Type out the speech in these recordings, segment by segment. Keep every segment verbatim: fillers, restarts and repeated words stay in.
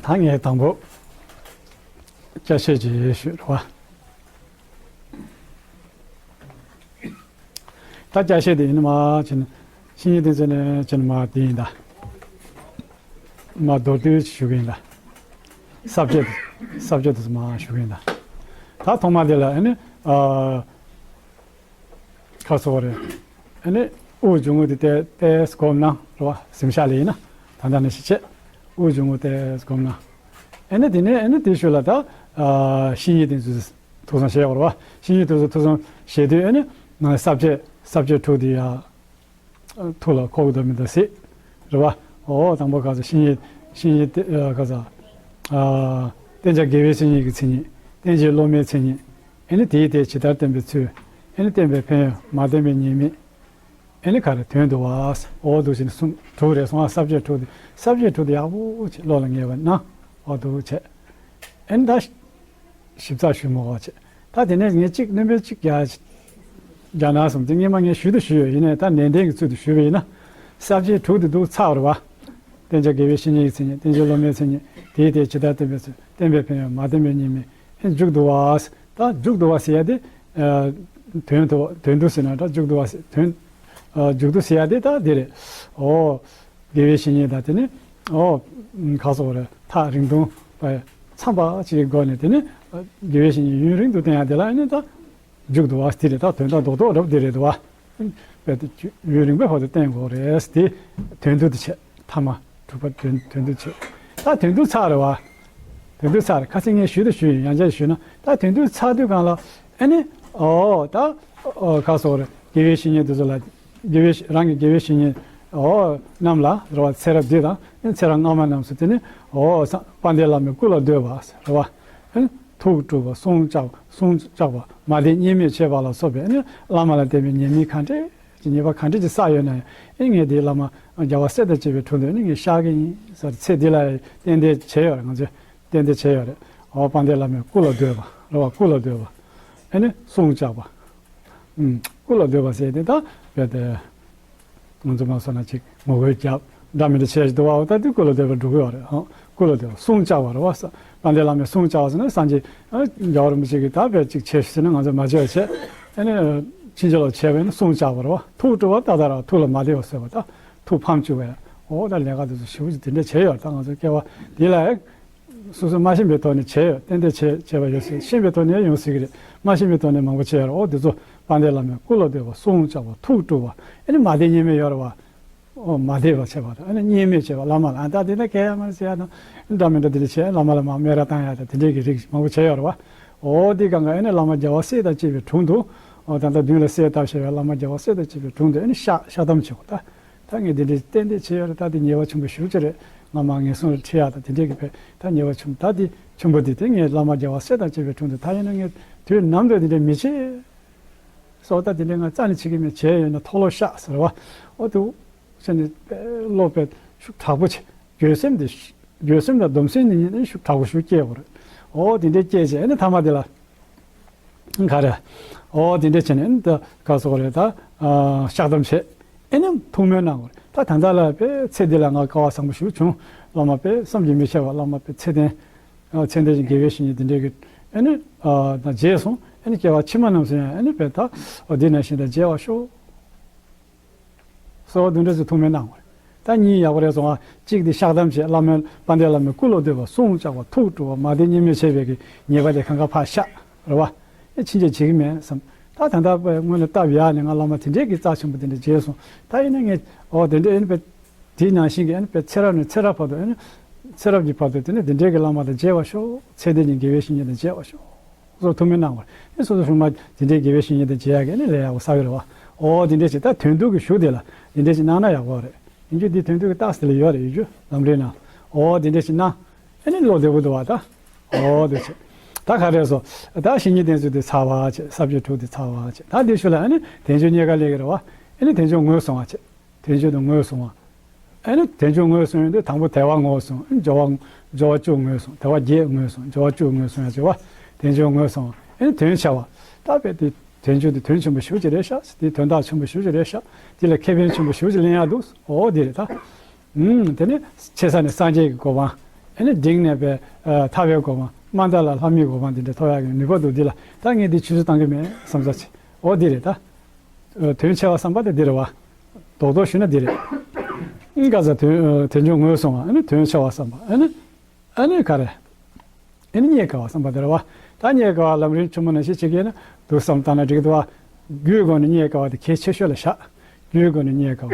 ད་ངས་དང་པོ་སྐྱ་བཤད་ཅིག་ཞུས་རེད་བ། ད་སྐྱ་བཤད་དེ་ཡིན་ན་མ་བྱས་ན་བཤེས་གཉེན་བསྟེན་ཚུལ་ནས་བྱས་ན་མ་དེ་ཡིན་ད། མ་མདོར་བསྡུས་ཞུ་གི་ཡིན་ད། ས་བཅད་ས་བཅད་དུ་མ་ཞུ་གི་ཡིན་ད། ད་ཐོག་མ་དེ་ལ་ཨ་ནི་ཨ། ཁ་སོགས་རེད། ཨ་ནི་དབུགས་འབྱུང་རྔུབ་དེ་ཏོག་ཙམ་སྒོམ་ན་རེད་བ། གཟིམ་ཤག་ལ་ཡིན་ན་ད་ལྟ་ནས་ཤི་ཆད། དབུགས་འབྱུང་རྔུབ་ཏོག་ཙམ་སྒོམ་ན། ཨ་ནི་དེ་ནས་ཨ་ནི་དེའི་ཤུལ་ལ་ད་ཨ་བཤེས་གཉེན་དེ་ཚོས་ཐུགས་བསམ་བཞེས་དགོས་རེད་བ། བཤེས་གཉེན་དེ་ཚོས་ཐུགས་བསམ་བཞེས་དུས་ཨ་ནི་ནང་ས་བཅད་ས་བཅད་དྲུག་དེ་ཡ། ཐུགས་ལ་འཁོར་དགོས་དོན་མེད་དོ་ཟེར། རེད་བ། འོ་དང་པོ་ག་ས་བཤེས་གཉེན་བཤེས་གཉེན་ཏེ་ཨ་ག་ས། ཨ་བསྟེན་བྱ་དགེ་བའི་བཤེས་གཉེན་གྱི་མཚན་ཉིད། བསྟེན་བྱའི་སློབ་མའི་མཚན་ཉིད། ཨེ་ནི་དེའི་དེ་ཇི་ལྟར་བསྟེན་པའི་ཚུལ། ཨེ་ནི་བསྟེན་པའི་ཕན་ཡོན། མ་བསྟེན་པའི་ཉེས་དམིགས། ཨེ་ནི་ག་རེ་དོན་བསྡུ་བ། འོ་འདུག་བྱས་ནས་གསུམ་དྲུག་རེད་སོང་ཨ། ས་བཅད་དྲུག་དེ་ས་བཅད་དྲུག་དེ་ཡག་པོ་བྱས་བློ་ལ་ངེས་པ་ན་འོ་འདུག་བྱས། ཨེ་ནི་ད། ཞིབ་ཚགས་ཞུ་མི་དགོས་བྱས། ད་དེ་ནས་ངས་གཅིག་སྣོན་པ་གཅིག་རྒྱག་རྒྱག་ན་བསམ་དེ་སྔོན་མ་ངས་ཞུས་དང་ཞུས་ཡོད། ཡིན་ནའི་ད་ནན་ཏན་གྱི་ཚུལ་དུ་ཞུས་པ་ཡིན་ན། ས་བཅད་དྲུག་དེ་འདུག་ཚར་བ་རེད་བ། བསྟེན་བྱ་དགེ་བའི་བཤེས་གཉེན་གྱི་མཚན་ཉིད། བསྟེན་བྱའི་སློབ་མའི་མཚན་ཉིད། དེའི་དེ་ཇི་ལྟར་བསྟེན་པའི་ཚུལ། བསྟེན་པའི་ཕན་ཡོན། མ་བསྟེན་པའི་ཉེས་དམིགས། ཨེ་མཇུག་བསྡུ་བ། ད་མཇུག་བསྡུ་བ་ཟེར་ཡ་དེ། ཨ་དོན་དུ་དོན་བསྡུ་ཟེར་ན་ད་མཇུག་བསྡུ་བ་ཟེར་དོན། ཨ་མཇུག་བསྡུ་ཟེར་ཡ་དེ་ད་དེ་རེད། འོ། དགེ་བའི་བཤེས་གཉེན་དང་དེ་ནི། འོ། ཁ་སོགས་རེད། ཐག་རིང་ཐུང་བ་འཚམས་པ་ཅིག་གི་སྒོ་ནས་དེ་ནི། དགེ་བའི་བཤེས་གཉེན་ཡུན་རིང་དུ་བསྟེན་ཡ་དེ་ལ་ནི་ད། མཇུག་བསྡུ་བ་དེ་རེད། ད་དོན་དག་རྡོག་རྡོག་རབ་དེ་རེད་དོ། དཔེ་དེ་ཡུན་རིང་པོའི་བར་དུ་བསྟེན་དགོས་རེད་དེ། དོན་བསྡུ་དེ་བྱས། ཐ་མ་དྲུག་པ་དོན་དོན་བསྡུ་བྱས། ད་དོན་བསྡུ་ཚར་རེད་བ། དོན་བསྡུ་ཚར་རེད། ཁ་སང་ངས་ཞུས་དང་ཞུས་ཡིན། ཡང་བསྐྱར་ཞུས་ན་ད་དོན་བསྡུ་ཚར་དུས་སྒང་ལ་ཨེ་ནི། འོ་ད། འོ་ཁ་སོགས་རེད། དགེ་བའི་བཤེས་གཉེན་དེ་ཚོ་ལ། དགེ་བའི་རང་གི་དགེ་བའི་བཤེས་གཉེན། འོ་རྣམས་ལ་རེད་བ། ཚེ་རབས་འདི་དང་ཚེ་རབས་སྔ་མ་རྣམས་སུ་དེ་ནི། འོ་ས་དཔལ་ལྡན་བླ་མའི་སྐུ་ལ་འདུད་པ་རེད་བ། ཨེ་ནི་ཐུགས་དཀྲུགས་པ། བསྲུང་བཅག་པ། བསྲུང་བཅག་པ། མ་བདེ་གཉེར་མི་བྱེད་པ་ལ་སོགས་པའི་ཨེ་ནི་བླ་མ་ལ་བརྟེན་པའི་ཉེས་དམིགས་ག་འདྲས་ཀྱི་ཉེས་པ་ག་འདྲས་ཀྱི་བསགས་ཡོད་ན་ཡང་། ཨེ་ངས་འདིའི་བླ་མ་རྒྱལ་བ་སྲས་དང་བཅས་པའི་དྲུང་དུ་ཨེ་ནི་ངས་བཤགས་ཀྱི་ཡིན་ཟེར། ཚེ་འདི་ལ་ཏན་ཏན་བྱས་ཡོད་རེད། ང་ཚོས་ཏན་ཏན་བྱས་ཡོད་རེད། འོ་དཔལ་ལྡན་བླ་མའི་སྐུ་ལ་འདུད་པ་རེད་བ། སྐུ་ལ་འདུད་པ། ཨེ་ནི་བསྲུང་བཅག་པ། ཨུམ། སྐུ་ལ་འདུད་པ་ཟེར་དེ་ད་རྦད་དེ། ང་ཚོ་མ་སོང་ན་ཅིག་ངོ་རྒོལ་རྒྱབ། འདྲ་མི་འདྲ་བྱས་ཞིག་འདུག་བ། འོ་ད་དེ་སྐུ་ལ་འདུད་པ་འགྲོ་གི་ཡོད་རེད། ཧང་། སྐུ་ལ་འདུད་པ་བསྲུང་བཅག་པ་རེད་བ། ས་དཔལ་ལྡན་བླ་མའི་བསྲུང་བཅག་པ་ཟེར་ན་སངས་རྒྱས་ཨ་རྒྱལ་བ་རིན་པོ་ཆེ་གིས་ད་དཔེ་ཅིག་བྱས་ཤིག་ཟེར་ན་ང་ཚོས་མ་བྱས་པ་བྱས། ཨ་ནི་ཕྱིན་ཆད་ལ་བྱས་པ་ཡིན་ན་བསྲུང་བཅག་པ་རེད་བ། ཐུགས་དཀྲུགས་པ། ཏག་ཏག་རང་ཐུགས་ལ་མ་བདེ་བ་བཟོས་པ། ད་ཐུགས་ཕམ་བཅུག་པ་ཡ། འོ་ད་ལས་ཀ་དེ་ཚོ་ཞེ་པོ་ཅིག་དེ་འདྲ་བྱས་ཡོད་རེད། ད་ང་ཚོའི་སྐྱེ་བ་འདི་ལ་ཡང་། སོ་སོས་མ་ཤེས་པའི་ཐོག་ནས་བྱས་ཡོད། ཏན་ཏན་བྱས་བྱས་པ་ཡོད་སྲིད། ཤེས་པའི་ཐོག་ནས་ཡང་ཡོང་སྲིད་ཀྱི་རེད། མ་ཤེས་པའི་ཐོག་ནས་མང་པོ་བྱས་ཡོད་རེད། འོ་དེ་ཚོ་དཔལ་ལྡན་བླ་མའི་སྐུ་ལ་འདུད་པ། བསྲུང་བཅག་པ། ཐུགས་དཀྲུགས་པ། ཨ་ནི་མ་བདེ་གཉེར་མི་ཡོད་རེད་བ། འོ་མ་བདེ་བ་བྱས་པ་དང་། ཨ་ནི་གཉེར་མི་བྱས་པ། བླ་མ་ལ་ཨ་ད་དེ་འདྲ་གལ་ཡང་མ་རེད་ཟེར་ཡ་དང་། འདྲ་མི་འདྲ་དེ་འདྲ་བྱས། བླ་མ་ལ་མར་སྨད་ར་བཏང་ཡ་དང་དེ་འདྲའི་གི་རིགས་མང་པོ་བྱས་ཡོད་རེད་བ། འོ་དེ་སྒང་ག་ཨ་ནི་བླ་མ་རྒྱལ་བ་སྲས་དང་བཅས་པའི་དྲུང་དུ། འོ་ད་ལྟ་མདུན་ལ་གསལ་བཏབ་བཞག་པའི་བླ་མ་རྒྱལ་བ་སྲས་དང་བཅས་པའི་དྲུང་དུ་ཨ་ནི་བཤགས་བཤགས་དམ་བྱེད་དགོས་ད། ད་ངས་འདི་འདྲའི་ཏན་ཏན་བྱས་ཡོད་རེད། ད་འདི་ཉེས་པ་ཆེན་པོ་ཞེ་པོ་ཅིག་རེད། ང་མར་ངན་སོང་ལ་ཁྲིད་ཡག་དང་དེ་འདྲས་ཀྱི་བས་ད་ཉེས་པ་ཆེན་པོ། ད་འདི་ཆེན་པོ་འདི་དེ་ངས་བླ་མ་རྒྱལ་བ་སྲས་དང་བཅས་པའི་དྲུང་དུ་ད་ཡིན་ན་ངས་དུས་ནམ་དུ་འདི་འདྲས་མི་བྱེད། སོ་ད་འདི་འདྲས་ང་རྩ་ནས་བྱེད་ཀྱི་མེད། བྱས་ཡོད་ན་མཐོལ་ལོ་བཤགས་ཟེར་བ། འོ་དུ་ཟེར་ནས་བློ་དཔེ་ཤུགས་དྲག་པོ་བྱས། འགྱོད་སེམས་དེ་འགྱོད་སེམས་དང་སྡོམ་སེམས་གཉིས་ནི་ཤུགས་དྲག་པོ་ཞིག་སྐྱེས་པ་རེད། འོ་དེ་འདྲས་སྐྱེས་བྱས་ཨ་ནི་ཐ་མ་དེ་ལ། ག་རེ། འོ་དེ་འདྲས་བྱས་ནས་ཨ་ནི་ད་ག་སོགས་རེད་ད། ཨ་བཤགས་དམ་བྱས། ཨེ་ནི་ཐུགས་སྨོན་གནང་དགོས་རེད། ད་ད་ལྟ་ལ་དཔེ་ཚེ་འདི་ལ་ང་སྐལ་བ་བཟང་པོ་ཞིག་བྱུང་། བླ་མ་དཔེ་བསམ་གྱིས་མི་ཁྱབ་པ། བླ་མ་དཔེ་ཚད་ལྡན། ཨ་ཚད་ལྡན་གྱི་དགེ་བའི་བཤེས་གཉེན་འདི་འདྲས་ཀྱི་ཨེ་ནི་ཨ་ད་མཇལ་སོང་། ཨེ་ནི་སྐྱེ་བ་ཕྱི་མ་རྣམས་སུ་ཡང་ཨེ་ནི་དཔེ་ད་འོ་འདི་ནང་བཞིན་དུ་མཇལ་བར་ཤོག། སོགས་འདི་འདྲས་སུ་ཐུགས་སྨོན་གནང་དགོས་རེད། ད་གཉིས་ཡག་པོ་རེད་སོང་ཨ། གཅིག་འདི་བཤགས་དམ་བྱས། བླ་མའི་དཔལ་ལྡན་བླ་མའི་སྐུ་ལ་འདུད་པ། བསྲུང་བཅག་པ། ཐུགས་དཀྲུགས་པ། མ་བདེ་གཉེར་མི་བྱས་པའི་གི་ཉེས་པ་དེ་གང་ག་ཕར་བཤགས། རེད་བ། ཨེ་ཕྱིན་ཆད་བྱེད་ཀྱི་མེད་བསམ། ད་ད་ལྟ་དཔེ་སྔོན་ལ་བཏབ་ཡག་ནས་ང་བླ་མ་དེ་འདྲས་ཀྱི་རྩ་ཆེན་པོ་དེ་འདྲ་མཇལ་སོང་། ད་ཡིན་ན་ངས་འོ་དེ་འདྲས་ཨེ་ནི་དཔེ་དེའི་ནང་བཞིན་གྱི་ཨེ་ནི་དཔེ་ཚེ་རབས་ནས་ཚེ་རབས་བར་དུ་ཨེ་ནི་ཚེ་རབས་ཀྱི་བར་དུ་དེ་ནི་དེ་འདྲས་ཀྱི་བླ་མ་དང་མཇལ་བར་ཤོག། ཚད་ལྡན་གྱི་དགེ་བའི་བཤེས་གཉེན་དང་མཇལ་བར་ཤོག། སོགས་ཐུགས་སྨོན་གནང་བར། ཨེ་སོ་སོ་སྲུང་མ་དེ་འདྲའི་དགེ་བའི་བཤེས་གཉེན་དང་མཇལ་ཡག་གི་ཨེ་ནི་ལས་ཡག་པོ་བསགས་ཡོད་རེད་བ། འོ་དེ་འདྲས་ཅིག་ད་དོན་བསྡུ་གི་གཞུག་དེ་ལ་དེ་འདྲས་ཅིག་གནང་ན་ཡག་པོ་རེད། ཡིན་རྒྱུ་འདི་དོན་བསྡུ་གི་རྟགས་དེ་ལ་ཡོད་རེད། ཡོད་རྒྱུ་ལམ་རིམ་ནང་། འོ་དེ་འདྲས་ཅིག་གནང་། ཨེ་ནི་བློ་བདེ་པོ་འདུག་བ་ད། འོ་དེ་བྱས། ད་ག་རེ་སོ། ད་བཤེས་གཉེན་བསྟེན་ཚུལ་དེ་ཚར་བ་བྱས། ས་བཅད་དྲུག་དེ་ཚར་བ་བྱས། ད་འདི་ཤུལ་ལ་ཨ་ནི་དལ་འབྱོར་རྙེད་དཀའ་སླེབས་ཀྱི་རེད་བ། ཨ་ནི་དལ་འབྱོར་ངོས་བཟུང་བ་བྱས། དལ་འབྱོར་དང་ངོས་བཟུང་བ། ཨ་ནི་དལ་འབྱོར་ངོས་བཟུང་ཡོང་དུས་དང་པོ་དལ་བ་ངོས་བཟུང་། སྦྱོར་བ་སྦྱོར་བ་བཅུ་ངོས་བཟུང་། དལ་བ་བརྒྱད་ངོས་བཟུང་། སྦྱོར་བ་བཅུ་ངོས་བཟུང་ཡ་བྱས་བ། དལ་འབྱོར་ངོས་བཟུང་བ། ཨ་ནི་དོན་ཆེ་བ། ད་དཔེ་དེ་དལ་འབྱོར་དེ་དོན་ཆེན་པོ་ཞེ་པོ་ཅིག་རེད་ཤག། དེ་དོན་དག་ཆེན་པོ་ཞེ་པོ་ཅིག་རེད་ཤག། དེ་ལ་ཁེ་ཕན་ཆེན་པོ་ཞེ་པོ་ཅིག་ལེན་ཡག་འདུག། འོ་དེ་རེད་ད། ཨུམ། དེ་ནས་ཆེ་ས་ནས་སངས་རྒྱས་ཀྱི་གོ་འཕང་ ཨ་ནི་འབྲིང་ནས་པའི་ཐར་པའི་གོ་འཕང་དམའ་མཐའ་ལ་ལྷ་མིའི་གོ་འཕང་དེ་འདྲ་ཐོབ་ཡག་གི་ནུས་པ་འདུག་འདི་ལ་ད་ངས་འདི་ཆུད་ཟོས་བཏང་གི་མེད་བསམ་ས་ཆེ། འོ་འདི་རེད་ད། དོན་ཆེ་བ་བསམ་པ་དེ་འདི་རེད་བ། རྡོག་རྡོག་ཞུས་ན་འདི་རེད། ཨིན་ག་ས་དོན་དོན་ཆུང་ངོས་སོང་བ་ཨ་ནི་དོན་ཆེ་བ་བསམ་པ་ཨ་ནི། ཨ་ནི་ག་རེ། ཨ་ནི་རྙེད་དཀའ་བ་བསམ་པ་དེ་རེད་བ། ད་རྙེད་དཀའ་བ་ལམ་རིམ་ཆེན་མོ་ནང་བཞིན་བྱེད་ཀྱི་ཡིན་ན་འདུག་བསམ་བཏང་ན་འགྲིག་འདུག་བ། རྒྱུའི་སྒོ་ནས་རྙེད་དཀའ་བ་དེ་གལ་ཆེ་ཤོས་ལ་བཞག་རྒྱུའི་སྒོ་ནས་རྙེད་དཀའ་བ།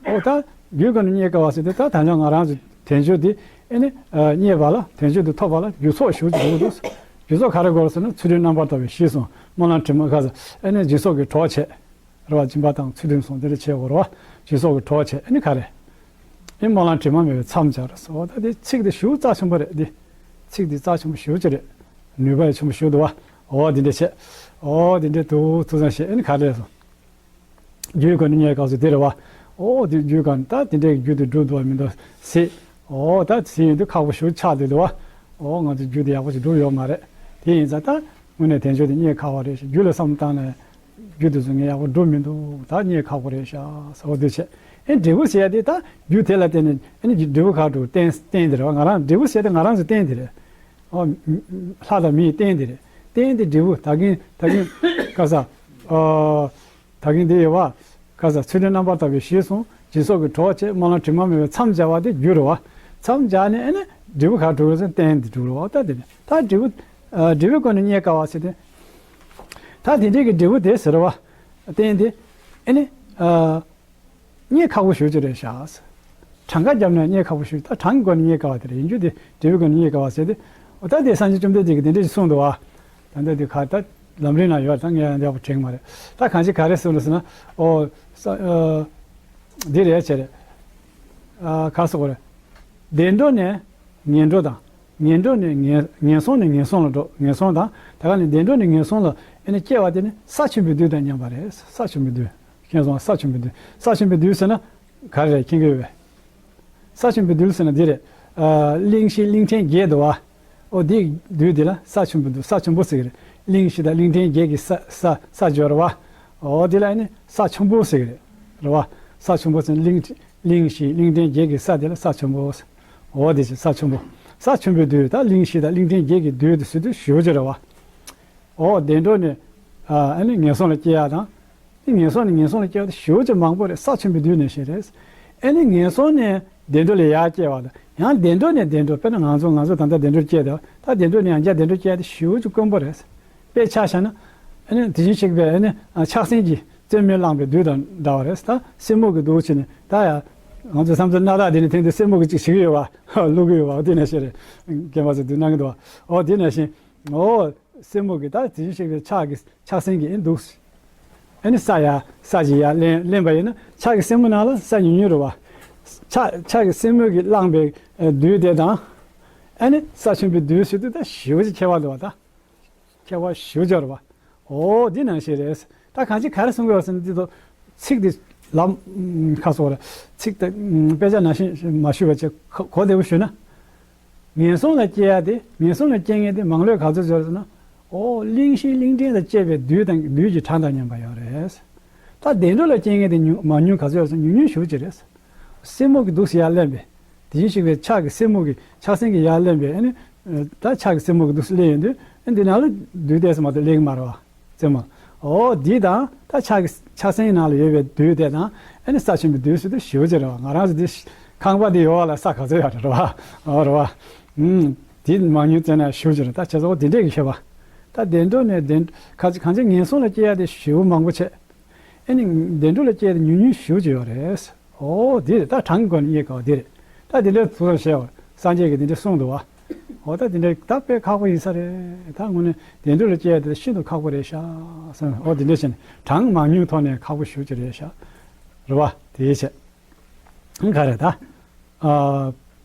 ཨོ་ད་རྒྱུའི་སྒོ་ནས་རྙེད་དཀའ་བ་ཟེར་དུས་ད་ད་ལྟ་ང་རང་ཚོ་དལ་འབྱོར་འདི་ཨ་ནི་རྙེད་པ་ལ་དལ་འབྱོར་འདི་ཐོབ་པ་ལ་རྒྱུ་ཚོགས་ཞུགས་ཀྱི་འདུག་རྒྱུ་ཚོགས་ག་རེ་དགོས་ཟེར་ན་ཚུལ་ཁྲིམས་རྣམ་པར་དག་པའི་གཞི་བཟུང་སྨོན་ལམ་དྲི་མ་ག་ཟེར་ཨ་ནི་སྦྱིན་སོགས་ཀྱི་གྲོགས་བྱས། རེད་བ། སྦྱིན་པ་དང་ཚུལ་ཁྲིམས་སྲུང་དེ་འདྲ་བྱེད་དགོས་རེད་བ། སྦྱིན་སོགས་ཀྱི་གྲོགས་བྱས་ཨ་ནི་ག་རེ། ཨེ་སྨོན་ལམ་དྲི་མ་མེད་པའི་མཚམས་སྦྱར་སོ། ད་དེ་ཚིག་དེ་ཞེ་པོ་རྩ་ཆེན་པོ་རེད་འདི། ཚིག་འདི་རྩ་ཆེན་པོ་ཞེ་པོ་ཅིག་རེད། ནུས་པ་ཡང་ཆེན་པོ་ཞེ་པོ་འདུག་བ། འོ་འདི་འདྲ་བྱས། འོ་འདི་འདྲ་འདུག་ཐུགས་བསམ་བཞེས་ཨེ་ནི་ག་རེ་སོང་། རྒྱུའི་སྒོ་ནས་རྙེད་དཀའ་ཟེར་དེ་རེད་བ། འོ་འདི་རྒྱུ་ག་ནས་ད་དེ་འདྲའི་རྒྱུ་དེ་སྒྲུབ་ཐུབ་པ་མི་འདུག་ཟེར། འོ་ད་ཟེར་ཡོང་དུས་ཁག་པོ་ཞེ་པོ་ཆགས་བསྡད་འདུག་བ། འོ་ང་ཚོ་རྒྱུ་དེ་ཡག་པོ་ཞིག་སྒྲུབ་ཡོད་མ་རེད། དེ་ཡིན་ཙང་ད་དངོས་གནས་དལ་འབྱོར་དེ་རྙེད་ཁག་པོ་རེད་ཤག་རྒྱུ་ལ་བསམ་བློ་བཏང་ནས། རྒྱུ་དེ་ཚོ་ངས་ཡག་པོ་སྒྲུབ་མི་འདུག་ད་རྙེད་ཁག་པོ་རེད་ཤག་ཟེར་བ་འདི་བྱས། ཨེ་འབྲས་བུ་ཟེར་ཡ་དེ་ད་རྒྱུ་དེ་ལ་བརྟེན་ནས་ཨེ་ནི་འབྲས་བུ་ག་འགྲོ་རྟེན་རྟེན་དེ་རེད་བ། ང་རང་འབྲས་བུ་ཟེར་ཡ་དེ་ང་རང་ཚོ་རྟེན་དེ་རེད། ཨོ། ལྷ་དང་མིའི་རྟེན་དེ་རེད། རྟེན་དེ་འབྲས་བུ་ད་གིན་ད་གིན་ག་ས། ཨོ། ད་གིན་དེ་ཡོད་བ། ག་ས་ཚུལ་ཁྲིམས་རྣམ་པར་དག་པའི་གཞི་བཟུང་སྦྱིན་སོགས་ཀྱི་གྲོགས་བྱས་སྨོན་ལམ་དྲི་མ་མེད་པའི་མཚམས་སྦྱར་བ་དེ་རྒྱུ་རེད་བ། མཚམས་སྦྱར་ནས་ཨེ་ནི་འབྲས་བུ་ག་འགྲོ་རེད་ཟེར་རྟེན་དེ་འགྲོ་རེད་བ། ད་དེ་ནི་ད་འབྲས་བུ། འབྲས་བུའི་སྒོ་ནས་རྙེད་དཀའ་བ་ཟེར་ཏེ། ད་དེ་འདྲའི་གི་འབྲས་བུ་དེ་ཟེར་བ། རྟེན་དེ། ཨེ་ནི། རྙེད་ཁག་པོ་ཞེ་པོ་ཅིག་རེད་ཤག་གྲངས་ཀ་བརྒྱབ་ན་རྙེད་ཁག་པོ་ཞེ་པོ་ད་གྲངས་ཀྱི་སྒོ་ནས་རྙེད་དཀའ་བ་དེ་རེད་ཡིན་རྒྱུ་དེ་འབྲས་བུའི་སྒོ་ནས་རྙེད་དཀའ་བ་ཟེར་ཏེ། འོ་ད་དེ་སངས་རྒྱས་བཅོམ་ལྡན་འདས་ཀྱིས་དེ་འདྲ་ཞིག་གསུངས་འདུག་བ། ད་ལྟ་དེ་ག་ད་ལམ་རིམ་ན་ཡོད་ད་ངས་ཡང་ཡག་པོ་དྲན་གྱི་མ་རེད། ད་གང་ཅི་ག་རེ་གསུངས་འདུག་ཟེར་ན། ཨོ། ས་ཨ། འདི་རེད་ཅེ་རེད། ཨ་ག་སོགས་རེད། བདེ་འགྲོ་ནས་ངན་འགྲོ་དང་། ངན་འགྲོ་ནས་ངན་ངན་སོང་ནས་ངན་སོང་ལ་འགྲོ་ངན་སོང་དང་ད་ག་ནས་བདེ་འགྲོ་ནས་ངན་སོང་ལ་ཨེ་ནི་སྐྱེ་བ་དེ་ནི་ས་ཆེན་པོའི་བདུད་དང་མཉམ་པ་རེད། ས་ཆེན་པོའི་བདུད། ཁྱེད་སོང་ས་ཆེན་པོའི་བདུད། ས་ཆེན་པོའི་བདུད་ཟེར་ན་ག་རེ་རེད་མཁྱེན་གྱི་ཡོད་པས། ས་ཆེན་པོའི་བདུད་ཟེར་ན་འདི་རེད། ཨ་གླིང་བཞི་གླིང་ཕྲན་བརྒྱད་འདུག་བ། ཨོ་འདི་བདུད་འདི་ལ་ས་ཆེན་པོའི་བདུད་ས་ཆེན་པོ་ཟེར་གྱི་རེད། གླིང་བཞི་དང་གླིང་ཕྲན་བརྒྱད་ཀྱི་ས་ས་ས་སྦྱོར་བ། ཨོ་འདི་ལ་ནི་ས་ཆེན་པོ་ཟེར་གྱི་རེད། རེད་བ། ས་ཆེན་པོ་ཟེར་ན་གླིང་གླིང་བཞི་གླིང་ཕྲན་བརྒྱད་ཀྱི་ས་དེ་ལ་ས་ཆེན་པོ་ཟེར། ཨོ་འདི་ཅི་ས་ཆེན་པོ། ས་ཆེན་པོའི་བདུད་ད་གླིང་བཞི་དང་གླིང་ཕྲན་བརྒྱད་ཀྱི་བདུད་དུ་ཟེར་དུས་ཞེ་པོ་ཅིག་རེད་བ། ཨོ་བདེ་འགྲོ་ནས། ཨ་ནི་ངན་སོང་ལ་སྐྱེ་ཡ་དང་། ངན་སོང་ནས་ངན་སོང་ལ་སྐྱེ་བ་དེ་ཞེ་པོ་ཅིག་མང་པོ་རེད། ས་ཆེན་པོའི་བདུད་ནས་ཞེས་རེད། ཨེ་ནི་ངན་སོང་ནས་བདེ་འགྲོ་ལ་ཡར་སྐྱེ་བ་དང་ཡང་བདེ་འགྲོ་ནས་བདེ་འགྲོ་དཔེར་ན་ང་ཚོ་ང་ཚོ་ད་ལྟ་བདེ་འགྲོར་སྐྱེས་ཏེ་ད་བདེ་འགྲོ་ནས་ཡང་བསྐྱར་བདེ་འགྲོར་སྐྱེ་ཡ་དེ་ཞེ་པོ་ཅིག་དཀོན་པོ་རེད། དཔེ་ཆ་བཞག་ན། ཨེ་ནི་དེ་བཞིན་གཤེགས་པའི་ཨེ་ནི་ཕྱག་སེན་གྱི་རྩེ་མོས་བླངས་པའི་བདུད་དང་འདྲ་བ་རེད། ད་སེན་མོ་གི་བདུད་བྱས་ནས་ད་ཡ། ང་ཚོ་བསམ་ཚུལ་སྣ་ཐག་དེ་ནས་ཐེངས་དུ་སེན་མོ་གི་ཅིག་བྱེད་ཀྱི་ཡོད་བ། བླུག་གི་ཡོད་བ་དེ་ནས་ཞེས་རེད། རྒན་པ་ཚོ་བདུད་གནང་གི་འདུག་བ། ཨོ་དེ་ནས་བཞིན། ཨོ། སེན་མོ་གི་ད་དེ་བཞིན་གཤེགས་པའི་ཕྱག་གི་ཕྱག་སེན་གྱི་ཨེ་འདུག་ཨེ་ནི་ས་ཡ་ས་ཀྱི་ཡ་ལེན་ལེན་པ་ཡིན་ན་ཕྱག་གི་སེན་མོ་ནང་ལ་ས་ཉུང་ཉུང་རེད་བ། ཕྱག་ཕྱག་གི་སེན་མོ་གིས་བླངས་པའི་ཨེ་བདུད་དེ་དང་། ཨེ་ནི་ས་ཆེན་པོའི་བདུད་ཟེར་དུས་ད་ཞེ་པོ་ཅིག་ཁྱད་པར་འདུག་བ་ད། ཁྱད་པར་ཞེ་པོ་ཅིག་རེད་བ། ཨོ་འདི་ནང་བཞིན་རེད། ད་གང་ཅི་ག་རེ་གསུང་གི་ཡོད་ཟེར་ན་འདི་ཚོ་ཚིག་འདི་ལམ་ཁ་སོགས་རེད། ཚིག་དེ་དཔེ་ཆ་ནང་བཞིན་མ་ཞུས་པ་བྱས་གོ་བདེ་པོ་ཞུས་ན། ངན་སོང་ལ་སྐྱེ་ཡ་དེ་ངན་སོང་ལ་སྐྱེ་མཁན་དེ་མང་ལོས་ག་ཚོད་ཡོད་ཟེར་ན། ཨོ་གླིང་བཞི་གླིང་ཕྲན་དང་བཅས་པའི་བདུད་དང་བདུད་ཀྱི་གྲངས་དང་མཉམ་པ་ཡོད་རེད། ད་བདེ་འགྲོ་ལ་སྐྱེ་མཁན་དེ་ཉུང་མང་ཉུང་ག་ཚོད་ཡོད་ཟེར་ན་ཉུང་ཉུང་ཞེ་པོ་ཅིག་རེད། སེན་མོ་གི་འདུག་སེ་ཡར་ལེན་པས། དེ་བཞིན་གཤེགས་པའི་ཕྱག་གི་སེན་མོ་གི་ཕྱག་སེན་གྱི་ཡར་ལེན་པས་ཨ་ནི། ད་ཕྱག་གི་སེན་མོ་གི་འདུག་སེ་ལེན་ཡོང་དུས་ཨ་འདི་ནང་ལ་བདུད་དེ་ཙམ་མ་གཏོགས་ལེན་གྱི་མ་རེད་བ། རྩེ་མོ། ཨོ་འདི་དང་ད་ཕྱག་གི་ཕྱག་སེན་གྱི་ནང་ལ་ཡོད་པའི་བདུད་དེ་དང་ཨ་ནི་ས་ཆེན་པོའི་བདུད་ཟེར་དུས་ཞེ་པོ་ཅིག་རེད་བ། ང་རང་ཚོ་འདི་ཁང་པ་འདི་ཡོད་བ་ལ་ས་ག་ཚོད་ཡོད་རེད་བ། ཨོ་རེད་བ། ཨུམ། འདི་མང་ཉུང་བཙལ་ན་ཞེ་པོ་ཅིག་རེད། ད་བྱས་ཙང་འོ་འདི་འདྲས་ཀྱི་ཤེས་པ། ད་བདེ་འགྲོ་ནས་བདེ་ག་གང་ཅི་ངན་སོང་ལ་སྐྱེ་ཡ་དེ་ཞེ་པོ་མང་པོ་བྱས། ཨེ་ནི་བདེ་འགྲོ་ལ་སྐྱེས་ཏེ་ཉུང་ཉུང་ཞེ་པོ་ཅིག་ཡོད་རེད། ཨོ་འདི་རེད། ད་གྲངས་ཀྱི་སྒོ་ནས་རྙེད་དཀའ་བ་འདི་རེད། ད་འདི་འདྲའི་ཚུལ་བཞག་སངས་རྒྱས་ཀྱིས་འདི་འདྲ་གསུངས་འདུག་བ། ཨོ་ད་འདི་འདྲའི་ད་དཔེ་ཁག་པོ་ཡིན་ས་རེད། ད་དངོས་གནས་བདེ་འགྲོ་ལ་སྐྱེས་ཏེ་ཤིན་ཏུ་ཁག་པོ་རེད་ཤག་བསམ། ཨོ་འདི་འདྲ་བྱས་ནས་གྲངས་མང་ཉུང་ཐོག་ནས་ཁག་པོ་ཞེ་པོ་ཅིག་རེད་ཤག་རེད་བ། དེའི་ཆེད། ག་རེ་ད། ཨ།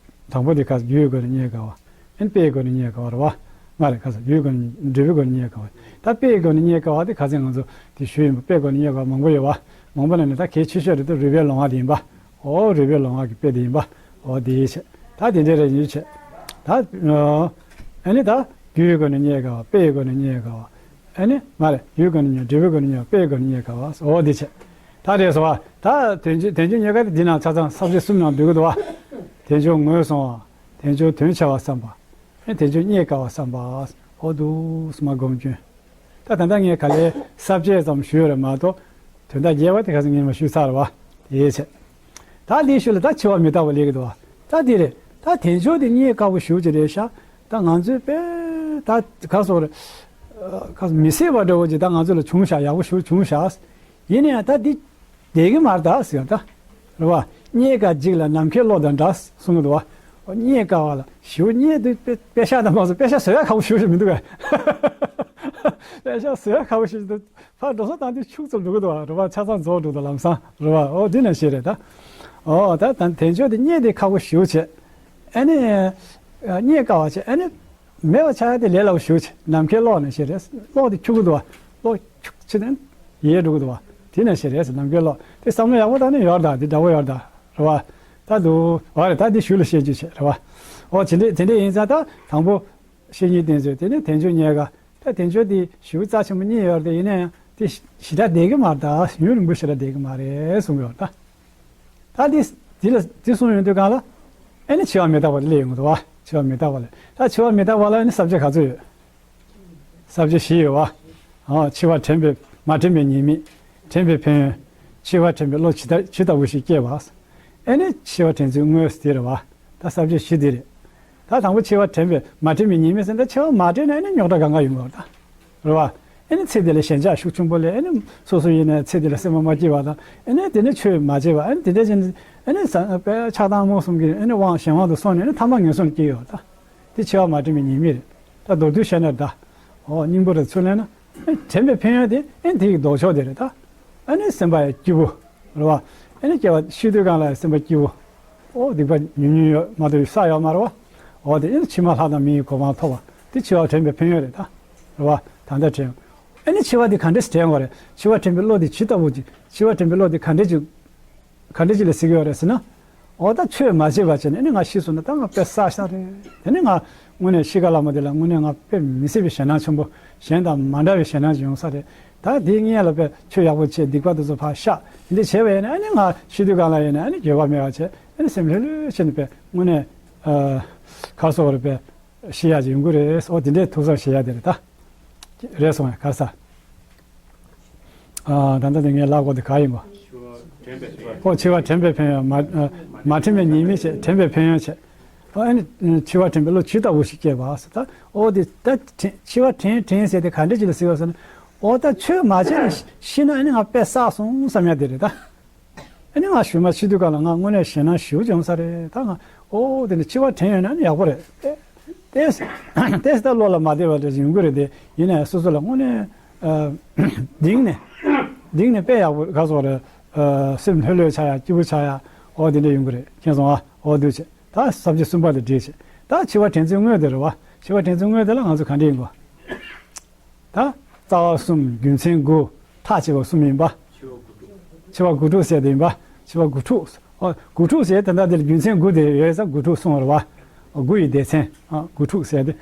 དང་པོ་དེ་ག་རྒྱུའི་སྒོ་ནས་རྙེད་དཀའ་བ། ཨན་དཔེའི་སྒོ་ནས་རྙེད་དཀའ་བ་རེད་བ། མ་རེད་ག་ས་རྒྱུའི་སྒོ་ནས་འབྲས་བུའི་སྒོ་ནས་རྙེད་དཀའ་བ། ད་དཔེའི་སྒོ་ནས་རྙེད་དཀའ་བ་དེ་ག་ཚད་ང་ཚོ་དེ་ཞུས་ཡིན་པ་དཔེའི་སྒོ་ནས་རྙེད་དཀའ་བ་མང་པོ་ཡོད་བ། མང་པོ་ནང་ནས་ད་གལ་ཆེ་ཤོས་རེད་དེ་རོལ་པའི་ལོང་བ་དེ་ཡིན་པ། ཨོ་རོལ་པའི་ལོང་བ་གི་དཔེ་དེ་ཡིན་པ། ཨོ་དེའི་ཆེད། ད་དེ་འདྲའི་རེ་ཡིན་ཆེད། ད། ཨ་ནི་ད་རྒྱུའི་སྒོ་ནས་རྙེད་དཀའ་བ་དཔེའི་སྒོ་ནས་རྙེད་དཀའ་བ། ཨ་ནི་མ་རེད་རྒྱུའི་སྒོ་ནས་རྙེད་འབྲས་བུའི་སྒོ་ནས་རྙེད་དཔེའི་སྒོ་ནས་རྙེད་དཀའ་བ་ཨོ་དེ་བྱས། ད་རེད་སོ་བ། ད་དོན་བྱེད་དོན་བྱེད་རྙེད་དཀའ་དེ་འདི་ནང་ཆ་ཚང་ས་བཅད་གསུམ་ནང་འདུས་ཀྱི་འདུག་བ། དོན་བྱེད་ངོས་སོང་བ། དལ་འབྱོར་དོན་ཆེ་བ་བསམ་པ། དལ་འབྱོར་རྙེད་དཀའ་བ་བསམ་པ། འོ་འདུག་སེ་མར་སྒོམ་རྒྱུ། ད་ད་ལྟ་ངས་ག་ལེར་ས་བཅད་ཙམ་ཞུས་རེད་མ་གཏོགས། དོན་དག་རྒྱས་པ་དེ་ག་ཚོད་ངས་མར་ཞུས་ཚར་བ། དེའི་ཚེ། ད་འདིའི་ཤུལ་ལ་ད་འཆི་བ་མི་རྟག་པ་སླེབས་ཀྱི་འདུག་བ། ད་འདི་རེད། ད་དལ་འབྱོར་དེ་རྙེད་དཀའ་བོ་ཞེ་པོ་ཅིག་རེད་ཤག་ད་ང་ཚོས་དཔེ་ད་ག་སོགས་རེད། ག་སོགས་མི་སྲིད་པ་འདྲ་བོ་ཅིག་ད་ང་ཚོ་ལ་བྱུང་ཤག་ཡག་པོ་ཞེ་པོ་བྱུང་ཤག་ཡིན་ན་ཡང་ད་འདི་བསྡད་ཀྱི་མ་རེད་ད་ཟེར་ཡང་ད། རེད་བ། རྙེད་དཀའ་འཇིག་ལ་ནམ་མཁའི་གློག་དང་འདྲ་གསུང་གི་འདུག་བ། རྙེད་དཀའ་བ་ལ་ཞེ་པོ་རྙེད་དུས་དཔེ་དཔེ་ཤག་དང་མ་སོང་། དཔེ་ཤག་བཟོ་ཡག་ཁག་པོ་ཞེ་པོ་ཞིག་མི་འདུག་གས། དཔེ་ཤག་བཟོ་ཡག་ཁག་པོ་ཞེ་པོ་ཞིག་འདུག་ཕར་འགྲོ་སོང་བཏང་དུས་ཕྱུགས་ཙམ་འགྲོ་གི་འདུག་བ། རེད་བ། ཆ་ཚང་རྫོགས་འགྲོ་འདུག་ལམ་སང་། རེད་བ། འོ་འདི་ནང་བཞིན་རེད་ད། འོ་ད་ད་དལ་འབྱོར་དེ་རྙེད་དེ་ཁག་པོ་ཞེ་པོ་བྱས། ཨ་ནི། རྙེད་དཀའ་བ་བྱས། ཨ་ནི། མེད་པ་ཆགས་ཡ་དེ་ལས་སླ་པོ་ཞེ་པོ་བྱས། ནམ་མཁའི་གློག་ནང་བཞིན་རེད། གློག་དེ་འཁྱུག་གི་འདུག་བ། གློག་འཁྱུག་བྱས་ནས་ཡལ་འགྲོ་གི་འདུག་བ། དེ་ནང་བཞིན་རེད་ཟེར། ནམ་མཁའི་གློག་དེ་བསམ་བློ་ཡག་པོ་བཏང་ན་ཡོད་རེད་ད། དེ་འདྲ་བོ་ཡོད་རེད་ད། རེད་བ། ད་འདུག་བ་རེད། ད་འདི་གཞུག་ལ་བཤད་རྒྱུ་བྱས། རེད་བ། འོ་དེ་འདྲས་དེ་འདྲས་ཡིན་ཙང་ད་དང་པོ་བཤེས་གཉེན་བསྟེན་ཚུལ་དེ་ནི་དལ་འབྱོར་རྙེད་དཀའ། ད་དལ་འབྱོར་དེ་ཞེ་པོ་རྩ་ཆེན་པོ་རྙེད་ཡོད་རེད་དེ། ཡིན་ན་ཡང་དེ་ཞེ་དྲག་བསྡད་ཀྱི་མ་རེད་ད། ཡུན་རིང་པོ་ཞེ་དྲག་བསྡད་ཀྱི་མ་རེད་གསུང་གི་ཡོད་རེད་ད། ད་འདི་འདི་ལ་འདི་གསུངས་ཡོང་དུས་སྒང་ལ། ཨ་ནི་འཆི་བ་མི་རྟག་པ་དེ་སླེབས་ཡོང་གི་འདུག་བ། འཆི་བ་མི་རྟག་པ་ལ། ད་འཆི་བ་མི་རྟག་པ་ལ་ཨ་ནི་ས་བཅད་ག་ཚོད་ཡོད། ས་བཅད་བཞི་ཡོད་བ། ཨ། འཆི་བ་དྲན་པའི་མ་དྲན་པའི་ཉེས་དམིགས། དྲན་པའི་ཕན་ཡོན། འཆི་བ་དྲན་པའི་བློ་ཇི་ལྟ་ཇི་ལྟ་བུ་ཞིག་སྐྱེས་པ། ཨ་ནི་འཆི་བ་དྲན་ཚུལ་དངོས་དེ་རེད་བ། ད་ས་བཅད་བཞི་དེ་རེད། ད་དང་པོ་འཆི་བ་དྲན་པའི་མ་དྲན་པའི་ཉེས་དམིགས་ཟེར་ན། ད་འཆི་བ་མ་དྲན་ན་ཨ་ནི་རྙོག་དྲ་གང་ག་ཡོང་གི་རེད་ད། རེད་བ། ཨ་ནི་ཚེ་འདི་ལ་ཞེན་ཆགས་ཤུགས་ཆེན་པོ་སླེབས། ཨ་ནི་སོ་སོ་ཡིན་ནའི་ཚེ་འདི་ལ་སེམས་པ་མ་སྐྱིད་པ་དང་། ཨ་ནི་དེ་ནས་ཆོས་མ་བྱས་པ། ཨ་ནི་དེ་འདྲ་བྱས་ནས་ཨ་ནི་ས་དཔེ་ཆགས་སྡང་རྨོངས་གསུམ་གྱི་ཨ་ནི་དབང་གཞན་དབང་དུ་སོང་ནས་ཨ་ནི་ཐ་མ་ངན་སོང་ལ་སྐྱེ་ཡོད་ད། དེ་འཆི་བ་མ་དྲན་པའི་ཉེས་དམིགས་རེད། ད་མདོར་བསྡུས་བཤད་ན་ད། འོ་སྙིང་པོ་རེ་ཚུར་ལེན་ན། ཨ་ནི་དྲན་པའི་ཕན་ཡོན་དེ་ཨ་ནི་དེ་ཡི་ལྡོག་ཕྱོགས་དེ་རེད་ད། ཨ་ནི་སེམས་པ་ཡང་སྐྱིད་པོ། རེད་བ། ཨ་ནི་སྐྱེ་བ་ཤི་དུས་སྒང་ལ་ཡང་སེམས་པ་སྐྱིད་པོ། ཨོ་སྡིག་པ་ཉུང་ཉུང་ཡོད་མ་གཏོགས་ས་ཡོད་མ་རེད་བ། ཨོ་དེ་ཨ་ནི་ཕྱི་མ་ལྷ་དང་མི་ཡི་གོ་འཕང་ཐོབ་པ་དེ་འཆི་བ་དྲན་པའི་ཕན་ཡོན་རེད་ད། རེད་བ། ད་ལྟ་དྲན། ཨ་ནི་འཆི་བ་དེ་ག་འདྲས་སེ་དྲན་དགོས་རེད། འཆི་བ་དྲན་པའི་བློ་དེ་ཇི་ལྟ་བུ་ཅིག་འཆི་བ་དྲན་པའི་བློ་དེ་ག་འདྲས་ཅིག་ག་འདྲས་ཅིག་ལ་ཟེར་གྱི་ཡོད་རེད་ཟེར་ན། འོ་ད་ཆོས་མ་བྱས་པ་བྱས་ནས་ཨ་ནི་ང་ཤི་སོང་ན་ད་ང་དཔེ་བསགས་ཤག་རེད། དེ་ནི་ང་དངོས་གནས་ཤི་ཁ་ལ་མ་དེ་ལ་དངོས་གནས་ང་དཔེ་མི་སྲིད་པའི་ཞེད་སྣང་ཆེན་པོ། གཞན་དང་མ་འདྲ་བའི་ཞེད་སྣང་ཅིག་ཡོང་ས་རེད། ད་དེའི་སྔོན་ལ་དཔེ་ཆོས་ཡག་པོ་བྱས། སྡིག་པ་དེ་ཚོ་ཕར་བཤགས། དེ་འདྲ་བྱས་པ་ཡིན་ན་ཨ་ནི་ང་ཤི་དུས་སྒང་ལ་ཡིན་ན་ཨ་ནི་འགྱོད་པ་མེད་པ་བྱས། ཨ་ནི་སེམས་ལྷོད་ལྷོད་བྱས་ནས་དཔེ་དངོས་གནས་ཨ་ག་སོགས་རེད། དཔེ་ཤི་ཡག་ཅིག་ཡོང་གི་རེད། འོ་དེ་འདྲའི་ཐུགས་བསམ་བཞེས་ཡག་དེ་རེད་ད། རེད་སོང་ངས་ག་ས། ཨ། ད་ལྟ་དེ་ངས་ལབ་དགོས་དེ་ག་ཡིན་པ། འཆི་བ་དྲན་པའི་ཕན་ཡོན། འོ། འཆི་བ་དྲན་པའི་ཕན་ཡོན་མ། ཨ། མ་དྲན་པའི་ཉེས་དམིགས་བྱས། དྲན་པའི་ཕན་ཡོན་བྱས། ཨ་ནི་འཆི་བ་དྲན་པའི་བློ་ཇི་ལྟ་བུ་ཞིག་སྐྱེས་པ་ཟེར་ད། ཨོ་དེ་ད་དྲན། འཆི་བ་དྲན་དྲན་ཟེར་དེ་ག་འདྲ་ཅིག་ལ་ཟེར་བ་ཟེར་ན། ཨོ་ད་ཆོས་མ་བྱས་ནས་ཤི་ན་ཨ་ནི་ང་དཔེ་བསགས་སོང་བསམ་ཡག་དེ་རེད་ད། ཨ་ནི་ང་གཞུག་མ་ཤི་དུས་སྒང་ལ་ང་དངོས་གནས་ཞེད་སྣང་ཞེ་པོ་ཅིག་ཡོང་ས་རེད་ད། ང་ཨོ་དེ་ནི་འཆི་བ་དྲན་ཡོད་ན་ཨ་ནི་ཡག་པོ་རེད། ཏོག་ཙམ་ཏོག་ཙམ་ད་བློ་ལ་མ་བདེ་བ་འདྲ་ཡོང་གི་རེད་དེ། ཡིན་ནའི་སོ་སོ་ལ་དངོས་གནས་ཨ་གདེང་ནས་གདེང་ནས་དཔེ་ཡག་པོ་ག་སོགས་རེད། ཨ། སེམས་ལྷོད་ལྷོད་ཆགས་ཡག་སྐྱིད་པོ་ཆགས་ཡག་ཨོ་དེ་འདྲ་ཡོང་གི་རེད། མཁྱེན་སོང་ཨ། ཨོ་འདུག་བྱས། ད་ས་བཅད་གསུམ་པ་དེ་འགྲིག་བྱས། ད་འཆི་བ་དྲན་ཚུལ་དངོས་དེ་རེད་བ། འཆི་བ་དྲན་ཚུལ་དངོས་དེ་ལ་ང་ཚོ་ག་འདྲ་ཡིན་དགོས། ད་རྩ་བ་གསུམ། རྒྱུ་མཚན་དགུ། ཐག་བཅད་པ་གསུམ་ཡིན་པ། འཆི་བ་དགུ་ཕྲུགས་ཟེར་དེ་ཡིན་པ། འཆི་བ་དགུ་ཕྲུགས། ཨོ་དགུ་ཕྲུགས་ཟེར་དེ་འདྲ་དེ་ལ་རྒྱུ་མཚན་དགུ་དེ་ཡོད་ས། དགུ་ཕྲུགས་གསུངས་རེད་བ། དགུ་ཡི་སྡེ་ཚན། ཨ། དགུ་ཕྲུགས་ཟེར་དེ།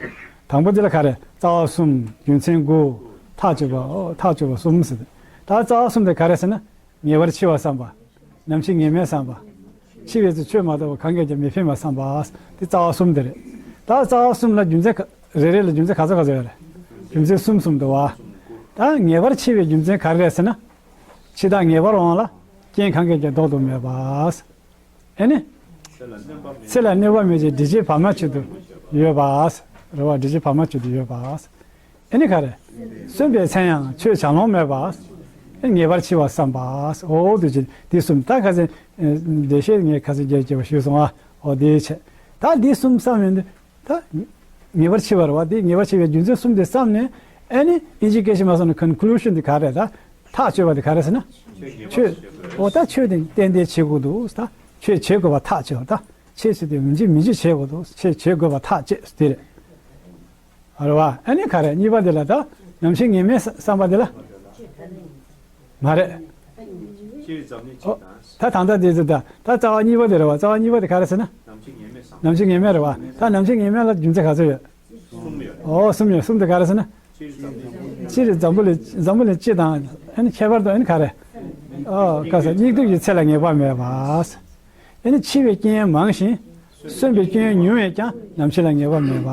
དང་པོ་དེ་ལ་ག་རེ། རྩ་བ་གསུམ། རྒྱུ་མཚན་དགུ། ཐག་གཅོད་པ། ཨོ་ཐག་གཅོད་པ་གསུམ་ཟེར་དེ། ད་རྩ་བ་གསུམ་དེ་ག་རེ་ཟེར་ན། ངེས་པར་འཆི་བ་བསམ་པ། ནམ་འཆི་ངེས་མེད་བསམ་པ། འཆི་བའི་ཚེ་ཆོས་མ་གཏོགས་པ་གང་གིས་ཀྱང་མི་ཕན་པ་བསམ་པ། དེ་རྩ་བ་གསུམ་དེ་རེད། ད་རྩ་བ་གསུམ་ལ་རྒྱུ་མཚན་ག་རེ་རེ་ལ་རྒྱུ་མཚན་ག་ཚོད་ག་ཚོད་ཡོད་རེད། རྒྱུ་མཚན་གསུམ་གསུམ་འདུག་བ། ད་ངེས་པར་འཆི་བའི་རྒྱུ་མཚན་ག་རེ་རེད་ཟེར་ན། འཆི་བདག་ངེས་པར་འོང་ལ། རྐྱེན་གང་གིས་ཀྱང་ལྡོག་ཏུ་མེད་པ། ཨེ་ནི། ཚེ་ལ་གནོད་པ་མེད་ཅིང་། འབྲས་བཅས་བར་མ་ཆད་དུ་ཡོད་པ། རེད་བ། འབྲས་བཅས་བར་མ་ཆད་དུ་ཡོད་པ། ཨེ་ནི་ག་རེ། གསོན་པའི་མཚན་ཡང་ཆོས་བྱ་ལོང་མེད་པ། ཨེ་ངེས་པར་འཆི་བ་བསམ་པ། འོ་དུ་ཅི་འདི་གསུམ་ད་ཁ་སང་འགྲེལ་བཤད་ངས་ཁ་སང་རྒྱས་རྒྱས་པ་ཞུས་སོང་ཨ། འོ་དེའི་ཆེད་ད་འདི་གསུམ་བསམ་ཡོང་དུས། ད་ངེས་པར་འཆི་བ་རེད་བ། དེ་ངེས་པར་འཆི་བའི་རྒྱུ་མཚན་གསུམ་དེ་བསམ་ནས། ཨ་ནི་དབྱིན་ཇིའི་སྐད་ཆ་མ་སོང་ན་ཀོན་ཀུ་ལུ་ཤན་དེ་ག་རེ་ད། ཐག་གཅོད་པ་དེ་ག་རེ་ཟེར་ན། ཆོས། འོ་ད་ཆོས་དེ་ཏན་ཏན་བྱེད་དགོས་འདུག་ད། ཆོས་བྱེད་དགོས་པ་ཐག་ཆོད་ད། ཆོས་ཟེར་དུས་མི་བྱེད་མི་བྱེད་བྱེད་དགོས་འདུག་ཆོས་བྱེད་དགོས་པ་ཐག་བཅད་དེ་རེད། རེད་བ། ཨ་ནི་ག་རེ་གཉིས་པ་དེ་ལ་ད། ནམ་འཆི་ངེས་མེད་བསམ་པ་དེ་ལ། མ་རེད། སྤྱིར་འཛམ་གླིང་སྤྱི་དང་། ད་ད་ལྟ་དེ་ཚོ་ད་ད་རྩ་བ་གཉིས་པ་དེ་རེད་བ། རྩ་བ་གཉིས་པ་དེ་ག་རེ་ཟེར་ན། ནམ་འཆི་ངེས་མེད་བསམ། ནམ་འཆི་ངེས་མེད་རེད་བ། ད་ནམ་འཆི་ངེས་མེད་ལ་རྒྱུ་མཚན་ག་ཚོད་ཡོད། གསུམ་ཡོད། ཨོ་གསུམ་ཡོད། གསུམ་དེ་ག་རེ་ཟེར་ན། སྤྱིར་འཛམ་བུ་གླིང་འཛམ་བུ་གླིང་སྤྱི་དང་ཨ་ནི་ཁྱད་པར་དུ་ཨ་ནི་ག་རེ། ཨོ་ག་ས་སྙིགས་དུས་ཀྱི་ཚེ་ལ་ངེས་པ་མེད་པ། ཨ་ནི་འཆི་བའི་རྐྱེན་མང་ཞིང་ གསོན་པའི་སྐྱོན་ཉུང་བས་ཀྱང་ནམ་འཆི་ལ་ངེས་པ་མེད་པ།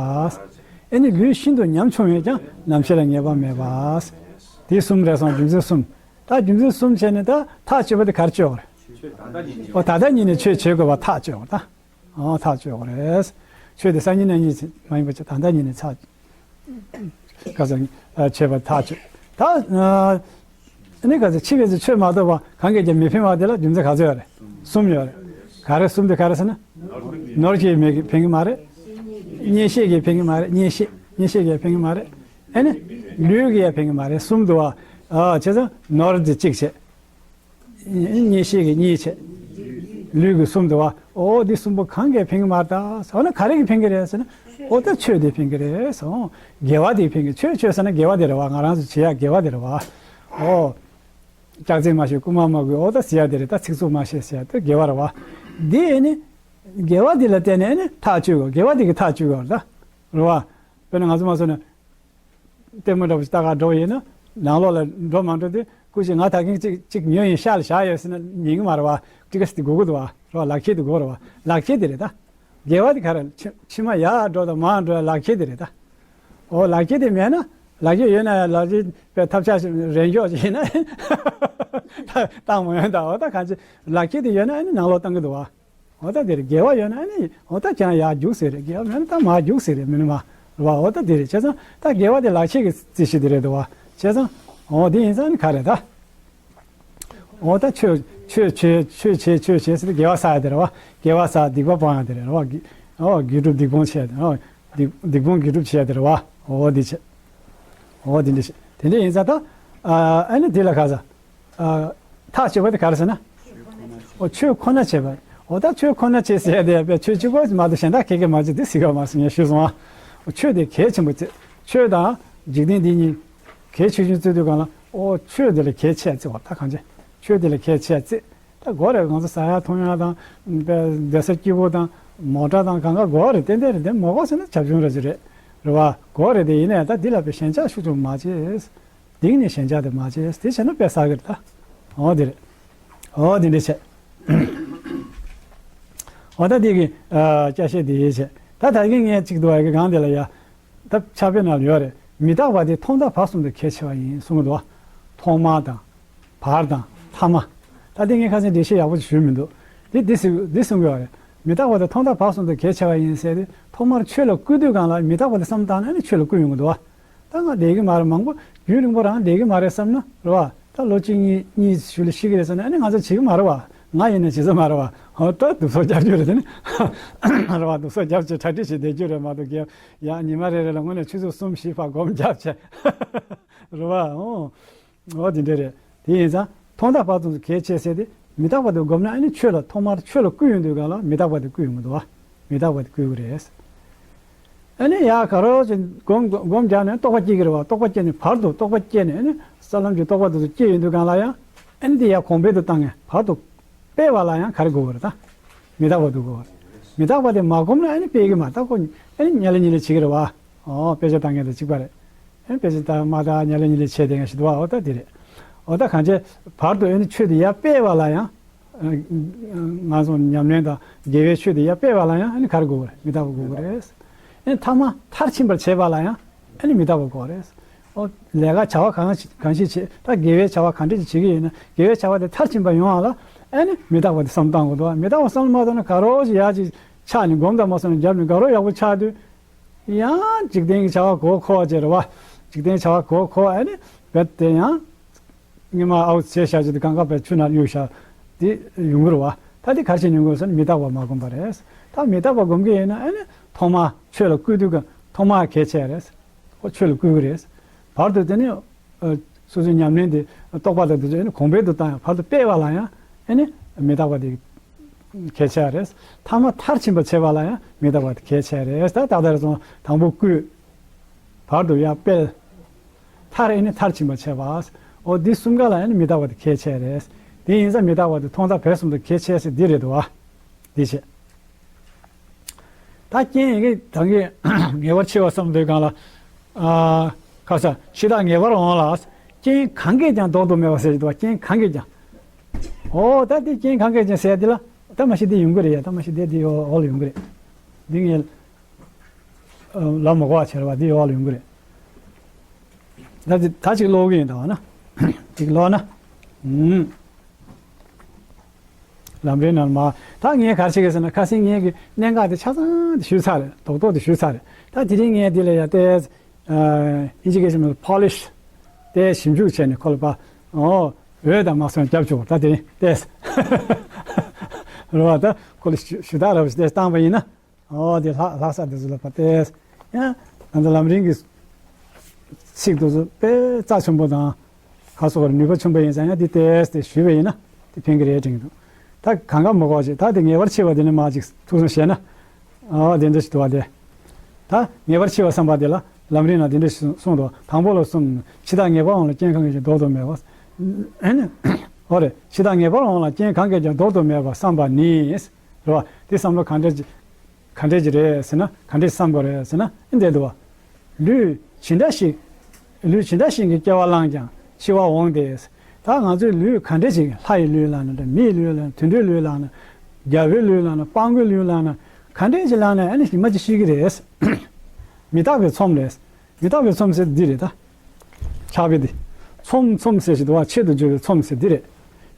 ཨེ་ནི་ལུས་ཤིན་ཏུ་ཉམ་ཆུང་བས་ཀྱང་ནམ་འཆི་ལ་ངེས་པ་མེད་པ། དེ་གསུམ་རེད་སོང་། རྒྱུ་མཚན་གསུམ། ད་རྒྱུ་མཚན་གསུམ་བྱས་ནས་ད་ཐག་གཅོད་པ་དེ་ག་རེ་གཅོད་དགོས་རེད། ཨོ་ད་ལྟ་ཉིད་ནས་ཆོས་བྱེད་དགོས་པ་ཐག་གཅོད་དགོས་ད། ཨོ་ཐག་གཅོད་དགོས་རེད། ཆོས་དེ་སང་ཉིན་གནངས་ཉིན་མ་ཡིན་པ་ཅིག་ད་ལྟ་ཉིད་ནས་ཚར། ག་ཚོད་བྱས་པ་ཐག་ཆོད། ད་ཨ་ནི་ག་ཚོད་འཆི་བའི་ཚེ་ཆོས་མ་ཐོབ་པ་གང་གིས་ཀྱང་མི་ཕན་པ་དེ་ལ་རྒྱུ་མཚན་ག་ཚོད་ཡོད་རེད། གསུམ་ཡོད་རེད། ག་རེ་གསུམ་དེ་ག་རེ་ཟེར་ན། ནོར་གྱིས་མི་ཕན་གྱི་མ་རེད། གཉེན་བཤེས་ཀྱིས་ཕན་གྱི་མ་རེད། གཉེན་བཤེས་གཉེན་བཤེས་ཀྱིས་ཕན་གྱི་མ་རེད། ཨ་ནི་ལུས་ཀྱིས་ཡང་ཕན་གྱི་མ་རེད། གསུམ་འདུག་བ། ཨ་བྱས་ཙང་ནོར་དེ་གཅིག་བྱས། གཉེན་བཤེས་ཀྱིས་གཉིས་བྱས། ལུས་ཀྱིས་གསུམ་འདུག་བ། ཨོ་འདི་གསུམ་པོ་གང་གིས་ཕན་གྱི་མ་རེད་ད་ཟེར་ན་ག་རེ་གིས་ཕན་གྱི་རེད་ཟེར་ན། ཨོ་ད་ཆོས་དེས་ཕན་གྱི་རེད་ཟེར། དགེ་བ་དེས་ཕན་གྱི། ཆོས་ཆོས་ཟེར་ན་དགེ་བ་དེ་རེད་བ། ང་རང་ཚོ་བྱེད་ཡག་དགེ་བ་དེ་རེད་བ། ཨོ། སྐྱག་རྫུན་མ་བཤད། རྐུན་མ་མ་རྐུ། ཨོ་ད་ཟེར་ཡག་དེ་རེད། ད་ཚིག་རྩུབ་མ་བཤད་ཟེར་ཡག་དེ་དགེ་བ་རེད་བ། འདི་ཨེ་ནི་དགེ་བ་འདི་ལ་བརྟེན་ནས་ཨེ་ནི་ཐག་གཅོད་དགོས། དགེ་བ་འདི་གིས་ཐག་གཅོད་དགོས་རེད་ད། རེད་བ། དཔེར་ན་ང་ཚོ་མ་སོང་ན། ལྟད་མོ་འདྲ་པོ་ཞིག་ལྟ་ག་འགྲོ་བ་ཡིན་ན། ནང་ལོགས་ལ་འགྲོ་མ་འགྲོ་དེ་སྐུ་མཁྱེན་ང་ད་གིན་གཅིག་གཅིག་ཉོས་ཡིན། ཤག་ལ་བཞག་ཡོད་ཟེར་ན་ཉན་གྱི་མ་རེད་བ། ཊི་ཀེ་ཊི་དེ་དགོས་ཀྱི་འདུག་བ། རེད་བ། ལག་ཁྱེར་དེ་དགོས་རེད་བ། ལག་ཁྱེར་དེ་རེད་ད། དགེ་བ་དེ་ག་རེ། ཕྱི་ཕྱི་མ་ཡར་འགྲོ་དང་མར་འགྲོ་ཡ་ལག་ཁྱེར་དེ་རེད་ད། འོ་ལག་ཁྱེར་དེ་མེད་ན། ལག་ཁྱེར་ཡོད་ན་ཡང་ལག་ཁྱེར་པའི་ཐབས་ཆག་རེ་འཇོག་ཅིག་ཡིན་ན་བཏང་མ་ཡོང་ད། འོ་ད་གང་ཅི་ལག་ཁྱེར་དེ་ཡོད་ན་ཨ་ནི་ནང་ལོགས་བཏང་གི་འདུག་བ། འོ་ད་དེ་རེད། དགེ་བ་ཡོད་ན་ཨ་ནི་འོ་ད་ཀྱང་ཡར་རྒྱུགས་ཟེར་རེད། དགེ་བ་མེད་ན་ད་མར་རྒྱུགས་ཟེར་རེད། མིན་ན་མ་རེད་བ། འོ་ད་དེ་རེད། བྱས་ཙང་ད་དགེ་བ་དེ་ལག་ཁྱེར་གྱི་རྩིས་གཞི་དེ་རེད་འདུག་བ། བྱས་ཙང་འོ་དེ་ཡིན་ཙང་ཨ་ནི་ག་རེད་ད། འོ་ད་ཆོས་ཆོས་བྱེད་ཆོས་བྱེད་ཆོས་བྱེད་ཟེར་ཏེ་དགེ་བ་བསགས་ཡ་དེ་རེད་བ། དགེ་བ་བསགས། སྡིག་པ་སྤང་ཡ་དེ་རེད་བ། དགེ་འོ་དགེ་སྒྲུབ་སྡིག་སྤོང་བྱེད་ཡ་དེ་རེད་བ། སྡིག་སྡིག་སྤོང་དགེ་སྒྲུབ་བྱེད་ཡ་དེ་རེད་བ། འོ་དེ་བྱེད། འོ་དེ་འདྲ་བྱེད། དེ་འདྲ་ཡིན་ཙང་ད་ཨ་ཨ་ནི་དེ་ལ་ག་ས། ཨ་ཐག་གཅོད་པ་དེ་ག་རེ་ཟེར་ན། འོ་ཆོས་ཁོ་ན་བྱེད་པ། འོ་ད་ཆོས་ཁོ་ན་བྱེད་ཟེར་ཡ་དེ་དཔེ་ཆོས་གཅིག་པོ་མ་གཏོགས་གཞན་དག་ག་གེ་མ་བྱེད་དེ་ཟེར་གི་མ་སོང་ངས་ཞུས་སོང་ཨ། འོ་ཆོས་དེ་གལ་ཆེན་པོ་བརྩི། ཆོས་དང་འཇིག་རྟེན་འདི་གཉིས་གལ་ཆེ་ཆུང་བརྩི་དུས་སྒང་ལ། འོ་ཆོས་དེ་ལ་གལ་ཆེ་བརྩི་བ། ད་གང་ཅི་ཆོས་དེ་ལ་གལ་ཆེ་བརྩི། ད་དགོས་རེད། ང་ཚོ་ཟ་ཡ་འཐུང་ཡ་དང་། དཔེ་སྡོད་ས་སྐྱིད་པོ་དང་། མོ་ཊ་དང་། གང་ག་དགོས་རེད། ཏན་ཏན་རེད། དེ་མ་དགོས་ཟེར་ན་བྱབ་ཆུང་ར་ཅིག་རེད། རེད་བ། དགོས་རེད། དེ་ཡིན་ན་ཡང་ད་འདི་ལ་དཔེ་ཞེན་ཆགས་ཤུགས་ཆུང་མ་བྱེད། གཏིང་ནས་ཞེན་ཆགས་དེ་མ་བྱེད། དེ་བྱས་ན་དཔེ་བསགས་ཀྱི་རེད་ད། འོ་དེ་རེད། འོ་དེ་འདྲ་བྱས། འོ་ད་དེ་གི་ཨ་སྐྱ་བཤད་དེ་བྱས། ད་ད་གིན་ངས་གཅིག་འདུག་བ་གི་སྒང་དེ་ལ་ཡ། ད་ཕྱག་དཔེ་ནང་ལ་ཡོད་རེད། མི་རྟག་པ་དེ་ཐོག་མཐའ་བར་གསུམ་དུ་གལ་ཆེ་བ་ཡིན་གསུངས་འདུག་བ། ཐོག་མ་དང་། བར་དང་། ཐ་མ། ད་དེ་ངས་ཁ་སང་འགྲེལ་བཤད་ཡག་པོ་ཞིག་ཞུས་མི་འདུག་དེ་འདི་ཟེར་འདི་གསུང་གི་ཡོད་རེད། མི་རྟག་པ་དེ་ཐོག་མཐའ་བར་གསུམ་དུ་གལ་ཆེ་བ་ཡིན་ཟེར་ཏེ། ཐོག་མར་ཆོས་ལ་བསྐུལ་དུས་སྒང་ལ་མི་རྟག་པ་དེ་བསམ་བཏང་ན་ནི་ཆོས་ལ་བསྐུལ་ཡོང་གི་འདུག་བ། ད་ང་བསྡད་ཀྱི་མ་རེད། མང་པོ་རྒྱུན་རིང་པོ་རང་བསྡད་ཀྱི་མ་རེད་བསམ་ན་རེད་བ། ད་ལོ་གཅིག་གཉིས་གཉིས་ཤུལ་ལ་ཤི་གི་རེད་བསམ་ན་ཨ་ནི་ང་ཚོ་བྱེད་ཀྱི་མ་རེད་བ། ང་ཡིན་ན་བྱེད་ས་མ་རེད་བ། ཧོ་ད་དུག་སོགས་རྒྱབ་རྒྱུ་རེད་དེ་ནི། རེད་བ། དུག་སོགས་རྒྱབ་བྱས་གྲ་སྒྲིག་བྱས་བསྡད་རྒྱུ་རེད་མ་གཏོགས། ཡ་ཉི་མ་རེ་རེ་ལ་དངོས་གནས་ཆུ་ཚོད་གསུམ་བཞི་བར་སྒོམ་རྒྱབ་བྱས། རེད་བ། ཨོ། འོ་དེ་འདྲ་རེད། དེ་ཡིན་ཙང་ཐོག་མཐའ་བར་གསུམ་དུ་གལ་ཆེ་ཟེར་ཏེ། མི་རྟག་པ་དེ་བསྒོམས་ན་ཨ་ནི་ཆོས་ལ་ཐོག་མར་ཆོས་ལ་བསྐུལ་ཡོང་དུས་སྒང་ལ་མི་རྟག་པ་དེ་བསྐུལ་ཡོང་གི་འདུག་བ། མི་རྟག་པ་དེ་བསྐུལ་གི་རེད། ཨ་ནི་ཡ་ག་རོ་ཅིག་སྒོམ་སྒོམ་རྒྱག་ནས་རྟོགས་པ་སྐྱེ་གི་རེད་བ། རྟོགས་པ་སྐྱེས་ནས་བར་དུ་རྟོགས་པ་སྐྱེས་ནས་ཨ་ནི་ས་ལམ་གྱི་རྟོགས་པ་དེ་ཚོ་སྐྱེ་ཡོང་དུས་སྒང་ལ་ཡང་ཨ་ནི་དེ་ཡ་གོང་འཕེལ་དུ་བཏང་ནས་བར་དུ་སྤེལ་བ་ལ་ཡང་ག་རེ་དགོས་ཀྱི་རེད་ད། མི་རྟག་པ་དེ་དགོས་ཀྱི་རེད། མི་རྟག་པ་དེ་མ་བསྒོམས་ན་ཨ་ནི་སྤེལ་གི་མ། ད་ཁོ་ཨ་ནི་ཉལ་ལ་ཉལ་ལ་བྱེད་ཀྱི་རེད་བ། ཨོ་དཔེ་ཆ་ལྟ་མཁན་དང་གཅིག་པ་རེད། ཨེ་དཔེ་ཆ་ལྟ་མ་ལྟ་ཉལ་ལ་ཉལ་ལ་བྱས་བསྡད་མཁན་ཞིག་འདུག་བ། འོ་ད་དེ་རེད། འོ་ད་གང་བྱས་བར་དུ་ཨེ་ནི་ཆོས་དེ་ཡར་སྤེལ་བ་ལ་ཡང་། ཨ་ང་ཚོ་ཉམས་ལེན་དང་དགེ་བའི་ཆོས་དེ་ཡར་སྤེལ་བ་ལ་ཡང་ཨེ་ནི་ག་རེ་དགོས་ཀྱི་རེད། མི་རྟག་པ་དགོས་ཀྱི་རེད། ཨེ་ཐ་མ་མཐར་ཕྱིན་པར་བྱེད་པ་ལ་ཡང་ཨེ་ནི་མི་རྟག་པ་དགོས་རེད། ཨོ་ལས་ཀ་བྱ་བ་གང་གང་ཞིག་བྱེད། ད་དགེ་བའི་བྱ་བ་ག་འདྲ་ཞིག་བྱེད་ཀྱི་ཡོད་ན་དགེ་བའི་བྱ་བ་དེ་མཐར་ཕྱིན་པ་ཡོང་བ་ལ་ཨེ་ནི་མི་རྟག་པ་དེ་བསམ་བཏང་དགོས་འདུག་མི་རྟག་པ་བསམ་མ་བཏང་ན་ག་རོ་ཞིག་ཡར་ཅིག་ཆགས་ནས་སྒོམ་དང་མ་སོང་ནས་རྒྱབ་ནས་ག་རོ་ཡག་པོ་ཆགས་དུས། ཡང་འཇིག་རྟེན་གྱི་བྱ་བ་གོ་ཁོ་བ་ཅིག་རེད་བ། འཇིག་རྟེན་བྱ་བ་གོ་ཁོ་ཨ་ནི་རྦད་དེ་ཡང་། སྔོན་མ་ཨའུ་ཚེ་བྱ་ཅིག་དེ་གང་ག་པའི་ཆུ་ནང་གཡུག་བཞག་དེ་ཡོང་གི་རེད་བ། ད་དེ་ག་རེ་བྱས་ཡོང་གི་རེད་ཟེར་ན་མི་རྟག་པ་མ་བསྒོམས་པ་རེད། ད་མི་རྟག་པ་བསྒོམ་གི་ཡིན་ན་ཨ་ནི་ཐོག་མ་ཆོས་ལ་བསྐུལ་དུས་ཀྱི་ཐོག་མ་གལ་ཆེ་རེད། ཁོ་ཆོས་ལ་བསྐུལ་གི་རེད། བར་དུ་དེ་ནི། སོ་སོའི་ཉམས་ལེན་དེ་རྟོགས་པ་དང་དེ་ཚོ་ཨ་ནི་གོང་འཕེལ་དུ་བཏང་ཡང་བར་དུ་སྤེལ་བ་ལ་ཡང་ཨ་ནི་མི་རྟག་པ་དེ་གལ་ཆེ་བ་རེད། ཐ་མ་མཐར་ཕྱིན་པར་བྱེད་པ་ལ་ཡང་མི་རྟག་པ་དེ་གལ་ཆེ་རེད། ད་ཏག་ཏག་རེད་སོང་། དང་པོ་བསྐུལ། བར་དུ་ཡང་སྤེལ། མཐར་ཨ་ནི་མཐར་ཕྱིན་པར་བྱེད་པ། འོ་འདི་གསུམ་ཀ་ལ་ཨ་ནི་མི་རྟག་པ་དེ་གལ་ཆེ་རེད། དེ་ཡིན་ཙང་མི་རྟག་པ་དེ་ཐོག་མཐའ་བར་གསུམ་དུ་གལ་ཆེ་ཟེར་འདི་རེད་འདུག་བ། འདི་བྱེད། ད་རྐྱེན་ཡི་གེ་དང་གི་ངེས་པར་འཆི་བ་བསམ་དུས་སྒང་ལ། ཨ་ཁ་ས་འཆི་བདག་ངེས་པར་འོང་ལ། རྐྱེན་གང་གིས་ཀྱང་ལྡོག་ཏུ་མེད་པ་ཟེར་གྱི་འདུག་བ། རྐྱེན་གང་གིས་ཀྱང་། འོ་ད་འདི་རྐྱེན་གང་གིས་ཀྱང་ཟེར་འདི་ལ་ད་མ་གཞི་འདི་ཡོང་གི་རེད་ཡ། ད་མ་གཞི་འདི་འདི་འོག་ལ་ཡོང་གི་རེད། འདི་ངས་ལབ་མ་དགོས་པ་བྱས་པ་འདི་ཡོག་ལ་ཡོང་གི་རེད། ད་ཅིག་ད་ཅིག་ཀློག་གི་ཡིན་ད་བ་ན། ཅིག་ཀློག་ན། ཨུམ། ལམ་རིམ་ནང་མ། ད་ངས་ག་རེ་བྱེད་ཀྱི་ཟེར་ན། ཁ་སང་ངས་ཀྱི་གནད་འགག་དེ་ཆ་ཚང་དེ་ཞུས་ཚར་རེད། རྡོག་རྡོག་དེ་ཞུས་ཚར་རེད། ད་དེ་རིང་ངས་འདི་ལ་ཡ་ཏོག་ཙམ། ཨིན་ཇི་སྐད་ཆ་མིན་པོ་ལིཤ་ཏོག་ཙམ་ཞིབ་འཇུག་བྱས་ནས་ཁོ་ལ་པ། ཨོ། འོད་དང་མ་སོང་རྒྱབ་བཅུག་ད་དེ་རིང་ཏོག་ཙམ། རེད་བ། ད་ཁོ་ལ་ཞུ་ཞུ་དག་ར་བ་ཞིག་ཏོག་ཙམ་བཏང་བ་ཡིན་ན། ཨོ་དེ་ལྷག་ལྷག་ས་དེ་ཚོ་ལ་པ་ཏོག་ཙམ། ཡང་ང་ཚོ་ལམ་རིམ་གྱི་ཚིག་དེ་ཚོ་དཔེ་རྩ་ཆེན་པོ་དང་། ག་སོགས་ནུས་པ་ཆེན་པོ་ཡིན་ཙང་ཡང་འདི་ཏོག་ཙམ་ཞུས་པ་ཡིན་ན་དེ་ཕན་གྱི་རེད་དྲན་གྱི་འདུག་ད་གང་ག་མི་དགོས་ཅིག་ད་དེ་ངེས་པར་འཆི་བ་དེ་ནི་མ་ཅིག་ཐུགས་བསམ་བཞེས་ན། ཨ་དེ་འདྲ་ཞིག་འདུག་བ་དེ། ད་ངེས་པར་འཆི་བ་བསམ་པ་དེ་ལ་ལམ་རིམ་ན་དེ་འདྲ་ཞིག་གསུངས་འདུག་དང་པོ་ལ་གསུམ། འཆི་བདག་ངེས་པར་འོང་ལ་རྐྱེན་གང་གིས་ཀྱང་ལྡོག་ཏུ་མེད་པ། ཨ་ནི། འོ་རེད། འཆི་བདག་ངེས་པར་འོང་ལ་རྐྱེན་གང་གིས་ཀྱང་ལྡོག་ཏུ་མེད་པར་བསམ་པ་ནི། རེད་བ། དེ་བསམ་བློ་གང་འདྲ་ཅིག་ག་འདྲས་ཅིག་རེད་ཟེར་ན། ག་འདྲས་བསམ་དགོས་རེད་ཟེར་ན། འདི་འདུག་བ། ལུས་ཇི་འདྲ་ཞིག་ལུས་ཇི་འདྲ་ཞིག་གི་སྐྱེ་བ་བླངས་ཀྱང་འཆི་བ་འོང་སྟེ། ད་ང་ཚོའི་ལུས་ག་འདྲས་ཅིག་ལྷ་ཡི་ལུས་བླངས་ན་འདྲ། མི་ཡི་ལུས་བླངས་ན། དུད་འགྲོའི་ལུས་བླངས་ན། རྒྱལ་པོའི་ལུས་བླངས་ན། སྤྲང་པོའི་ལུས་བླངས་ན། ག་འདྲས་ཅིག་བླངས་ན་ཨ་ནི་ཉི་མ་ཅིག་ཤི་གི་རེད། མི་རྟག་པའི་ཚོམས་རེད། མི་རྟག་པའི་ཚོམས་ཟེར་འདི་རེད་ད། ཕྱག་དཔེ་འདི། ཚོམས་ཚོམས་ཟེར་ཞིག་འདུག་བ། ཆེད་དུ་བརྗོད་པའི་ཚོམས་ཟེར་འདི་རེད།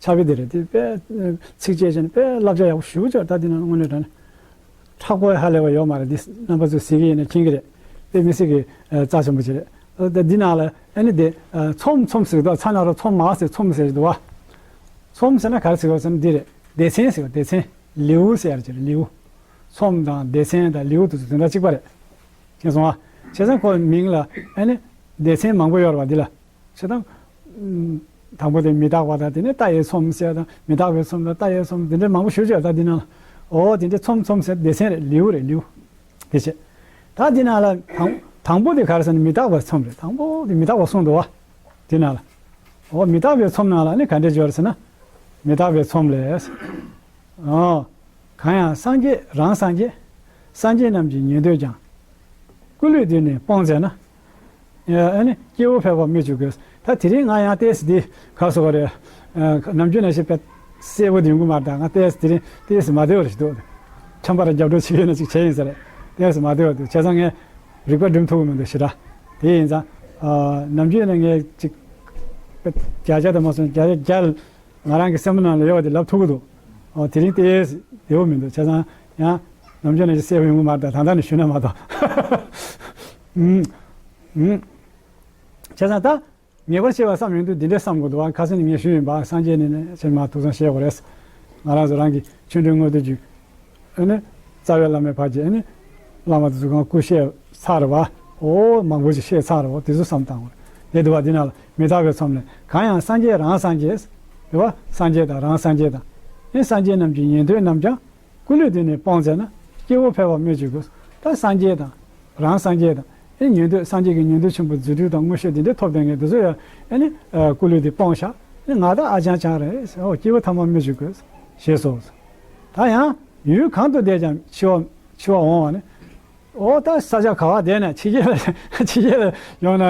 ཕྱག་དཔེ་འདི་རེད། འདི་དཔེ་ཚིགས་བཅད་བྱས་ནས་དཔེ་བསླབ་བྱ་ཡག་པོ་ཞེ་པོ་ཅིག་ད་འདི་ནང་དངོས་གནས་དྲང་གནས། མཁྲེགས་པོ་ཧ་ལས་པ་ཡོད་མ་རེད། འདི་རྣམ་པ་ཚོས་གཟིགས་ཀྱི་ཡིན་ན་མཁྱེན་གྱི་རེད། དཔེ་མི་སྲིད་ཀྱི་རྩ་ཆེན་པོ་ཅིག་རེད། ད་འདི་ནང་ལ་ཨ་ནི་འདི་ཚོམས་ཚོམས་ཟེར་གྱི་འདུག་ཚ་ན་རོ་ཚོམས་མ་ཟེར་ཚོམས་ཟེར་གྱི་འདུག་བ། ཚོམས་ཟེར་ན་ག་རེ་ཟེར་གྱི་ཡོད་ཟེར་ན་འདི་རེད། སྡེ་ཚན་ཟེར་བ། སྡེ་ཚན། ལེའུ་ཟེར་ཡ་ཅིག་རེད། ལེའུ། ཚོམས་དང་སྡེ་ཚན་དང་ལེའུ་དེ་ཚོ་དོན་དག་གཅིག་པ་རེད། མཁྱེན་སོང་ཨ། བྱས་ཙང་ཁོ་མིང་ལ་ཨ་ནི་སྡེ་ཚན་མང་པོ་ཡོད་རེད་བ་འདི་ལ། བྱས་ཙང་། ཨུམ། དང་པོ་དེ་མི་རྟག་པ་དང་། དེ་ནས་ལྟ་བའི་ཚོམས་ཟེར་དང་། མི་རྟག་པའི་ཚོམས་དང་། ལྟ་བའི་ཚོམས། དེ་འདྲ་མང་པོ་ཞེ་པོ་ཅིག་ཡོད་ད་འདི་ནང་ལ། འོ་དེ་འདྲ་ཚོམས་ཚོམས་ཟེར་སྡེ་ཚན་རེད། ལེའུ་རེད། ལེའུ། དེ་བྱས། ད་འདི་ནང་ལ་དང་དང་པོ་དེ་ག་རེ་ཟེར་ན་མི་རྟག་པའི་ཚོམས་རེད། དང་པོ་དེ་མི་རྟག་པ་གསུངས་འདུག་བ། འདི་ནང་ལ། འོ་མི་རྟག་པའི་ཚོམས་ནང་ལ་ནི་ག་འདྲ་ཅིག་ཡོད་རེད་ཟེར་ན། མི་རྟག་པའི་ཚོམས་ལས། ཨོ། གང་ཡང་སངས་རྒྱས་རང་སངས་རྒྱས། སངས་རྒྱས་རྣམས་ཀྱི་ཉན་ཐོས་ཀྱང་། སྐུ་ལུས་འདི་ནི་སྤོང་མཛད་ན། ཨ་ནི་སྐྱེ་བོ་ཕལ་པ་སྨོས་ཅི་དགོས། ད་དེ་རིང་ང་ཡང་ཏོག་ཙམ་འདི་ག་སོ་བ་རེད། ནམ་རྒྱུན་ནང་བཞིན་དཔེ་གསལ་པོ་འདི་ཡོང་གི་མ་རེད། ད་ང་ཏོག་ཙམ་དེ་རིང་ཏོག་ཙམ་མ་བདེ་བ་རེ་ཞིག་འདུག་ཁྲམ་པ་ར་རྒྱབ་སྐྱོར་བྱེད་ཡོད་ན་ཅིག་བྱས་ཡིན་ས་རེད། ཏོག་ཙམ་མ་བདེ་བ་འདུག་བྱས་ཙང་ངས་རིག་པ་སྒྲིམ་ཐུབ་ཀྱི་མི་འདུག་ཞེ་དྲག་དེ་ཡིན་ཙང་། ནམ་རྒྱུན་ནས་ངས་ཅིག་བརྒྱ་ཆ་དང་མ་སོང་བརྒྱ་ཆ་བརྒྱ། ང་རང་གི་སེམས་ནང་ལ་ཡོད་པ་དེ་ལབ་ཐུབ་ཀྱི་འདུག་ཨོ་དེ་རིང་ཏོག་ཙམ་བདེ་པོ་མི་འདུག་བྱས་ཙང་ཡང་ནམ་རྒྱུན་ནང་བཞིན་གསལ་པོ་ཡོང་གི་མ་རེད། ད་ད་ལྟ་ནས་ཞུས་ན་མ་གཏོགས། ཨུམ། ཨུམ། བྱས་ཙང་ད་ངེས་པར་འཆི་བ་བསམ་ཡོང་དུས་འདི་འདྲ་བསམ་དགོས་འདུག་བ། ཁ་སང་ནས་ངས་ཞུས་ཡིན་པ། སངས་རྒྱས་ནས་ནས་ཕྱིར་མ་ཐུགས་བསམ་བཞེས་དགོས་རེད། ང་རང་ཚོ་རང་གི་ཆོ་འཕྲུལ་དངོས་བསྟོད་ཀྱི། ཨ་ནི། རྩ་བའི་བླ་མའི་བར་གྱི་ཨ་ནི། བླ་མ་དེ་ཚོ་གང་སྐུ་གཤེགས་ཚར་བ། འོ་མང་པོ་ཞིག་གཤེགས་ཚར་བ་དེ་ཚོ་བསམ་བཏང་བ་རེད། དེ་འདུག་བ། འདི་ནང་ལ་མི་རྟག་པའི་ཚོམས་ལས། གང་ཡང་སངས་རྒྱས་རང་སངས་རྒྱས། དེ་བ་སངས་རྒྱས་དང་རང་སངས་རྒྱས་དང་། ཨེ་སངས་རྒྱས་རྣམས་ཀྱི་ཉན་ཐོས་རྣམས་ཀྱང་། སྐུ་ལུས་འདི་ནི་སྤོང་མཛད་ན། སྐྱེ་བོ་ཕལ་པ་སྨོས་ཅི་དགོས། ད་སངས་རྒྱས་དང་། རང་སངས་རྒྱས་དང་། ཨེ་ཉན་ཐོས། སངས་རྒྱས་ཀྱི་ཉན་ཐོས་ཆེན་པོ་རྫུ་འཕྲུལ་དང་མངོན་ཤེས་འདི་འདྲ་ཐོབ་བསྡད་མཁན་དེ་ཚོ་ཡང་ཨ་ནི་སྐུ་ལུས་འདི་སྤོང་ཤག་ཨེ་ང་ད་ཨ་ཅང་ཅང་རེད། ཨོ་སྐྱེ་བོ་ཐ་མ་སྨོས་ཅི་དགོས། ཞེས་སོ། ད་ཡང་ཡུལ་གང་དུ་བསྡད་ཀྱང་འཆི་བ་འཆི་བ་འོང་བ་ནི། ཨོ་ད་ས་ཆ་ག་བ་བསྡད་ན་ཕྱི་རྒྱལ་ལ་ཕྱི་རྒྱལ་ལ་ཡོང་ན་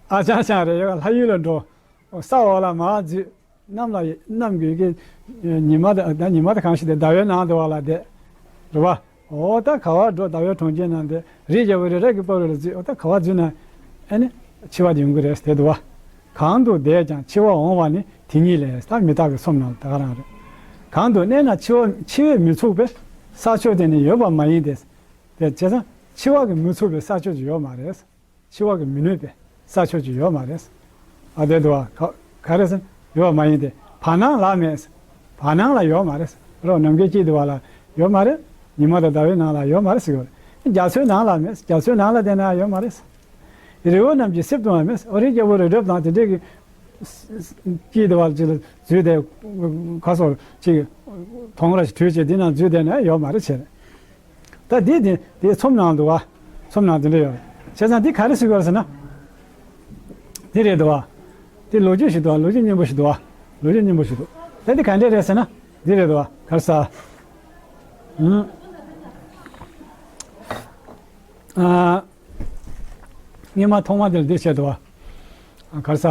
ཨ་ཅང་ཅང་རེད། ཡང་ལྷ་ཡུལ་ལ་འགྲོ། ས་འོག་ལ་མར་འཛུལ། གནམ་ལ་གནམ་གྱི་གི་ཉི་མ་དང་ཉི་མ་དང་གང་ཞིག་དེ་ཟླ་བའི་ནང་དུ་བ་ལ་བསྡད། རེད་བ། འོ་ད་ག་བ་འགྲོ། ཟླ་བའི་གྲོང་ཁྱེར་ནང་དེ་རི་རྒྱལ་པོ་རི་རབ་ཀྱི་དཔའ་བོ་ལ་འཛུལ། འོ་ད་ག་བ་འཛུལ་ན་ཨ་ནི་འཆི་བ་དེ་ཡོང་གི་རེད་དེ་འདུག་བ། གང་དུ་བསྡད་ཀྱང་འཆི་བ་འོང་བ་ནི་དེ་ཉིད་ལས། ད་མི་རྟག་པའི་ཚོམས་ནང་ད་ག་རང་རེད། གང་དུ་གནས་ན་འཆི་བ་འཆི་བས་མི་ཚུགས་པའི་ས་ཕྱོགས་དེ་ནི་ཡོད་པ་མ་ཡིན་ཏེ། དེ་བྱས་ཙང་འཆི་བ་གིས་མི་ཚུགས་པའི་ས་ཕྱོགས་ཅིག་ཡོད་མ་རེད། འཆི་བ་གིས་མི་གནོད་པའི་ས་ཕྱོགས་ཅིག་ཡོད་མ་རེད། ཨ་དེ་འདུག་བ། ག་ག་རེ་ཟེར་ན་ཡོད་པ་མ་ཡིན་ཏེ། བར་སྣང་ལ་མེད། བར་སྣང་ལ་ཡོད་མ་རེད། རོ་ནམ་མཁའི་དཀྱིལ་དུ་བ་ལ་ཡོད་མ་རེད། ཉི་མ་དང་ཟླ་བའི་ནང་ལ་ཡོད་མ་རེད་ཟེར་གྱི་ཡོད་རེད། རྒྱ་མཚོའི་ནང་ལ་མེད། རྒྱ་མཚོའི་ནང་ལ་བསྡད་ན་ཡོད་མ་རེད། རི་བོ་རྣམས་ཀྱི་གསེབ་ཏུའང་མེད། ཨོ་རི་རྒྱལ་པོ་རི་རབ་དང་དེ་འདྲས་ཀྱི་དཀྱིལ་དུ་བ་ཅིག་ལ་འཛུལ་ཏེ་ག་སོགས་ཅིག་དོང་ར་ཞིག་བྲུས་བྱས་འདི་ན་འཛུལ་བསྡད་ན་ཡོད་མ་རེད་བྱས། ད་འདི་དེ་དེ་ཚོམས་ནང་འདུག་བ། ཚོམས་ནང་དེ་འདྲ་ཡོད་རེད། བྱས་ཙང་འདི་ག་རེ་ཟེར་དགོས་རེད་ཟེར་ན། འདི་རེད་འདུག་བ། འདི་ལོ་རྒྱུས་ཤིག་འདུག་བ། ལོ་རྒྱུས་སྙན་པོ་ཞིག་འདུག་བ། ལོ་རྒྱུས་སྙན་པོ་ཞིག་འདུག་ད་འདི་ག་འདྲས་རེད་ཟེར་ན། འདི་རེད་འདུག་བ། ག་རེ་ཟ། ཨུམ། ཨ། སྔོན་མ་ཐོག་མ་དེ་ལ་འདི་བྱས་འདུག་བ། ག་རེ་ཟ།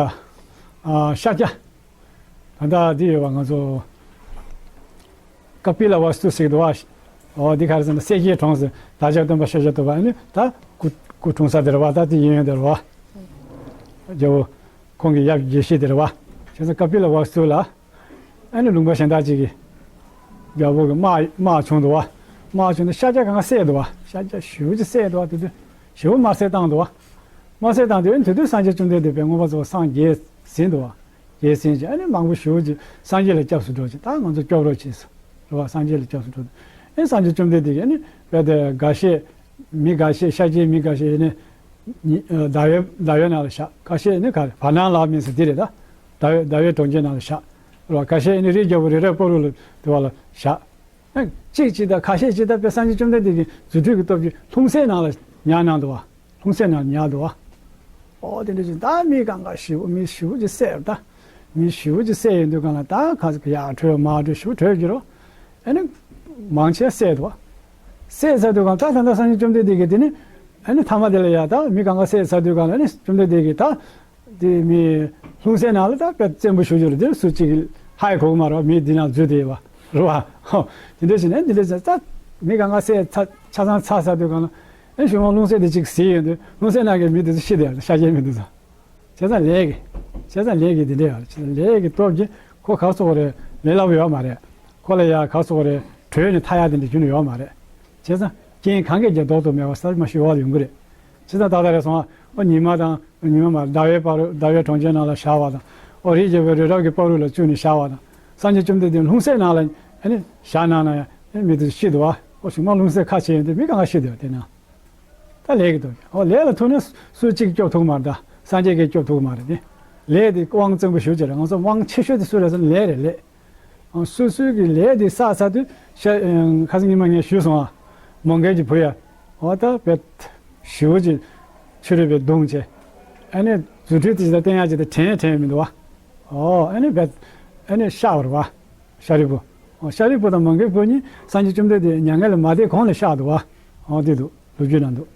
ཨ། ཤཱཀྱ། ད་ལྟ་འདི་ཡོད་པ་ང་ཚོ་ཀ་པི་ལ་ཝ་སྟུ་ཟེར་གྱི་འདུག་བ། ཨོ་འདི་ག་རེ་ཟེར་ན་སྲས་ཀྱི་གྲོང་ཟེར་བདག་ཅག་སྟོན་པ་ཤཱཀྱ་ཐུབ་པ་ཨ་ནི་ད་སྐུ་སྐུ་འཁྲུངས་ས་དེ་རེད་བ། ད་དེ་གཡས་གཡོན་དེ་རེད་བ། རྒྱལ་པོ་ཁོང་གི་ཡབ་དགེ་བཤེས་དེ་རེད་བ། བྱས་ཙང་ཀ་པི་ལ་ཝ་སུ་ལ་ཨ་ནི་ལུང་པ་གཞན་དག་ཅིག་གི་རྒྱལ་པོ་གི་དམག་དམག་བྱུང་འདུག་བ། དམག་བྱུང་ནས་ཤཱཀྱ་གང་ག་བསད་འདུག་བ། ཤཱཀྱ་ཞེ་པོ་ཅིག་བསད་འདུག་བ། དེ་དུས་ཞེ་པོ་དམར་བསད་བཏང་འདུག་བ། དམར་བསད་བཏང་དུས་ཨ་ནི་དེ་དུས་སངས་རྒྱས་བཅོམ་ལྡན་འདས་དཔེ་མངོན་པར་རྫོགས་སངས་རྒྱས་ཟིན་འདུག་བ། རྒྱལ་སྲིད་ཅེས་ཨ་ནི་མང་པོ་ཞེ་པོ་ཅིག་སངས་རྒྱས་ལ་སྐྱབས་སུ་འགྲོ་ཅིག་ད་ང་ཚོ་སྐྱོབ་རོགས་བྱེད་ཟེར་རེད་བ། སངས་རྒྱས་ལ་སྐྱབས་སུ་འགྲོ་དུས་ཨ་ནི་སངས་རྒྱས་བཅོམ་ལྡན་འདས་ཀྱིས་ཨ་ནི་རྦད་དེ་འགའ་ཤས་མི་འགའ་ཤས་ཤཱཀྱའི་མི་འགའ་ཤས་ཨ་ནི་ཉི་ཟླ་བའི་ཟླ་བའི་ནང་ལ་བཞག་ཁ་ཤས་ཨ་ནི་ག་རེ་བར་སྣང་ལ་མིན་ཟེར་འདི་རེད་ད། ཟླ་བའི་ཟླ་བའི་གྲོང་ཁྱེར་ནང་ལ་བཞག་རེད་བ། ཁ་ཤས་ཨ་ནི་རིའི་རྒྱལ་པོ་རི་རབ་སྤ་རོ་ལ་དེ་བ་ལ་བཞག་གཅིག་གཅིག་དང་ཁ་ཤས་གཅིག་དང་དཔེ་སངས་རྒྱས་བཅོམ་ལྡན་འདས་ཀྱི་རྫུ་འཕྲུལ་གྱི་སྟོབས་ཀྱིས་ལྷུང་བཟེད་ནང་ལ་ཉར་གནང་འདུག་བ། ལྷུང་བཟེད་ནང་ལ་ཉར་འདུག་བ། ཨོ་དེ་འདྲ་ཅིག་ད་མི་གང་ག་ཞེ་པོ་མི་ཞེ་པོ་ཅིག་བསད་ད། མི་ཞེ་པོ་ཅིག་བསད་ཡོང་དུས་གང་ལ་ད་ག་ཚོད་ཡར་བྲོས་མར་བྲོས་ཞེ་པོ་བྲོས་ཀྱི་རོ། ཨ་ནི་མང་ཆེ་བསད་འདུག་བ། བསད་ཚར་དུས་གང་ད་ད་ལྟ་སངས་རྒྱས་བཅོམ་ལྡན་འདས་ཀྱིས་དེ་ནི་ཨ་ནི་ཐ་མ་དེ་ལ་ཡ་ད་མི་གང་ག་བསད་ཚར་དུས་གང་ལ་ཨ་ནི་བཅོམ་ལྡན་འདས་ཀྱིས་ད། དེ་མི་ལྷུང་བཟེད་ནང་ལ་ད་དཔེ་བཙན་པོ་ཞུ་རྒྱུ་རེད། དེ་སུ་གཅིག་གིས་ཧ་ཡང་གོ་གི་མ་རེད་བ། མི་འདི་ནང་འཛུལ་བསྡད་ཡོད་པ་རེད་བ། ཧོ། དེ་འདྲ་བྱས་ནས་འདི་འདྲ་བྱས་ད་མི་གང་ག་བསད་ཚར་ཆ་ཚང་ཚར་ཚར་དུས་གང་ལ་ཨེ་གཞུང་དབང་ལྷུང་བཟེད་དེ་གཅིག་གཟིགས་ཡོང་དུས་ལྷུང་བཟེད་ནང་གི་མི་དེ་ཚོ་ཤི་བསྡད་ཡོད་རེད། ཤཱཀྱའི་མི་དེ་ཚོ། བྱས་ཙང་ལས་ཀྱི་བྱས་ཙང་ལས་ཀྱི་འདི་འདྲ་ཡོད་རེད། བྱས་ཙང་ལས་ཀྱི་སྟོབས་ཀྱིས་ཁོ་ག་སོགས་རེད་ལས་སླ་པོ་ཡོད་མ་རེད། ཁོ་ལ་ཡ་ག་སོགས་རེད་བྲོས་ནས་ཐར་ཡག་དེ་འདྲ་རྒྱུན་ནས་ཡོད་མ་རེད། བྱས་ཙང་རྐྱེན་གང་གིས་ཀྱང་ལྡོག་ཏུ་མེད་པ་ཟེར་མ་ཞུ་བ་ཡོང་གི་རེད། བྱས་ཙང་ཏག་ཏག་རེད་སོང་ཨ། ཨོ་ཉི་མ་དང་ཉི་མ་མ་ཟླ་བའི་བར་ཟླ་བའི་གྲོང་ཁྱེར་ནང་ལ་བཞག་པ་དང་། ཨོ་རིའི་རྒྱལ་པོའི་རི་རབ་ཀྱི་སྤ་རོ་ལ་བཙུགས་ནས་བཞག་པ་དང་། སངས་རྒྱས་བཅོམ་ལྡན་འདས་ལྷུང་བཟེད་ནང་ལ་ཨ་ནི་བཞག་གནང་ན་ཡང་ཨ་ནི་མི་དེ་ཤི་འདུག་བ། ཨོ་གཞུག་མ་ལྷུང་བཟེད་ཁ་ཕྱེ་ཡོང་དུས་མི་གང་ག་ཤི་འདུག་བ། དེ་ན་ད་ལས་ཀྱི་སྟོབས་ཀྱིས། ཨོ་ལས་ལ་ཐུག་ན་སུ་གཅིག་སྐྱོབ་ཐུབ་མ་རེད་ད། སངས་རྒྱས་ཀྱིས་སྐྱོབ་ཐུབ་མ་རེད་དེ། ལས་དེ་དབང་བཙན་པོ་ཞེ་པོ་ཅིག་རེད། ང་ཚོ་དབང་ཆེ་ཤོས་དེ་སུ་རེད་ཟེར་ན་ལས་རེད་ལས། སོ་སོའི་གི་ལས་དེ་བསགས་ཚར་དུས་ཤ་ཁ་སང་ཉི་མ་ངས་ཞུས་སོང་ཨ། མོའུ་འགལ་གྱི་བུ་ཡ། འོ་ད་བེད་ཞེ་པོ་ཅིག་ཕྱི་རོལ་པའི་གདུང་བྱས། ཨ་ནི་རྫུ་འཕྲུལ་དེ་ཅི་ལྟར་བསྟན་ཡག་ཅིག་དང་དྲན་ཡ་དྲན་ཡ་མི་འདུག་བ། ཨོ་ཨ་ནི་བེད་ཨ་ནི་གཤགས་པ་རེད་བ། ཤཱ་རིའི་བུ། ཨོ་ཤཱ་རིའི་བུ་དང་མོའུ་འགལ་བུ་གཉིས་སངས་རྒྱས་བཅོམ་ལྡན་འདས་མྱ་ངན་ལས་མ་འདས་གོང་ལ་གཤགས་འདུག་བ། ཨོ་དེ་འདུག་ལོ་རྒྱུས་ནང་འདུག་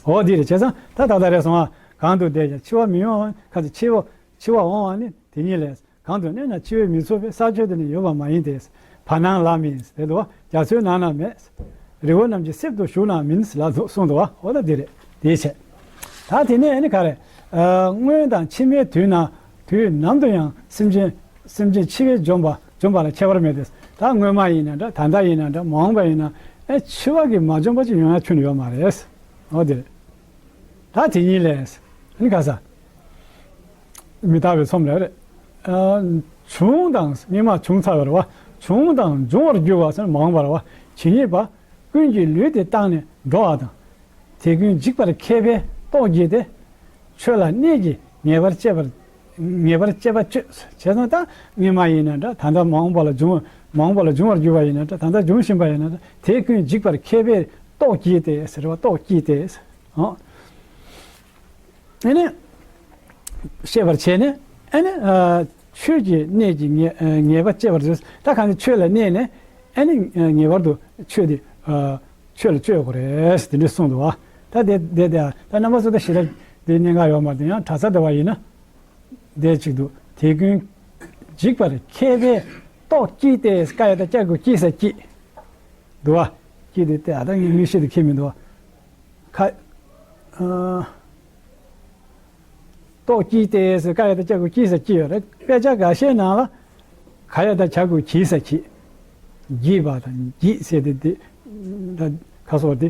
ཨོ་དེ་རེད། བྱས་ཙང་ད་ད་ལྟ་རེད་སོང་ཨ། གང་དུ་བསྡད་ཀྱང་འཆི་བ་མི་འོང་བ། ཁ་ཚ་འཆི་བ་འཆི་བ་འོང་བ་ནི་དེ་ཉིད་ལས། གང་དུ་གནས་ན་འཆི་བས་མི་ཚུགས་པས། ས་ཆོས་དེ་ནི་ཡོད་པ་མ་ཡིན་ཏེ། བར་སྣང་ལ་མིན་དེ་ལོ་རྒྱ་མཚོའི་ནང་ན་མེད། རི་བོ་རྣམས་ཀྱི་གསེབ་ཏུ་བཞུགས་ན་མིན་ལ་གསུངས་འདུག་བ། འོ་ན་འདི་རེད། དེའི་ཕྱིར། ད་དེ་ནས་ཨ་ནི་ག་རེ། སྔོན་དང་ཕྱི་མའི་དུས་ན་དུས་ནམ་དུ་ཡང་སེམས་ཅན་སེམས་ཅན་འཆི་བས་འཇོམས་པ་འཇོམས་པ་ལ་ཁྱད་པར་མེད་དེ། ད་སྔོན་མ་ཡིན་ན་འདྲ། ད་ལྟ་ཡིན་ན་འདྲ། མ་འོངས་པ་ཡིན་ན་ཨེ་འཆི་བ་གིས་མ་འཇོམས་པ་ཅིག་ཡོང་ཡ་ཁྱོན་ནས་ཡོད་མ་རེད། འོ་དེ་རེད། ད་དེ་ཉིད་ལས། ཨ་ནི་ག་ས། མི་རྟག་པའི་ཚོམས་ལས་རེད། ཨ་བྱུང་དང་སྔོན་མ་བྱུང་ཚར་བ་རེད་བ། བྱུང་དང་འབྱུང་བར་འགྱུར་བ་ཟེར་མ་འོངས་པ་རེད་བ། ཇི་སྙེད་པ། ཀུན་གྱི་ལུས་དེ་བཏང་ནས་འགྲོ་བ་དང་། དེ་ཀུན་འཇིག་པར་མཁས་པས་རྟོག་བགྱིས་ཏེ། ཆོས་ལ་གནས་ཀྱི་ངེས་པར་སྤྱད་པར། ངེས་པར་སྤྱད་པ་སྤྱོད། བྱས་ཙང་ད་སྔོན་མ་ཡིན་ན་འདྲ། ད་ལྟ་མ་འོངས་པ་ལ་འབྱུང་མ་འོངས་པ་ལ་འབྱུང་བར་འགྱུར་བ་ཡིན་ན་འདྲ། ད་ལྟ་འབྱུང་བཞིན་པ་ཡིན་ན་འདྲ། དེ་ཀུན་འཇིག་པར་མཁས་པས་རྟོག་བགྱིས་ཏེ་ཟེར་བ། རྟོག་བགྱིས་ཏེ། ཨོ། ཨ་ནི། ཤེས་པར་བྱས་ནས་ཨ་ནི། ཆོས་ཀྱི་གནས་ཀྱི་ངེས་ངེས་པ་སྤྱད་པར་བྱེད། ད་གང་ཚེ་ཆོས་ལ་གནས་ནས་ཨ་ནི་ངེས་པར་དུ་ཆོས་དེ་ཆོས་ལ་སྤྱོད་དགོས་རེད། དེ་འདྲས་གསུངས་འདུག་བ། ད་དེ་དེ་དེ་ད་རྣམ་པ་ཚོ་ད་ཞེ་དྲག་དེ་གནད་འགག་ཡོད་མ་རེད། ཡང་གྲྭ་ས་དེ་བ་ཡིན་ན་དེ་གཅིག་འདུག་དེ་ཀུན་འཇིག་པར་མཁས་པས་རྟོག་བགྱིས་ཏེ། ཀ་ཡ་བཏགས་ཀྱ་གི་གུ་བགྱིས་ས་བགྱིས། འདུག་བ། བགྱིས་ཏེ་དེ་ཨ་ད་ངས་ངས་ཤེས་དེ་ཁྱེད་མི་འདུག་བ། ཁ། ཨ། རྟོག་བགྱིས་ཏེ་ཟེར་ཀ་ཡ་བཏགས་ཀྱ་གི་གུ་བགྱིས་ས་བགྱིས་ཡོད་རེད། དཔེ་ཆ་འགའ་ཤས་ནང་ལ་ག་ཡ་བཏགས་གྱ་གི་གུ་གྱིས་ས་གྱིས། བགྱིས་པ་དང་བགྱིས་ཟེར་ཏེ་དེ་ད་ཁ་སོགས་དེ་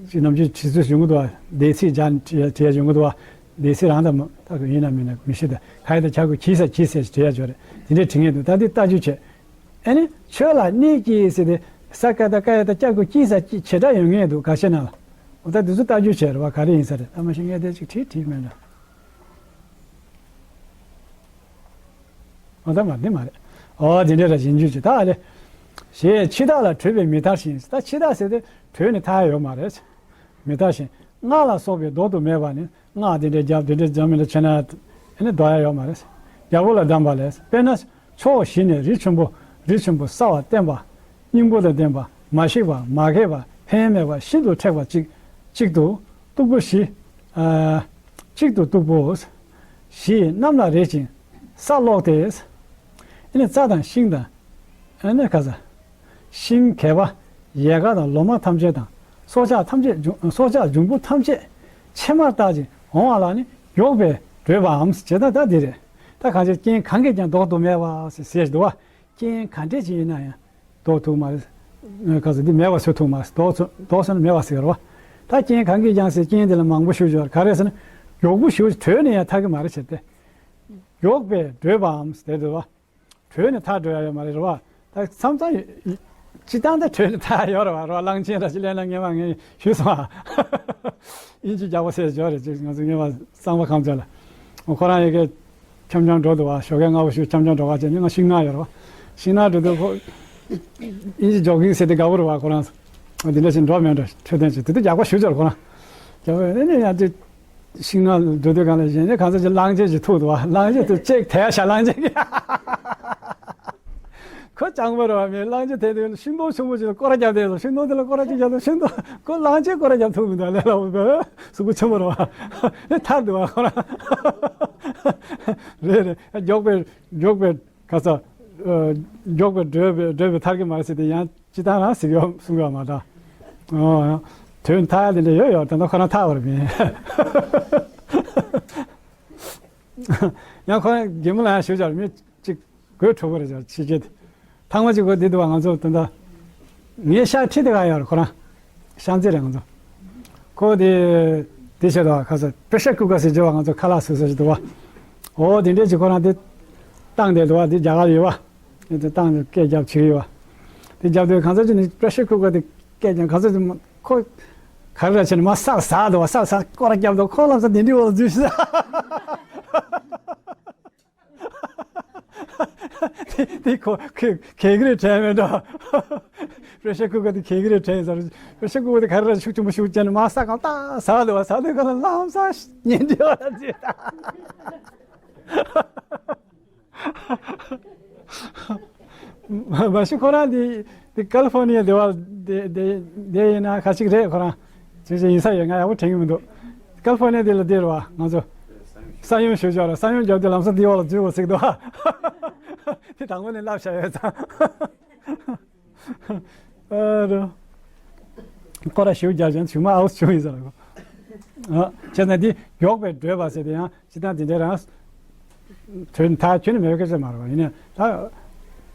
ཅིག་ནམ་རྒྱུན་བྲིས་ཚུལ་ཡོང་གི་འདུག་བ། འདས་ཚིག་སྦྱར་བྲིས་བྲིས་ཡ་ཡོང་གི་འདུག་བ། འདས་ཚིག་རང་དང་མ་ད་གི་ཡིན་ན་མིན་ན་མི་ཤེས་ད། ག་ཡ་བཏགས་གྱ་གི་གུ་གྱིས་ས་གྱིས་ཟེར་བྲིས་ཡ་ཡོད་རེད། དེ་འདྲའི་བྲིས་ངེས་འདུག་ད་དེ་ལྟ་རྒྱུ་བྱས། ཨ་ནི་ཆོས་ལ་གནས་ཀྱི་ཟེར་ཏེ་ས་ཀ་བཏགས་ཀ་ཡ་བཏགས་ཀྱ་གི་གུ་གྱིས་ས་གྱིས་བྱེད་སྒྲ་ཡོད་ངེས་འདུག་ག་ཤེད་ན་ལ། འོ་ད་འདི་ཚོ་ལྟ་རྒྱུ་བྱས་རེད་བ། ག་རེ་ཡིན་ས་རེད། ད་མ་གཞི་ངས་དེ་ཅིག་བྲིས་བྲིས་མེད་འགྲོ། འོ་ད་མ་འདི་མ་རེད། འོ་འདི་འདྲ་ར་ཡིན་རྒྱུ་ཅིག་ད་ཨ་ལེ། ཞེས་འཆི་བདག་ལ་བྲོས་པས་མི་ཐར་ཞིང་། ད་འཆི་བདག་ཟེར་ཏེ་བྲོས་ནས་ཐར་ཡ་ཡོད་མ་རེད། མི་ཐར་ཞིང་སྔགས་ལ་སོགས་པས་བཟློག་ཏུ་མེད་པ་ནི། སྔགས་དེ་འདྲའི་རྒྱབ་དེ་འདྲའི་རྒྱབ་མི་འདྲ་བྱས་ན་ཨ་ནི་ལྡོག་ཡ་ཡོད་མ་རེད། རྒྱལ་པོ་ལ་གདམས་པ་ལས། དཔེར་ན་ཕྱོགས་བཞི་ནས་རི་ཆེན་པོ་རི་ཆེན་པོ་གསལ་བར་བསྟན་པ། སྙིང་པོ་དང་ལྡན་པ། མ་ཞིག་པ། མ་གས་པ། ཕན་མེད་པ། ཤིན་ཏུ་མཁྲེགས་པ་གཅིག་གཅིག་ཏུ་སྟུག་པོ་བཞི། ཨ། གཅིག་ཏུ་སྟུག་པོ་བཞི་ཡིས་གནམ་ལ་རེག་ཅིང་ས་སློག་སྟེ། ཨ་ནི་རྩྭ་དང་ཤིང་དང་། ཨ་ནི་ག་ས། ཤིང་གས་པ། ཡལ་ག་དང་ལོ་མ་ཐམས་ཅད་དང་། སྲོག་ཆགས་ཐམས་ཅད་འབྱུང་། སྲོག་ཆགས་འབྱུང་པོ་ཐམས་ཅད་ཕྱེ་མར་བཏགས་ཤིང་འོང་བ་ལ་ནི་མགྱོགས་པས་བགྲོད་པའམ་ཞེས་ད་ལྟ་འདི་རེད། ད་གང་ཕྱིར་རྐྱེན་གང་གིས་ཀྱང་ཟློག་ཏུ་མེད་པ་ཟེར་ཟེར་འདུག་བ། རྐྱེན་ག་འདྲས་ཅིག་ཡིན་ན་ཡང་ཟློག་ཐུབ་མ་རེད། ག་ཚོད་འདི་མེད་པ་བཟོ་ཐུབ་མ་རེད། ཟློག་ཚུ་ཟློག་ཟེར་ན་མེད་པ་ཟེར་བ། ད་རྐྱེན་གང་གིས་ཀྱང་ཟེར་རྐྱེན་དེ་ལ་མང་པོ་ཞུ་ཆོག་ག་རེ་ཟེར་ན། མགྱོགས་པོ་ཞུ་བྲོས་ནས་ཡང་ཐར་གི་མ་རེད་ཟེར་ཏེ། མགྱོགས་པས་བགྲོད་པའམ་ཟེར་འདུག་བ། བྲོས་ནས་ཐར་འགྲོ་ཡ་ཡོད་མ་རེད། རེད་བ། ད་མཚམས་མཚམས་སྤྱིར་བཏང་ད་བྲོས་ནས་ཐར་ཡོད་རེད་བ། རེད་བ། གླང་ཆེན་ར་ཅིག་སླེབས་ན་སྔོན་མ་ངས་ཞུས་སོང་ཨ། དབྱིན་ཇི་རྒྱག་པ་ཟེར་ཡོད་རེད་ཅིག་ང་ཚོ་སྔོན་མ་གཙང་པ་ཁང་ཚན་ལ། ཁོ་རང་ཡ་གི་འཆམ་འཆམ་འགྲོ་འདུག་བ། ཞོགས་ཀས་སྔ་པོ་ཞིག་འཆམ་འཆམ་འགྲོ་ག་བྱས་ནས་ང་ཤིང་ནགས་ཡོད་རེད་བ། ཤིང་ནགས་འགྲོ་དུས་ཁོ་དབྱིན་ཇི་ཇོག་གིང་ཟེར་དེ་དགའ་པོ་རེད་བ། ཁོ་རང་ཚོ་འདི་འདྲ་ཞིག་འགྲོ་མེད་འགྲོ་འཕྲོད་བསྟེན་ཅིག་དེ་དུས་རྒྱག་པ་ཞུ་ཆོག་ཁོ་རང་རྒྱག་པ་ཡོད་ནས་ཡང་དེ། ཤིང་ནགས་འགྲོ་དུས་སྒང་ལ་གཞན་ནས་གང་ཟག་ཅིག་གླང་ཆེན་ཞིག་ཐུག་འདུག་བ། གླང་ཆེན་དུ་ཅེག་དེ་ཡ་ཤ་གླང་ཆེན་གྱི། ཁོ་སྤྱང་པོ་རེད་བ། མི་གླང་ཆེན་དེ་དུས་ཤིང་སྡོང་ཆུང་མོ་ཅིག་ལ་སྐོར་ར་བརྒྱབ་བསྡད་སོང་། ཤིང་སྡོང་དེ་ལ་སྐོར་ར་ཅིག་བརྒྱབ་སོང་། ཤིང་སྡོང་ཁོ་གླང་ཆེན་སྐོར་ར་བརྒྱབ་ཐུབ་མི་འདུག་ལས་སླ་པོ་འདུག་གཟུགས་པོ་ཆེན་པོ་རེད་བ། ཨེ་ཐར་འདུག་བ་ཁོ་རང་། རེད་རེད། མགྱོགས་པའི་མགྱོགས་པའི་ག་ས། མགྱོགས་པའི་བགྲོད་པའི་བགྲོད་པའི་ཐར་གྱི་མ་རེད་ཟེར་དེ་ཡང་། སྤྱིར་བཏང་རང་གཟིགས་ཡོད་གསུང་ཡོད་མ་གཏོགས། ཨོ། དོན་ཐར་ཡ་དེ་འདྲ་ཡོད་ཡོད། ད་ལྟ་ཁོ་རང་ཐར་བ་རེད་མིན། ཡང་ཁོ་རང་གད་མོ་ལ་ཡང་ཞུ་བྱར་མི་གཅིག་དགོད་བྲོ་བོ་རེད་བྱར་ཕྱི་རྒྱལ་དེ། ཐང་མ་གཅིག་གོ་འདི་འདུག་བ། ང་ཚོ་ད་ལྟ་ངའི་ཤག་ཁྲི་དེ་ག་ཡོད་རེད། ཁོ་རང་ཤང་ཙེ་རེད། ང་ཚོ་ཁོ་དེ་དེ་བྱེད་དོ། ཁ་ས་པེ་ཤ་ཀུ་ཀ་ཟེར་བྱ་བ། ང་ཚོ་ཁ་ལག་བཟོ་ས་ཞིག་འདུག་བ། ཨོ་དེ་འདྲས་ཀྱི་ཁོ་རང་དེ་བཏང་བསྡད་འདུག་བ། དེ་རྒྱ་གར་ཡོད་བ། དེ་བཏང་ནས་སྐད་རྒྱབ་བྱེད་ཀྱི་ཡོད་བ། དེ་རྒྱབ་དུས་གང་ཟག་ཅིག་ནི་པེ་ཤར་ཀུ་ཀར་དེ་སྐད་ཀྱང་གང་ཟག་ཅིག་ཁོ་ག་རེ་ར་བྱས་ནས་མར་སག་ཟག་འདུག་བ། སག་ཟག་སྐོར་རྒྱབ་འདུག་ཁོ་ལམ་སང་དེ་འདྲའི་འོག་འཛུལ་ཤག་དེ་དེ་ཁོ་ག་གི་རེད་དྲན་མེད་འགྲོ། པེ་ཤར་ཀུ་ཀར་དེ་ག་གི་རེད་དྲན་ཟེར། པེ་ཤར་ཀུ་ཀར་དེ་ག་རེ་ར་ཤུགས་ཆེན་པོ་ཤུགས་ཅན་མར་སག་གང་ཏག་ཟག་འདུག་བ། ཟག་དུས་གང་ལ་ལམ་སང་ཉིན་འདྲི་བ་ལ་འཛུལ་ད། མ་གཞི་ཁོ་རང་འདི་འདི་ཀ་ལི་ཧྥོར་ནི་ཡ་འདི་བ་འདི་འདི་འདི་ཡིན་ན་ཁ་ཅིག་རེད། ཁོ་རང་ཅིག་ཅིག་ཡིན་ས་ཡོད། ང་ཡག་པོ་དྲན་གྱི་མི་འདུག་ཀ་ལི་ཧྥོར་ནི་ཡ་འདི་ལ་འདི་རེད་བ། ང་ཚོ་ས་ཡོམ་ཞུ་ཆོག་ར། ས་ཡོམ་རྒྱབ་དུས་ལམ་སང་འདི་བ་ལ་འཛུལ་དགོས་ཟེར་གི་འདུག་བ། དེ་དང་པོ་ནས་བསླབ་བྱ་ཡོད་ཙང་། ཨ་རོ། སྐོར་ར་ཞིག་རྒྱག་ཅིང་ཆུང་མ་ཨའུ་ཆུང་ཡིན་ས་རེད་གོ། ཨ། བྱས་ཙང་འདི་མགྱོགས་པས་བགྲོད་པ་ཟེར་དེ་ཡང་སྤྱིར་བཏང་དེ་འདྲའི་རང་། དོན་ཐག་ཁྱོན་ནས་མེད་པའི་སྐད་ཆ་མ་རེད་བ། ཡིན་ནའི་ད་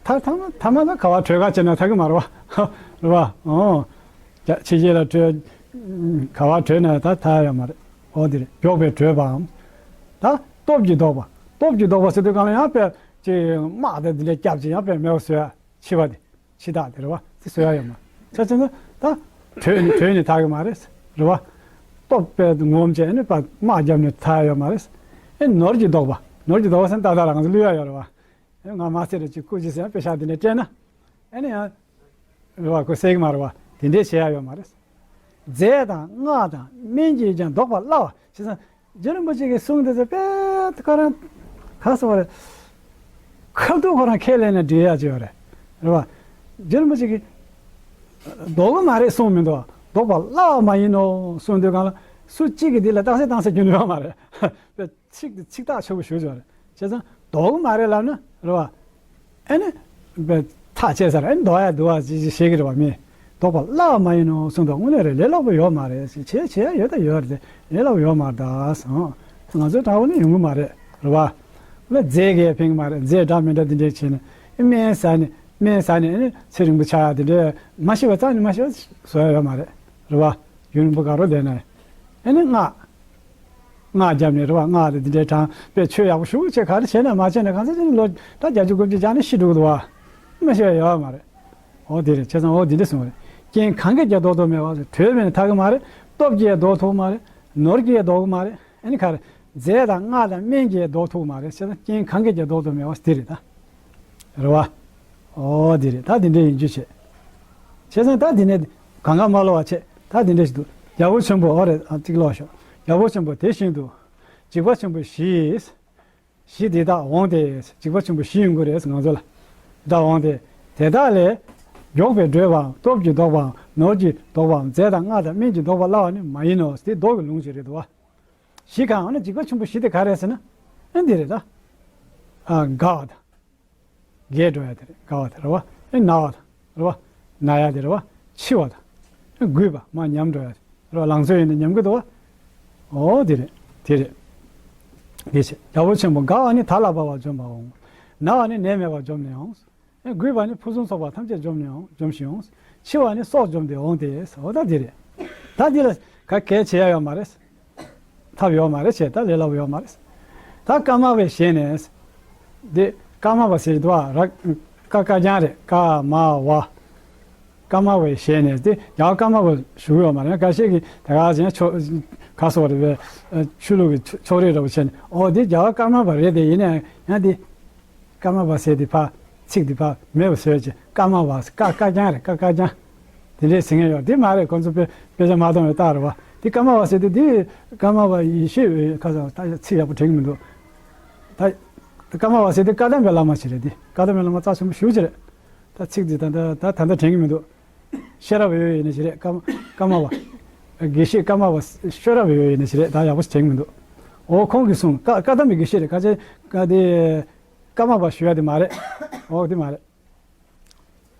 ཐ་ཐ་མ་ཐ་མ་ལ་ག་བ་བྲོས་ག་བྱས་ན་ཐར་གི་མ་རེད་བ། རེད་བ། ཨོ། ཕྱི་རྒྱལ་ལ་བྲོས། ག་བ་བྲོས་ན་ད་ཐར་ཡོད་མ་རེད། ཨོ་དེ་རེད། མགྱོགས་པས་བགྲོད་པའམ། ད་སྟོབས་ཀྱིས་ལྡོག་པ། སྟོབས་ཀྱིས་ལྡོག་པ་ཟེར་དུས་གང་ལ་ཡང་དཔེ་ཅིག་དམག་དེ་འདི་འདྲ་བརྒྱབ་ཅིག་ཡང་དཔེ་མེད་པ་བཟོས་ཡ་འཆི་བ་དེ། འཆི་བདག་དེ་རེད་བ། དེ་བཟོ་ཡ་ཡོད་མ་རེད། བྱས་ཙང་ད་བྲོས་ནས་བྲོས་ནས་ཐར་གི་མ་རེད། རེད་བ། སྟོབས་དཔེ་ངོམ་བྱས་ནས་ཕར་དམག་བརྒྱབ་ནས་ཐར་ཡ་ཡོད་མ་རེད། ཨེ་ནོར་གྱིས་ལྡོག་པ། ནོར་གྱིས་ལྡོག་པ་ཟེར་ན་ཏག་ཏག་རང་ཚོ་བསླུ་ཡ་ཡོད་རེད་བ། ཨེ་ང་མ་ཚད་རེ་ཅིག་རྐུ་ཅིག་ཟེར་ན་པེ་ཤག་དེ་འདྲ་སྤྲད་ན། ཨེ་ནི་ཡང་། རེད་བ། ཁོ་གསལ་གི་མ་རེད་བ། དེ་འདྲས་བྱེད་ཡ་ཡོད་མ་རེད། རྫས་དང་སྔགས་དང་སྨན་གྱིས་ཀྱང་ལྡོག་པ་སླ་བ། བྱས་ཙང་རྗེ་རིན་པོ་ཆེ་གི་གསུང་དེ་ཚོ་དཔེ་ཁོ་རང་ག་ཟེར་བ་རེད། ཁ་ཐུག་ཁོ་རང་ཁས་ལེན་ན་འགྲིག་ཡ་ཅིག་ཡོད་རེད། རེད་བ། རྗེ་རིན་པོ་ཆེ་གིས་ལྡོག་གི་མ་རེད་གསུངས་མི་འདུག་ལྡོག་པ་སླ་བ་མ་ཡིན་ནོ་གསུངས་དུས་གང་ལ་སུ་གཅིག་གིས་འདི་ལ་རྟགས་གསལ་བཏང་ས་རྒྱུན་ཡོད་མ་རེད། དཔེ་ཚིག་དེ་ཚིག་ཐག་ཆོད་པོ་ཞུ་ཆོག་རེད། བྱས་ཙང་ལྡོག་གི་མ་རེད་ལབ་ན་རེད་བ། ཨེ་ནི། བས་ཐག་བཅད་ཚར། ཨེ་ནི་ལྡོག་ཡ་འདུག་བ་ཅི་ཅི་བཤད་ཀྱི་རེད་བ། མི་ལྡོག་པ་སླ་བ་མ་ཡིན་ནོ་གསུངས་འདུག་དངོས་གནས་རེད། ལས་སླ་པོ་ཡོད་མ་རེད། བྱས་བྱས་ཡ་ཡོད་ད་ཡོད་རེད། ལས་སླ་པོ་ཡོད་མ་རེད་ད་གསུངས། ང་ཚོའི་དྲག་པོ་ནི་ཡོང་གི་མ་རེད། རེད་བ། ལ་རྫས་ཀྱིས་ཕན་གྱི་མ་རེད། རྫས་འདྲ་མི་འདྲ་འདི་འདྲས་བྱས་ནས་ཨེ་སྨན་ཟ་ནས་སྨན་ཟ་ནས་ཨེ་ནི་ཚེ་རིང་པོ་ཆགས་ཡ་དེ་འདྲས་མ་ཤི་བ་རྩ་ནས་མ་ཤི་བ་བཟོ་ཡ་ཡོད་མ་རེད། རེད་བ། ཡུན་རིང་པོ་དགའ་རོགས་བསྡད་ན་ཨེ་ནི་སྔགས། སྔགས་བརྒྱབ་ནས་རེད་བ། སྔགས་དེ་འདི་འདྲའི་གྲངས་དཔེ་ཆོས་ཡག་པོ་ཞུ་བྱས་ག་རེ་བྱས་ན་མ་བྱས་ན་གང་ཟག་ཅིག་ནི་ལོ་ད་བརྒྱད་ཅུ་དགུ་བཅུ་བཞག་ནས་ཤི་འགྲོ་གི་འདུག་བ། མ་ཤི་བ་ཡོད་མ་རེད། འོ་དེ་རེད། བྱས་ཙང་འོ་འདི་འདྲ་གསུངས་རེད། རྐྱེན་གང་གིས་ཀྱང་ལྡོག་ཏུ་མེད་པ། བྲོས་པས་ནི་ཐར་གི་མ་རེད། སྟོབས་ཀྱིས་ལྡོག་ཐུབ་མ་རེད། ནོར་གྱིས་ལྡོག་གི་མ་རེད། ཨ་ནི་ག་རེ། རྫས་དང་སྔགས་དང་སྨན་གྱིས་ལྡོག་ཐུབ་མ་རེད། བྱས་ཙང་རྐྱེན་གང་གིས་ཀྱང་ལྡོག་ཏུ་མེད་པ་འདི་རེད་ད། རེད་བ། ཨོ་འདི་རེད། ད་འདི་འདྲ་ཡིན་རྒྱུ་བྱས། བྱས་ཙང་ད་འདི་ནས་གང་ག་མ་ལོག་པ་བྱས། ད་འདི་འདྲ་ཞིག་འདུག་རྒྱལ་པོ་ཆེན་པོ། ཨོ་རེད། ཨ་གཅིག་ཀློག་ཤོག་རྒྱལ་པོ་ཆེན་པོ་དེ་བཞིན་དུ། འཇིགས་པ་ཆེན་པོ་བཞི། བཞི་འདི་དག་འོང་སྟེ། འཇིགས་པ་ཆེན་པོ་བཞི་ཡོང་གི་རེད་ང་ཚོ་ལ། འདི་དག་འོང་སྟེ། དེ་དག་ལས། མགྱོགས་པས་བགྲོད་པའམ་སྟོབས་ཀྱིས་ལྡོག་པའམ་ནོར་གྱིས་ལྡོག་པའམ་རྫས་དང་སྔགས་དང་སྨན་གྱིས་ལྡོག་པ་སླ་བ་ནི་མ་ཡིན་ནོ། དེ་ལྡོག་གི་ལུང་ཞིག་རེད་འདུག་བ། བཞི་གང་ཨ་ནི་འཇིགས་པ་ཆེན་པོ་བཞི་དེ་ག་རེད་ཟེར་ན། ཨ་འདི་རེད་ད། ཨ་འགག་པ་དང་། རྒས་འགྲོ་ཡ་དེ་རེད། འགག་པ་དེ་རེད་བ། ཨེ་ན་བ་དང་རེད་བ། ན་ཡ་དེ་རེད་བ། འཆི་བ་དང་། རྒུད་པ་མར་ཉམས་འགྲོ་ཡ་རེད། ལང་ཚོ་ཡིན་ན་ཉམས་ཀྱི་འདུག་བ། འོ་དེ་རེད། དེ་རེད། དེ་བྱས་རྒྱལ་པོ་ཆེན་པོ་དགའ་བ་ནི་ད་ལ་བབ་པ་འཇོམས་པར་འོང་། ན་བ་ནི་ནད་མེད་པར་འཇོམས་ནས་འོང་། རྒུད་པ་ནི་ཕུན་སུམ་ཚོགས་པ་ཐམས་ཅད་འཇོམས་ནས་འོང་། འཇོམས་ཤིང་འོང་། འཆི་བ་ནི་སྲོག་འཇོམས་ཏེ་འོང་སྟེ། འོ་ད་འདི་རེད། ད་འདི་ལ་ག་གལ་བྱེད་ཡ་ཡོད་མ་རེད། ཐབས་ཡོད་མ་རེད་བྱས་ད་ལས་སླ་པོ་ཡོད་མ་རེད། ད་ཀརྨ་པའི་ཞལ་ནས། འདི་ཀརྨ་པ་ཟེར་གྱི་འདུག་བ། ར་ཀ་ཀ་རྐྱང་རེད། ཀརྨ་པ། ཀརྨ་པའི་ཞལ་ནས་དེ་རྒྱལ་བ་ཀརྨ་པ་ཞུ་གི་ཡོད་མ་རེད། འགའ་ཤས་ཀྱིས་དེ་ག་ཅན་ཆོས་ག་སོགས་རེད་པས། ཆོས་ལུགས་ཀྱི་ཕྱོགས་རིས་འདྲ་པོ་བྱས་ནས་ཨོ་འདི་རྒྱལ་བ་ཀརྨ་པ་རེད་དེ་ཡིན་ནའི་ཡང་འདི། ཀརྨ་པ་ཟེར་དེ་ཕར་ཚིག་དེ་ཕར་མེད་པ་བཟོས་ཀྱི་ཀརྨ་པ་ཀ་ཀ་རྐྱང་རེད། ཀ་ཀ་རྐྱང་། དེ་འདྲས་ཟེར་མཁན་ཡོད་དེ་མ་རེད། ཁོ་ཚོ་དཔེ་དཔེ་ཆ་མ་མཐོང་བའི་རྟགས་རེད་བ། དེ་ཀརྨ་པ་ཟེར་དེ་དེ་ཀརྨ་པ་ཡེ་ཤེས་པའི་ཁ་སང་ད་ཚིག་ཡག་པོ་དྲན་གྱི་མི་འདུག་ད་ཀརྨ་པ་ཟེར་དེ་བཀའ་གདམས་པའི་བླ་མ་ཞིག་རེད། དེ་བཀའ་གདམས་པའི་བླ་མ་རྩ་ཆེན་པོ་ཞེ་པོ་ཅིག་རེད། ད་ཚིག་དེ་ད་ད་ད་ད་ལྟ་དྲན་གྱི་མི་འདུག་ཤེས་རབ་འོད་ཡིན་ན་ཞིག་རེད། ཀརྨ་ཀརྨ་པ། དགེ་བཤེས་ཀརྨ་པ་ཤེས་རབ་འོད་ཡིན་ན་ཞིག་རེད། ད་ཡག་པོ་ཞིག་དྲན་གྱི་མི་འདུག་འོ་ཁོང་གིས་གསུངས། བཀའ་བཀའ་གདམས་པའི་དགེ་བཤེས་རེད། ཁ་ཆེ་ཀ་དེ། ཀརྨ་པ་ཞུ་ཡ་དེ་མ་རེད། འོ་དེ་མ་རེད།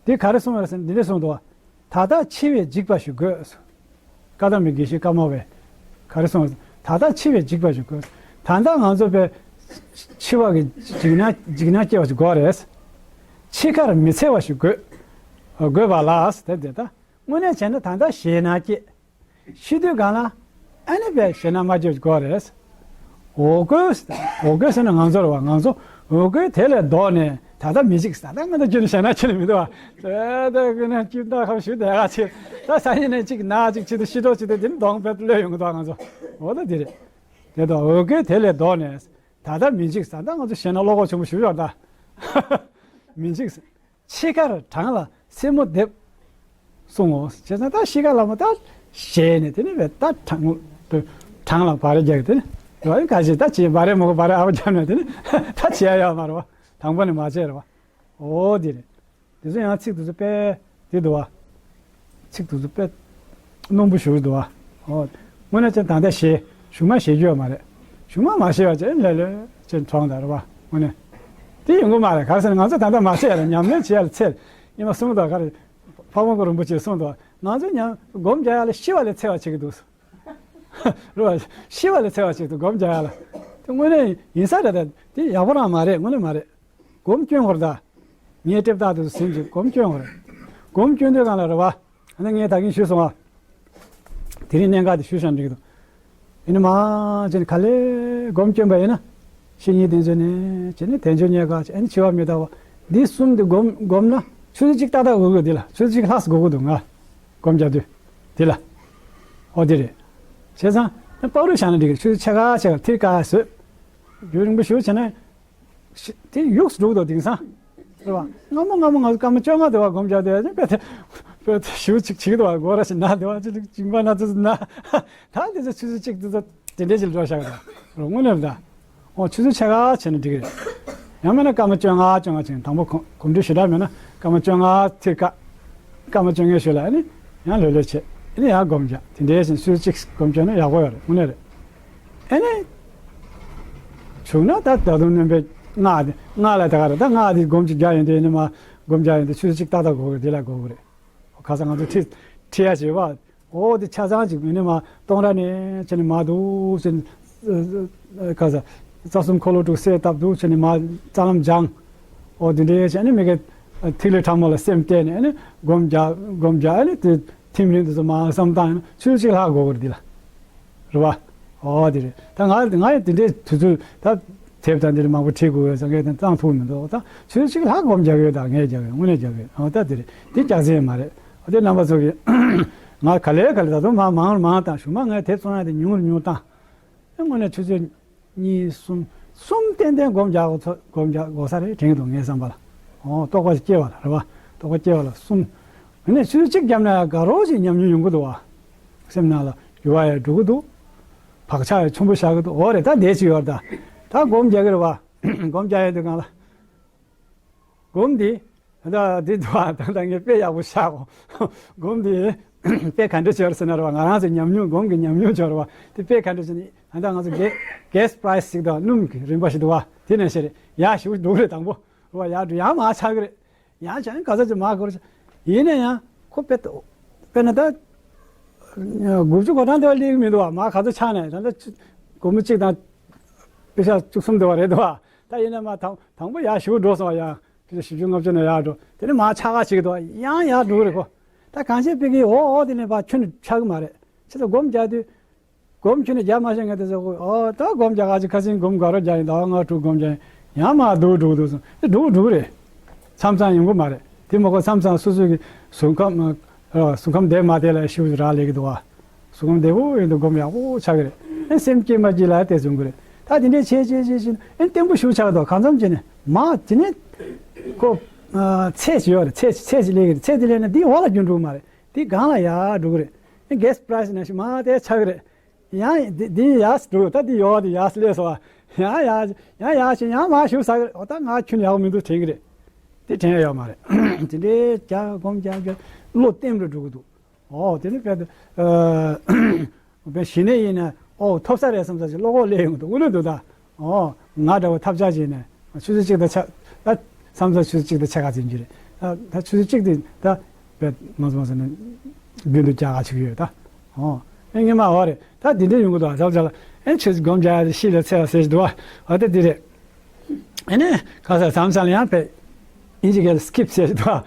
དེ་ག་རེ་གསུངས་པ་རེད་ཟེར་ན་འདི་འདྲས་གསུངས་འདུག་བ། ད་ལྟ་འཆི་བས་འཇིགས་པ་ཞིག་དགོས། བཀའ་གདམས་པའི་དགེ་བཤེས་ཀརྨ་པས་ག་རེ་གསུངས་པ་རེད། ད་ལྟ་འཆི་བས་འཇིགས་པ་ཞིག་དགོས། ད་ལྟ་ང་ཚོ་དཔེ་འཆི་བ་གི་འཇིགས་སྣང་འཇིགས་སྣང་སྐྱེ་བ་ཞིག་དགོས་རེད། འཆི་ཁར་མི་འཚེར་བ་ཞིག་དགོས། དགོས་པ་ལ་དེ་དེ་ད་དངོས་གནས་བྱས་ན་ད་ལྟ་ཞེད་སྣང་སྐྱེ། ཤི་དུས་སྒང་ལ་ཨ་ནི་དཔེ་ཞེད་སྣང་མ་སྐྱེ་བ་དགོས་རེད། འོ་སྐོལ། འོ་སྐོལ་ཟེར་ན་ང་ཚོ་རེད་བ། ང་ཚོ་འོ་སྐོལ་དེ་ལས་ལྡོག་ནས་ད་ལྟ་མི་འཇིགས། ད་ལྟ་ང་ཚོ་ཁྱོད་ནི་ཞེད་སྣང་ཁྱོད་ནི་མི་འདུག་བ། ད་ལྟ་ཁྱོད་ནི་ཁྱོད་ད་ཁ་ཞུ་དེ་ག་ཆེ། ད་སང་ཉིན་ནས་གཅིག་ན་གཅིག་ཆེད་དུ་ཤི་འགྲོ་ཆེད་དུ་དེ་ནི་གདོང་དཔེ་གློད་ཡོང་གི་འདུག་ང་ཚོ། འོ་ད་དེ་རེད། དེ་དང་འོ་སྐོལ་དེ་ལས་ལྡོག་ནས་ད་ལྟ་མི་འཇིགས། ད་ལྟ་ང་ཚོ་ཞེད་སྣང་བློ་ཁོག་ཆེན་པོ་ཞུ་ཡོད་ད། མི་འཇིགས། འཆི་ཁར་བྲང་ལ་སེན་མོ་འདེབས། གསུང་ངོ་། བྱས་ཙང་ད་ཤི་ཁ་ལ་མོ་ད་ཞེད་ནས་དེ་ནི་བས་ད་བྲང་བྲང་ལ་བ་རེ་རྒྱག་དེ་ནི་རེ་བ་ག་ཞིག་ད་ཅི་བ་རེ་མོ་གོ་བ་རེ་ཨ་བ་རྒྱབ་ནས་དེ་ནི་ད་བྱེད་ཡ་ཡོད་མ་རེད་བ། དང་པོ་ནས་མ་བྱས་རེད་བ། འོ་དེ་རེད། དེ་ཚོ་ཡང་ཚིག་དེ་ཚོ་དཔེ་དེ་འདུག་བ། ཚིག་དེ་ཚོ་དཔེ་རྣོན་པོ་ཞུ་གི་འདུག་བ། འོ། དངོས་གནས་ཅན་ད་ལྟ་ཞེད་གཞུག་མ་ཞེད་རྒྱུ་ཡོད་མ་རེད། གཞུག་མ་མ་ཞེད་པ་ཅན་ལེ་ལོས་ཅན་གྲོང་དང་རེད་བ། དངོས་གནས་དེ་ཡོང་གི་མ་རེད། ག་རེ་ཟེར་ན་ང་ཚོ་ད་ལྟ་མ་ཚད་ལ་ཉམས་ལེན་བྱེད་ཡ་ལ་ཚད་ཉི་མ་གསུམ་དང་ག་རེ་ཕ་བོང་ཁུ་རིན་པོ་ཆེས་གསུངས་འདུག་ང་ཚོ་ཉམས་སྒོམ་རྒྱག་ཡ་ལ་ཤི་བ་ལས་འཚེར་བ་བྱེད་ཀྱི་འདུག་རེད་བ། ཤི་བ་ལས་འཚེར་བ་བྱེད་ཀྱི་འདུག་སྒོམ་རྒྱག་ཡ་ལ། དེ་དངོས་གནས་ཡིན་ས་རེད། ད་དེ་ཡག་པོ་རང་མ་རེད། དངོས་གནས་མ་རེད། སྒོམ་སྐྱོན་ཧོར་ད། ངས་ལྟེབ་རྟགས་དེ་ཚོ་ཟིན་གྱི་སྒོམ་སྐྱོན་ཧོར། སྒོམ་སྐྱོན་དུས་གང་ལ་རེད་བ། ཨ་ནི་ངས་ད་གིན་ཞུས་སོང་བ། དེ་རིང་གནད་འགག་དེ་ཞུས་བཞག་འགྲིག་གི་འདུག་ཡིན་ནི་མ་བྱས་ནས་ག་ལེ་སྒོམ་སྐྱོན་པ་ཡིན་ན། ཤི་ཉིན་དེ་ཚོ་ནས་བྱས་ནས་དལ་འབྱོར་རྙེད་དཀའ་བྱས་ནས་འཆི་བ་མི་རྟག་པ། འདི་གསུམ་དེ་སྒོམ་སྒོམ་ན་ཆུ་ཚོད་གཅིག་ཏག་ཏག་དགོས་ཀྱི་འདི་ལ་ཆུ་ཚོད་གཅིག་ལྷག་དགོས་ཀྱི་འདུག་ང་སྒོམ་རྒྱག་དུས། དེ་ལ། ཨོ་དེ་རེད། བྱས་ཙང་ཕག་རུས་བཞག་ན་འགྲིག་གི་རེད། ཆུ་ཚོད་ཕྱེད་ཀ་ཕྱེད་ཀ་ཐིར་ཀ་བཟོས། རྒྱུན་རིང་པོ་ཞུ་བྱས་ན། ཤི་དེ་ཡུགས་སུ་འགྲོ་གི་འདུག་དེང་སང་། རེད་བ། སྔ་མོ་སྔ་མོ་ང་ཚོ་སྐར་མ་བཅོ་ལྔ་དེ་བ་སྒོམ་རྒྱག་དེ་བ་ཅིག་དཔེ་དེ། དཔེ་དེ་ཞུ་ཅིག་བྱེད་ཀྱི་འདུག་བ། སྒོ་ར་ཞིག་ན་དེ་བ་ཅིག་ཅིག་པ་ན་ཙི་ཙི་ན། ད་དེ་ཚོ་ཆུ་ཚོད་གཅིག་དེ་ཚོ་དེ་འདྲས་ཞིག་འགྲོ་བཞག་གི་འདུག་རོ་དངོས་གནས་ད། འོ་ཆུ་ཚོད་ཕྱེད་ཀ་བྱས་ན་འགྲིག་གི་རེད། ཡང་མིན་ན་སྐར་མ་བཅོ་ལྔ་བཅོ་ལྔ་བྱས་ན་དང་པོ་གོམ་གོམ་འགྲོས་ཞེ་དྲག་མེད་ན་སྐར་མ་བཅོ་ལྔ་ཐིར་ཀ་སྐར་མ་བཅོ་ལྔའི་ཤུལ་ལ་ཨ་ནི་ཡང་ལོས་ལོས་བྱེད། ཨ་ནི་ཡང་སྒོམ་རྒྱག་དེ་འདྲའི་བཞིན་སུས་གཅིག་སྒོམ་རྒྱག་ན་ཡག་པོ་ཡོད་རེད། དངོས་གནས་རེད། ཨ་ནི། བྱུང་ན་ད་ད་དུང་སྣོན་པའི་སྔགས་དེ་སྔགས་ལ་ད་ག་རེད། ད་སྔགས་དེ་སྒོམ་གཅིག་རྒྱག་ཡོང་དུས་ཨ་ནི་མ་སྒོམ་རྒྱག་ཡོང་དུས་ཆུ་ཚོད་གཅིག་ཏག་ཏག་འགོར་གི་དེ་ལ་འགོར་གི་རེད། ཁ་སང་ང་ཚོ་ཁྲིད་ཁྲིད་ཡ་བྱེད་པ། འོ་དེ་ཆ་ཚང་གཅིག་མིན་ནི་མ་སྟོང་ར་ནས་བྱས་ནས་མ་འདུག་ཟེར་ནས། ཁ་ས་རྩ་གསུམ་འཁོར་ལོ་དྲུག་གསལ་བཏབ་འདུག་ཟེར་ནས་མ་རྩ་ལམ་སྦྱངས། འོ་དེ་འདྲའི་བྱས་ནས་མི་གེ་ཐིག་ལེ་ཕྲ་མོ་ལ་སེམས་གཏད་ནས་ཨ་ནི་སྒོམ་རྒྱག་སྒོམ་རྒྱག་ཨ་ནི་དེ་ཐིམ་རིམ་དེ་ཚོ་མ་བསམ་བཏང་ཡིན་ན་ཆུ་ཚོད་གཅིག་ལྷག་འགོར་གི་རེད་འདི་ལ། རེད་བ། འོ་དེ་རེད། ད་ང་ང་ཡང་དེ་འདྲའི་དུས་ཚོད་ད་དེབ་དང་འདི་རེད་མང་པོ་བྲིས་དགོས་ཡོད་ཟེར་མཁན་དེ་བཏང་ཐུབ་མི་འདུག་ད་ཆུ་ཚོད་གཅིག་ལྷག་སྒོམ་རྒྱག་གི་ཡོད། ད་ངས་རྒྱག་གི་ཡོད། དངོས་གནས་རྒྱག་གི་ཡོད། འོ་ད་དེ་རེད། དེ་རྒྱག་ས་ཡང་མ་རེད། འོ་དེ་རྣམ་པ་ཚོ་གིས་ང་ག་ལེ་ག་ལེ་ད་དུང་མ་མང་རུ་མང་བཏང་། གཞུག་མ་ངས་དེབ་བཙོང་ཡ་དེ་ཉུང་རུ་ཉུང་བཏང་། ཨེ་དངོས་གནས་ཆུ་ཚོད་གཉིས་གསུམ་གསུམ་ཏན་ཏན་སྒོམ་རྒྱག་དགོས་ཚོ་སྒོམ་རྒྱག་དགོས་ས་རེད་དྲན་གྱི་འདུག་ངའི་བསམ་པ་ལ། འོ་རྟོགས་པ་སྐྱེ་བ་ལ་རེད་བ། རྟོགས་པ་སྐྱེ་བ་ལ་གསུམ། དེ་ནས་ཆུ་ཚོད་གཅིག་བརྒྱབ་ན་ཡང་དགའ་རོགས་ཅིག་ཉམས་མྱོང་ཡོང་གི་འདུག་བ། སེམས་ནང་ལ་འགྱུར་བ་ཡང་འགྲོ་གི་འདུག་བག་ཆགས་ཡང་ཆེན་པོ་བཞག་གི་འདུག་འོ་རེད། ད་འདས་ཅིག་ཡོད་རེད། ད་ད་སྒོམ་རྒྱག་གི་རེད་བ། སྒོམ་རྒྱག་ཡས་དུས་སྒང་ལ། སྒོམ་འདི། ད་འདི་འདུག་བ། ད་ད་ངས་དཔེ་ཡག་པོ་བཞག་གོ། སྒོམ་འདི། དཔེ་ག་འདྲ་བྱས་ཟེར་ན་རེད་བ། ང་རང་ཚོ་ཉམས་མྱོང་སྒོམ་གྱི་ཉམས་མྱོང་བྱས་རེད་བ། དེ་དཔེ་ག་འདྲ་བྱས་ནས་ད་ལྟ་ང་ཚོ་གེ་གེ་སི་པི་རའི་སི་ཞིག་དང་སྣུམ་གྱི་རིན་པ་ཞིག་འདུག་བ། དེ་ནས་ཤེས་རེད། ཡག་ཞེ་པོ་འདུག་རེད། དང་པོ་རེད་བ། ཡག་འགྲོ་ཡག་མ་ཆགས་ཀྱི་རེད། ཡང་བྱས་ན་ག་ཚོད་ཅིག་མར་འགོར། ཡིན་ན་ཡང་ཁོ་དཔེ་ཏོ། དཔེར་ན་ད་དགུ་བཅུ་གོ་གྲངས་དེ་བ་སླེབས་ཀྱི་མི་འདུག་བ། མ་ག་ཚོད་ཆགས་ནས་ད་ལྟ་སྒོར་མོ་གཅིག་དང་པེ་ཤ་བཅུ་གསུམ་དེ་བ་རེད་འདུག་བ། ད་ཡིན་ན་མ་དང་དང་པོ་ཡར་ཞུ་འགྲོ་སོང་བ། ཡང་པེ་ཤ་བཞི་བཅུ་ལྔ་བཅུ་ནས་ཡར་འགྲོ། དེ་ནས་མ་ཆག་ག་ཞིག་འདུག་བ། ཡང་ཡར་འགྲོ་གི་རེད་ཁོ། ད་གང་བྱས་པེ་ཀི་འོ་འོ་དེ་ནས་ཕར་ཁྱོན་ནས་ཆག་གི་མ་རེད། ཁྱེད་ཚོ་སྒོར་མོ་རྒྱག་དུས། སྒོར་མོ་ཁྱོན་ནས་རྒྱག་མ་ཤེས་མཁན་དེ་ཚོ་གོ། ཨོ་ད་སྒོར་མོ་རྒྱག་ག་ཅིག་ཁ་སང་སྒོར་མོ་དགའ་རོགས་རྒྱག་ཡིན། ཟླ་བ་ལྔ་དྲུག་སྒོར་མོ་རྒྱག་ཡིན། ཡང་མར་འགྲོ་འགྲོ་འདུག་སོང་། དེ་འགྲོ་འགྲོ་རེད། མཚམས་མཚམས་ཡོང་གི་མ་རེད། དེ་མ་གོ་མཚམས་མཚམས་སོ་སོའི་གི་གཟུགས་ཁམས་ཨ་གཟུགས་ཁམས་བདེ་མ་བདེ་ལ་ཤུགས་རག་ལས་ཀྱི་འདུག་བ། གཟུགས་ཁམས་བདེ་པོ་ཡིན་དུས་སྒོར་མོ་ཡག་པོ་ཆགས་ཀྱི་རེད། ཨེ་སེམས་སྐྱིད་མ་སྐྱིད་ལ་དེ་ཚོ་ཡོང་གི་རེད། ད་དེ་འདྲས་བྱས་བྱས་བྱས་བྱས་ཨེ་བརྟན་པོ་ཞིག་ཆགས་འདུག་གང་འཚམ་བྱས་ནས་མ་དེ་ནས་ཁོ་ཚད་ཅིག་ཡོད་རེད། ཚད་ཅིག་ཚད་ཅིག་སླེབས་ཀྱི་རེད། ཚད་དེ་སླེབས་ན་དེའི་འོག་ལ་རྒྱུན་འགྲོ་གི་མ་རེད། དེའི་སྒང་ལ་ཡར་འགྲོ་གི་རེད། ཨེ་gas price ནང་བཞིན་མར་དེ་ཆགས་ཀྱི་རེད། ཡང་འདི་འདི་ཡར་འགྲོ། ད་འདི་ཡོག་འདི་ཡར་སླེབས་སོང་བ། ཡང་ཡར་ཡང་ཡར་ཕྱིན་ཡང་མར་ཞུགས་ས་གི་རེད། འོ་ད་ང་ཁྱོན་ཡག་པོ་མི་འདུག་དྲན་གི་རེད། དེ་དྲན་ཡ་ཡོད་མ་རེད། དེ་འདྲའི་རྒྱ་སྒོར་མོ་རྒྱག་རྒྱག་བློ་བརྟན་པོ་འགྲོ་གི་འདུག་ཨོ་དེ་ནི་དཔེ་དེ་ཨ་དཔེ་གཞི་ནས་ཡིན་ན་ཨོ་ཐོབ་ས་རེད་བསམ་ས་ཅིག་བློ་ཁོག་སླེབས་ཡོང་གི་འདུག་དངོས་གནས་འདུག་ད། ཨོ་ང་འདྲ་བོ་ཐབས་ཆག་བྱས་ནས་ཆུ་ཚོད་གཅིག་དང་ཕྱེད་ད་མཚམས་མཚམས་ཆུ་ཚོད་གཅིག་དང་ཕྱེད་ཀ་ཙམ་གྱི་རེད། ད་ད་ཆུ་ཚོད་གཅིག་དེ་ད། བས་མང་སོ་མང་སོ་ནས་རྒྱུན་དུ་རྒྱག་ག་བྱེད་ཀྱི་ཡོད་ད། ཨོ། ཨེ་ངས་མ་འོ་རེད། ད་འདི་འདྲས་ཡོང་གི་འདུག་ཨ་ཟབ་ཟབ་ལ། ཨེ་ཆུ་སྒོར་རྒྱག་ཡ་དེ་ཤི་ལ་ཚེ་ལ་ཟེར་གྱི་འདུག་ཨ། འོ་ད་འདི་རེད། ཨེ་ནས་ཁ་སང་མཚམས་མཚམས་ལ་ཡང་བས་ཨིན་ཇི་སྐད་ལ་skip ཟེར་གྱི་འདུག་ཨ།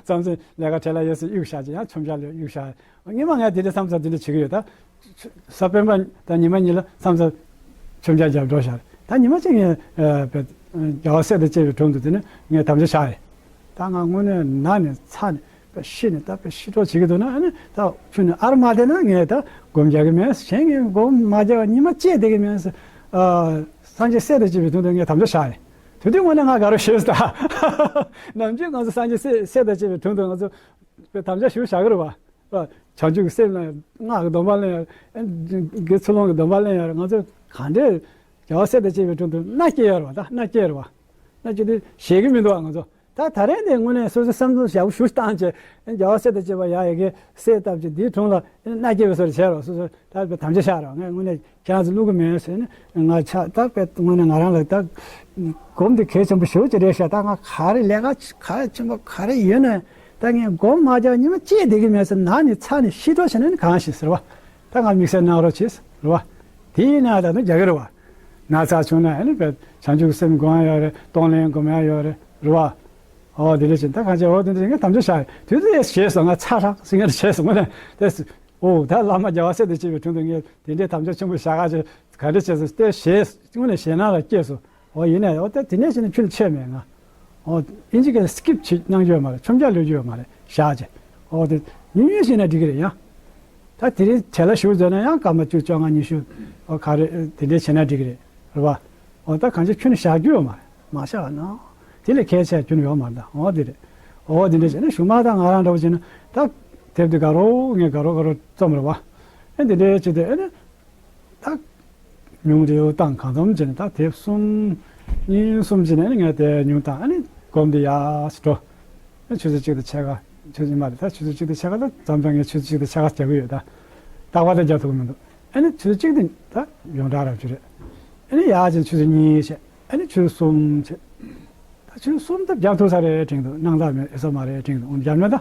མཚམས་མཚམས་ལས་ཀ་བྲེལ་ལ་ཡོད་ཟེར་གཡུག་བཞག་ཅིག་ཡང་མཚམས་སྦྱར་ལ་གཡུག་བཞག་ངས་མ་ངས་འདི་འདྲས་མཚམས་མཚམས་འདི་འདྲས་བྱེད་ཀྱི་ཡོད་ད། གཟའ་སྤེན་པ་དང་ཉི་མ་གཉིས་ལ་མཚམས་མཚམས་མཚམས་སྦྱར་རྒྱབ་འགྲོ་བཞག་ད་ཉི་མ་གཅིག་ངས་བས་རྒྱལ་བ་སྲས་དང་བཅས་པའི་དྲུང་དུ་དེ་ནས་ངས་དམ་བཅའ་བཞག་རེད། ད་ང་དངོས་གནས་ན་ནས་ཚ་ནས་ད་ཤི་ནས་ད་དཔེ་ཤི་གྲོགས་བྱེད་ཀྱི་འདུག་ན་ཨ་ནི་ད་ཁྱོད་ནས་ཨར་མ་བསྡད་ན་ངས་ད་སྒོར་རྒྱག་གི་མེད། གཞན་ངས་སྒོར་མ་རྒྱག་པ་ཉི་མ་གཅིག་བསྡད་ཀྱི་མེད་ཟེར། ཨ། སངས་རྒྱས་སྲས་དང་བཅས་པའི་དྲུང་དུ་ངས་དམ་བཅའ་བཞག་ཡིན། དེ་དུས་དངོས་གནས་ང་དགའ་རོགས་ཞུས་ད། ནམ་རྒྱུན་ང་ཚོ་སངས་རྒྱས་སྲས་སྲས་དང་བཅས་པའི་དྲུང་དུ་ང་ཚོ་དཔེ་དམ་བཅའ་ཞུ་བཞག་གི་རེད་བ། ཨ། བྱང་ཆུབ་ཀྱི་སེམས་ལ་སྔགས་ཀྱི་སྡོམ་པ་ལེན་ཡ། དགེ་ཚུལ་སློང་གི་སྡོམ་པ་ལེན་ཡ། ང་ཚོ་གང་འདྲས་རྒྱལ་བ་སྲས་དང་བཅས་པའི་དྲུང་དུ་མནའ་སྐྱེལ་ཡ་རེད་བ། ད་མནའ་སྐྱེལ་རེད་བ། མནའ་སྐྱེལ་དུས་ཞེད་ཀྱི་མི་འདུག་བ་ང་ཚོ། ད་ད་རེས་འདི་དངོས་གནས་སོ་སོའི་བསམ་ཚུལ་ཡག་པོ་ཞུ་བཏང་བྱས་རྒྱལ་བ་སྲས་དང་བཅས་པ་ཡ་ཡ་གི་སྲས་བཏབ་ཅིག་འདིའི་དྲུང་ལ་མནའ་སྐྱེལ་བའི་བཟོ་འདྲ་བྱས་རོགས། སོ་སོ་ད་དམ་བཅའ་བཞག་རོགས། ངས་དངོས་གནས་ཁྱེད་རང་ཚོ་བླུག་གི་མེད་ཟེར་ནས་ང་ཆ་ད་དཔེ་དངོས་གནས་ང་རང་ལ་ད་སྒོར་མོ་འདི་གལ་ཆེན་པོ་ཞེ་པོ་ཅིག་རེད་ཤག་ད་ང་ག་རེ་ལས་ཀ་གལ་ཆེན་པོ་ག་རེ་ཡོད་ན་ད་ངས་སྒོར་མོ་མ་རྒྱག་ཉི་མ་གཅིག་བསྡད་ཀྱི་མེད་ཟེར། ན་ནས་ཚ་ནས་ཤི་འགྲོ་བྱས་ན་ནི་གང་ཤེས་ཟེར་བ། ད་ང་དམིགས་བསལ་གནང་རོགས་བྱེད་ཟེར་བ། དེ་ཡིན་ན་ད་ནི་རྒྱག་གི་རེད་བ། ན་ཚ་བྱུང་ན་ཨ་ནི་དཔེ་བྱང་ཆུབ་སེམས་སྒོམ་ཡ་ཡོད་རེད། གཏོང་ལེན་སྒོམ་ཡ་ཡོད་རེད། རེད་བ། ཨོ་དེ་འདྲ་བྱས་ད་གང་བྱས་འོ་དེ་འདྲ་བྱས་ངས་དམ་བཅའ་བཞག་དུས་དུ་ཡས་བྱས་སོང་། ང་ཚ་ཧྲག་སེ་ངས་བྱས་སོང་། ངས་དེ། ཨོ་ད་བླ་མ་རྒྱལ་བ་སྲས་དང་བཅས་པའི་དྲུང་དུ་ངས་དེ་འདྲའི་དམ་བཅའ་ཆེན་པོ་བཞག་ག་ཅེ་ག་འདྲ་བྱས་སོང་། དེ་ཞེད་དངོས་ནས་ཞེད་སྣང་ལ་སྐྱེས་སོང་། ཨོ་ཡིན་ནའི་ཨོ་ད་དེ་ནས་བྱས་ནས་ཁྱོད་ཆད་མེད་ང་། ཨོ་ཨིན་ཇི་སྐད་skip བྱེད་གནང་རྒྱུ་ཡོད་མ་རེད། མཚམས་སྦྱར་ལོས་རྒྱུ་ཡོད་མ་རེད། བཞག་ཅེ། ཨོ་དེ་ཉུང་ཉུང་བྱས་ན་འགྲིག་གི་རེད་ཡ། ད་དེ་རིང་བྲེལ་ལ་ཞུགས་མཛད་ན་ཡང་སྐར་མ་བཅུ་བཅོ་ལྔ་ཉི་ཤུ་ཨོ་ག་རེ་དེ་འདྲས་བྱས་ན་འགྲིག་གི་རེད། རེད་བ། ཨོ་ད་གང་ཅི་ཁྱོད་ནས་བཞག་རྒྱུ་ཡོད་མ་རེད། མ་བཞག་ན། དེ་ལས་གལ་ཆེ་ཁྱོད་ནས་ཡོད་མ་རེད་ད། ཨོ་དེ་རེད། ཨོ་དེ་འདྲས་བྱས་ན་གཞུག་མ་ད་ང་རང་འདྲ་བོ་བྱས་ན་ད་དེབ་དེ་དགའ་རོགས་ངས་དགའ་རོགས་དགའ་རོགས་རྩོམ་རེད་བ། ཨེ་དེ་འདྲས་བྱས་ཏེ་ཨེ་ནི། ད་ཉུང་རེའུ་བཏང་གང་འཚམ་བྱས་ནས་ད་དེབ་གསུམ། གཉིས་གསུམ་བྱས་ནས་ངས་དེ་ཉུང་བཏང་ཨ་ནི་སྒོར་མོ་དེ་ཡར་སེ་འགྲོ། ཨ་ཆུ་ཚོད་གཅིག་དང་ཕྱེད་ཀ་ཆུ་ཚོད་མ་རེད་ད་ཆུ་ཚོད་གཅིག་དང་ཕྱེད་ཀ་ད་འཛམ་བུ་གླིང་ཆུ་ཚོད་གཅིག་དང་ཕྱེད་ཀ་རྒྱག་གི་ཡོད་ད། རྟག་པར་ད་རྒྱག་ཐུབ་ཀྱི་མི་འདུག་ཨ་ནི་ཆུ་ཚོད་གཅིག་དེ་ད་ཡོངས་གྲགས་རབ་ཅིག་རེད། ཨ་ནི་ཡར་ཕྱིན་ཆུ་ཚོད་གཉིས་བྱས། ཨ་ནི་ཆུ་ཚོད་གསུམ་བྱས། ད་ཆུ་ཚོད་གསུམ་ད་རྒྱབ་ཐུབ་ས་རེད་དྲན་འདུག་སྣང་དག་མེད་ཨེ་ས་མ་རེད་དྲན་འདུག་འོ་རྒྱབ་ན་ད།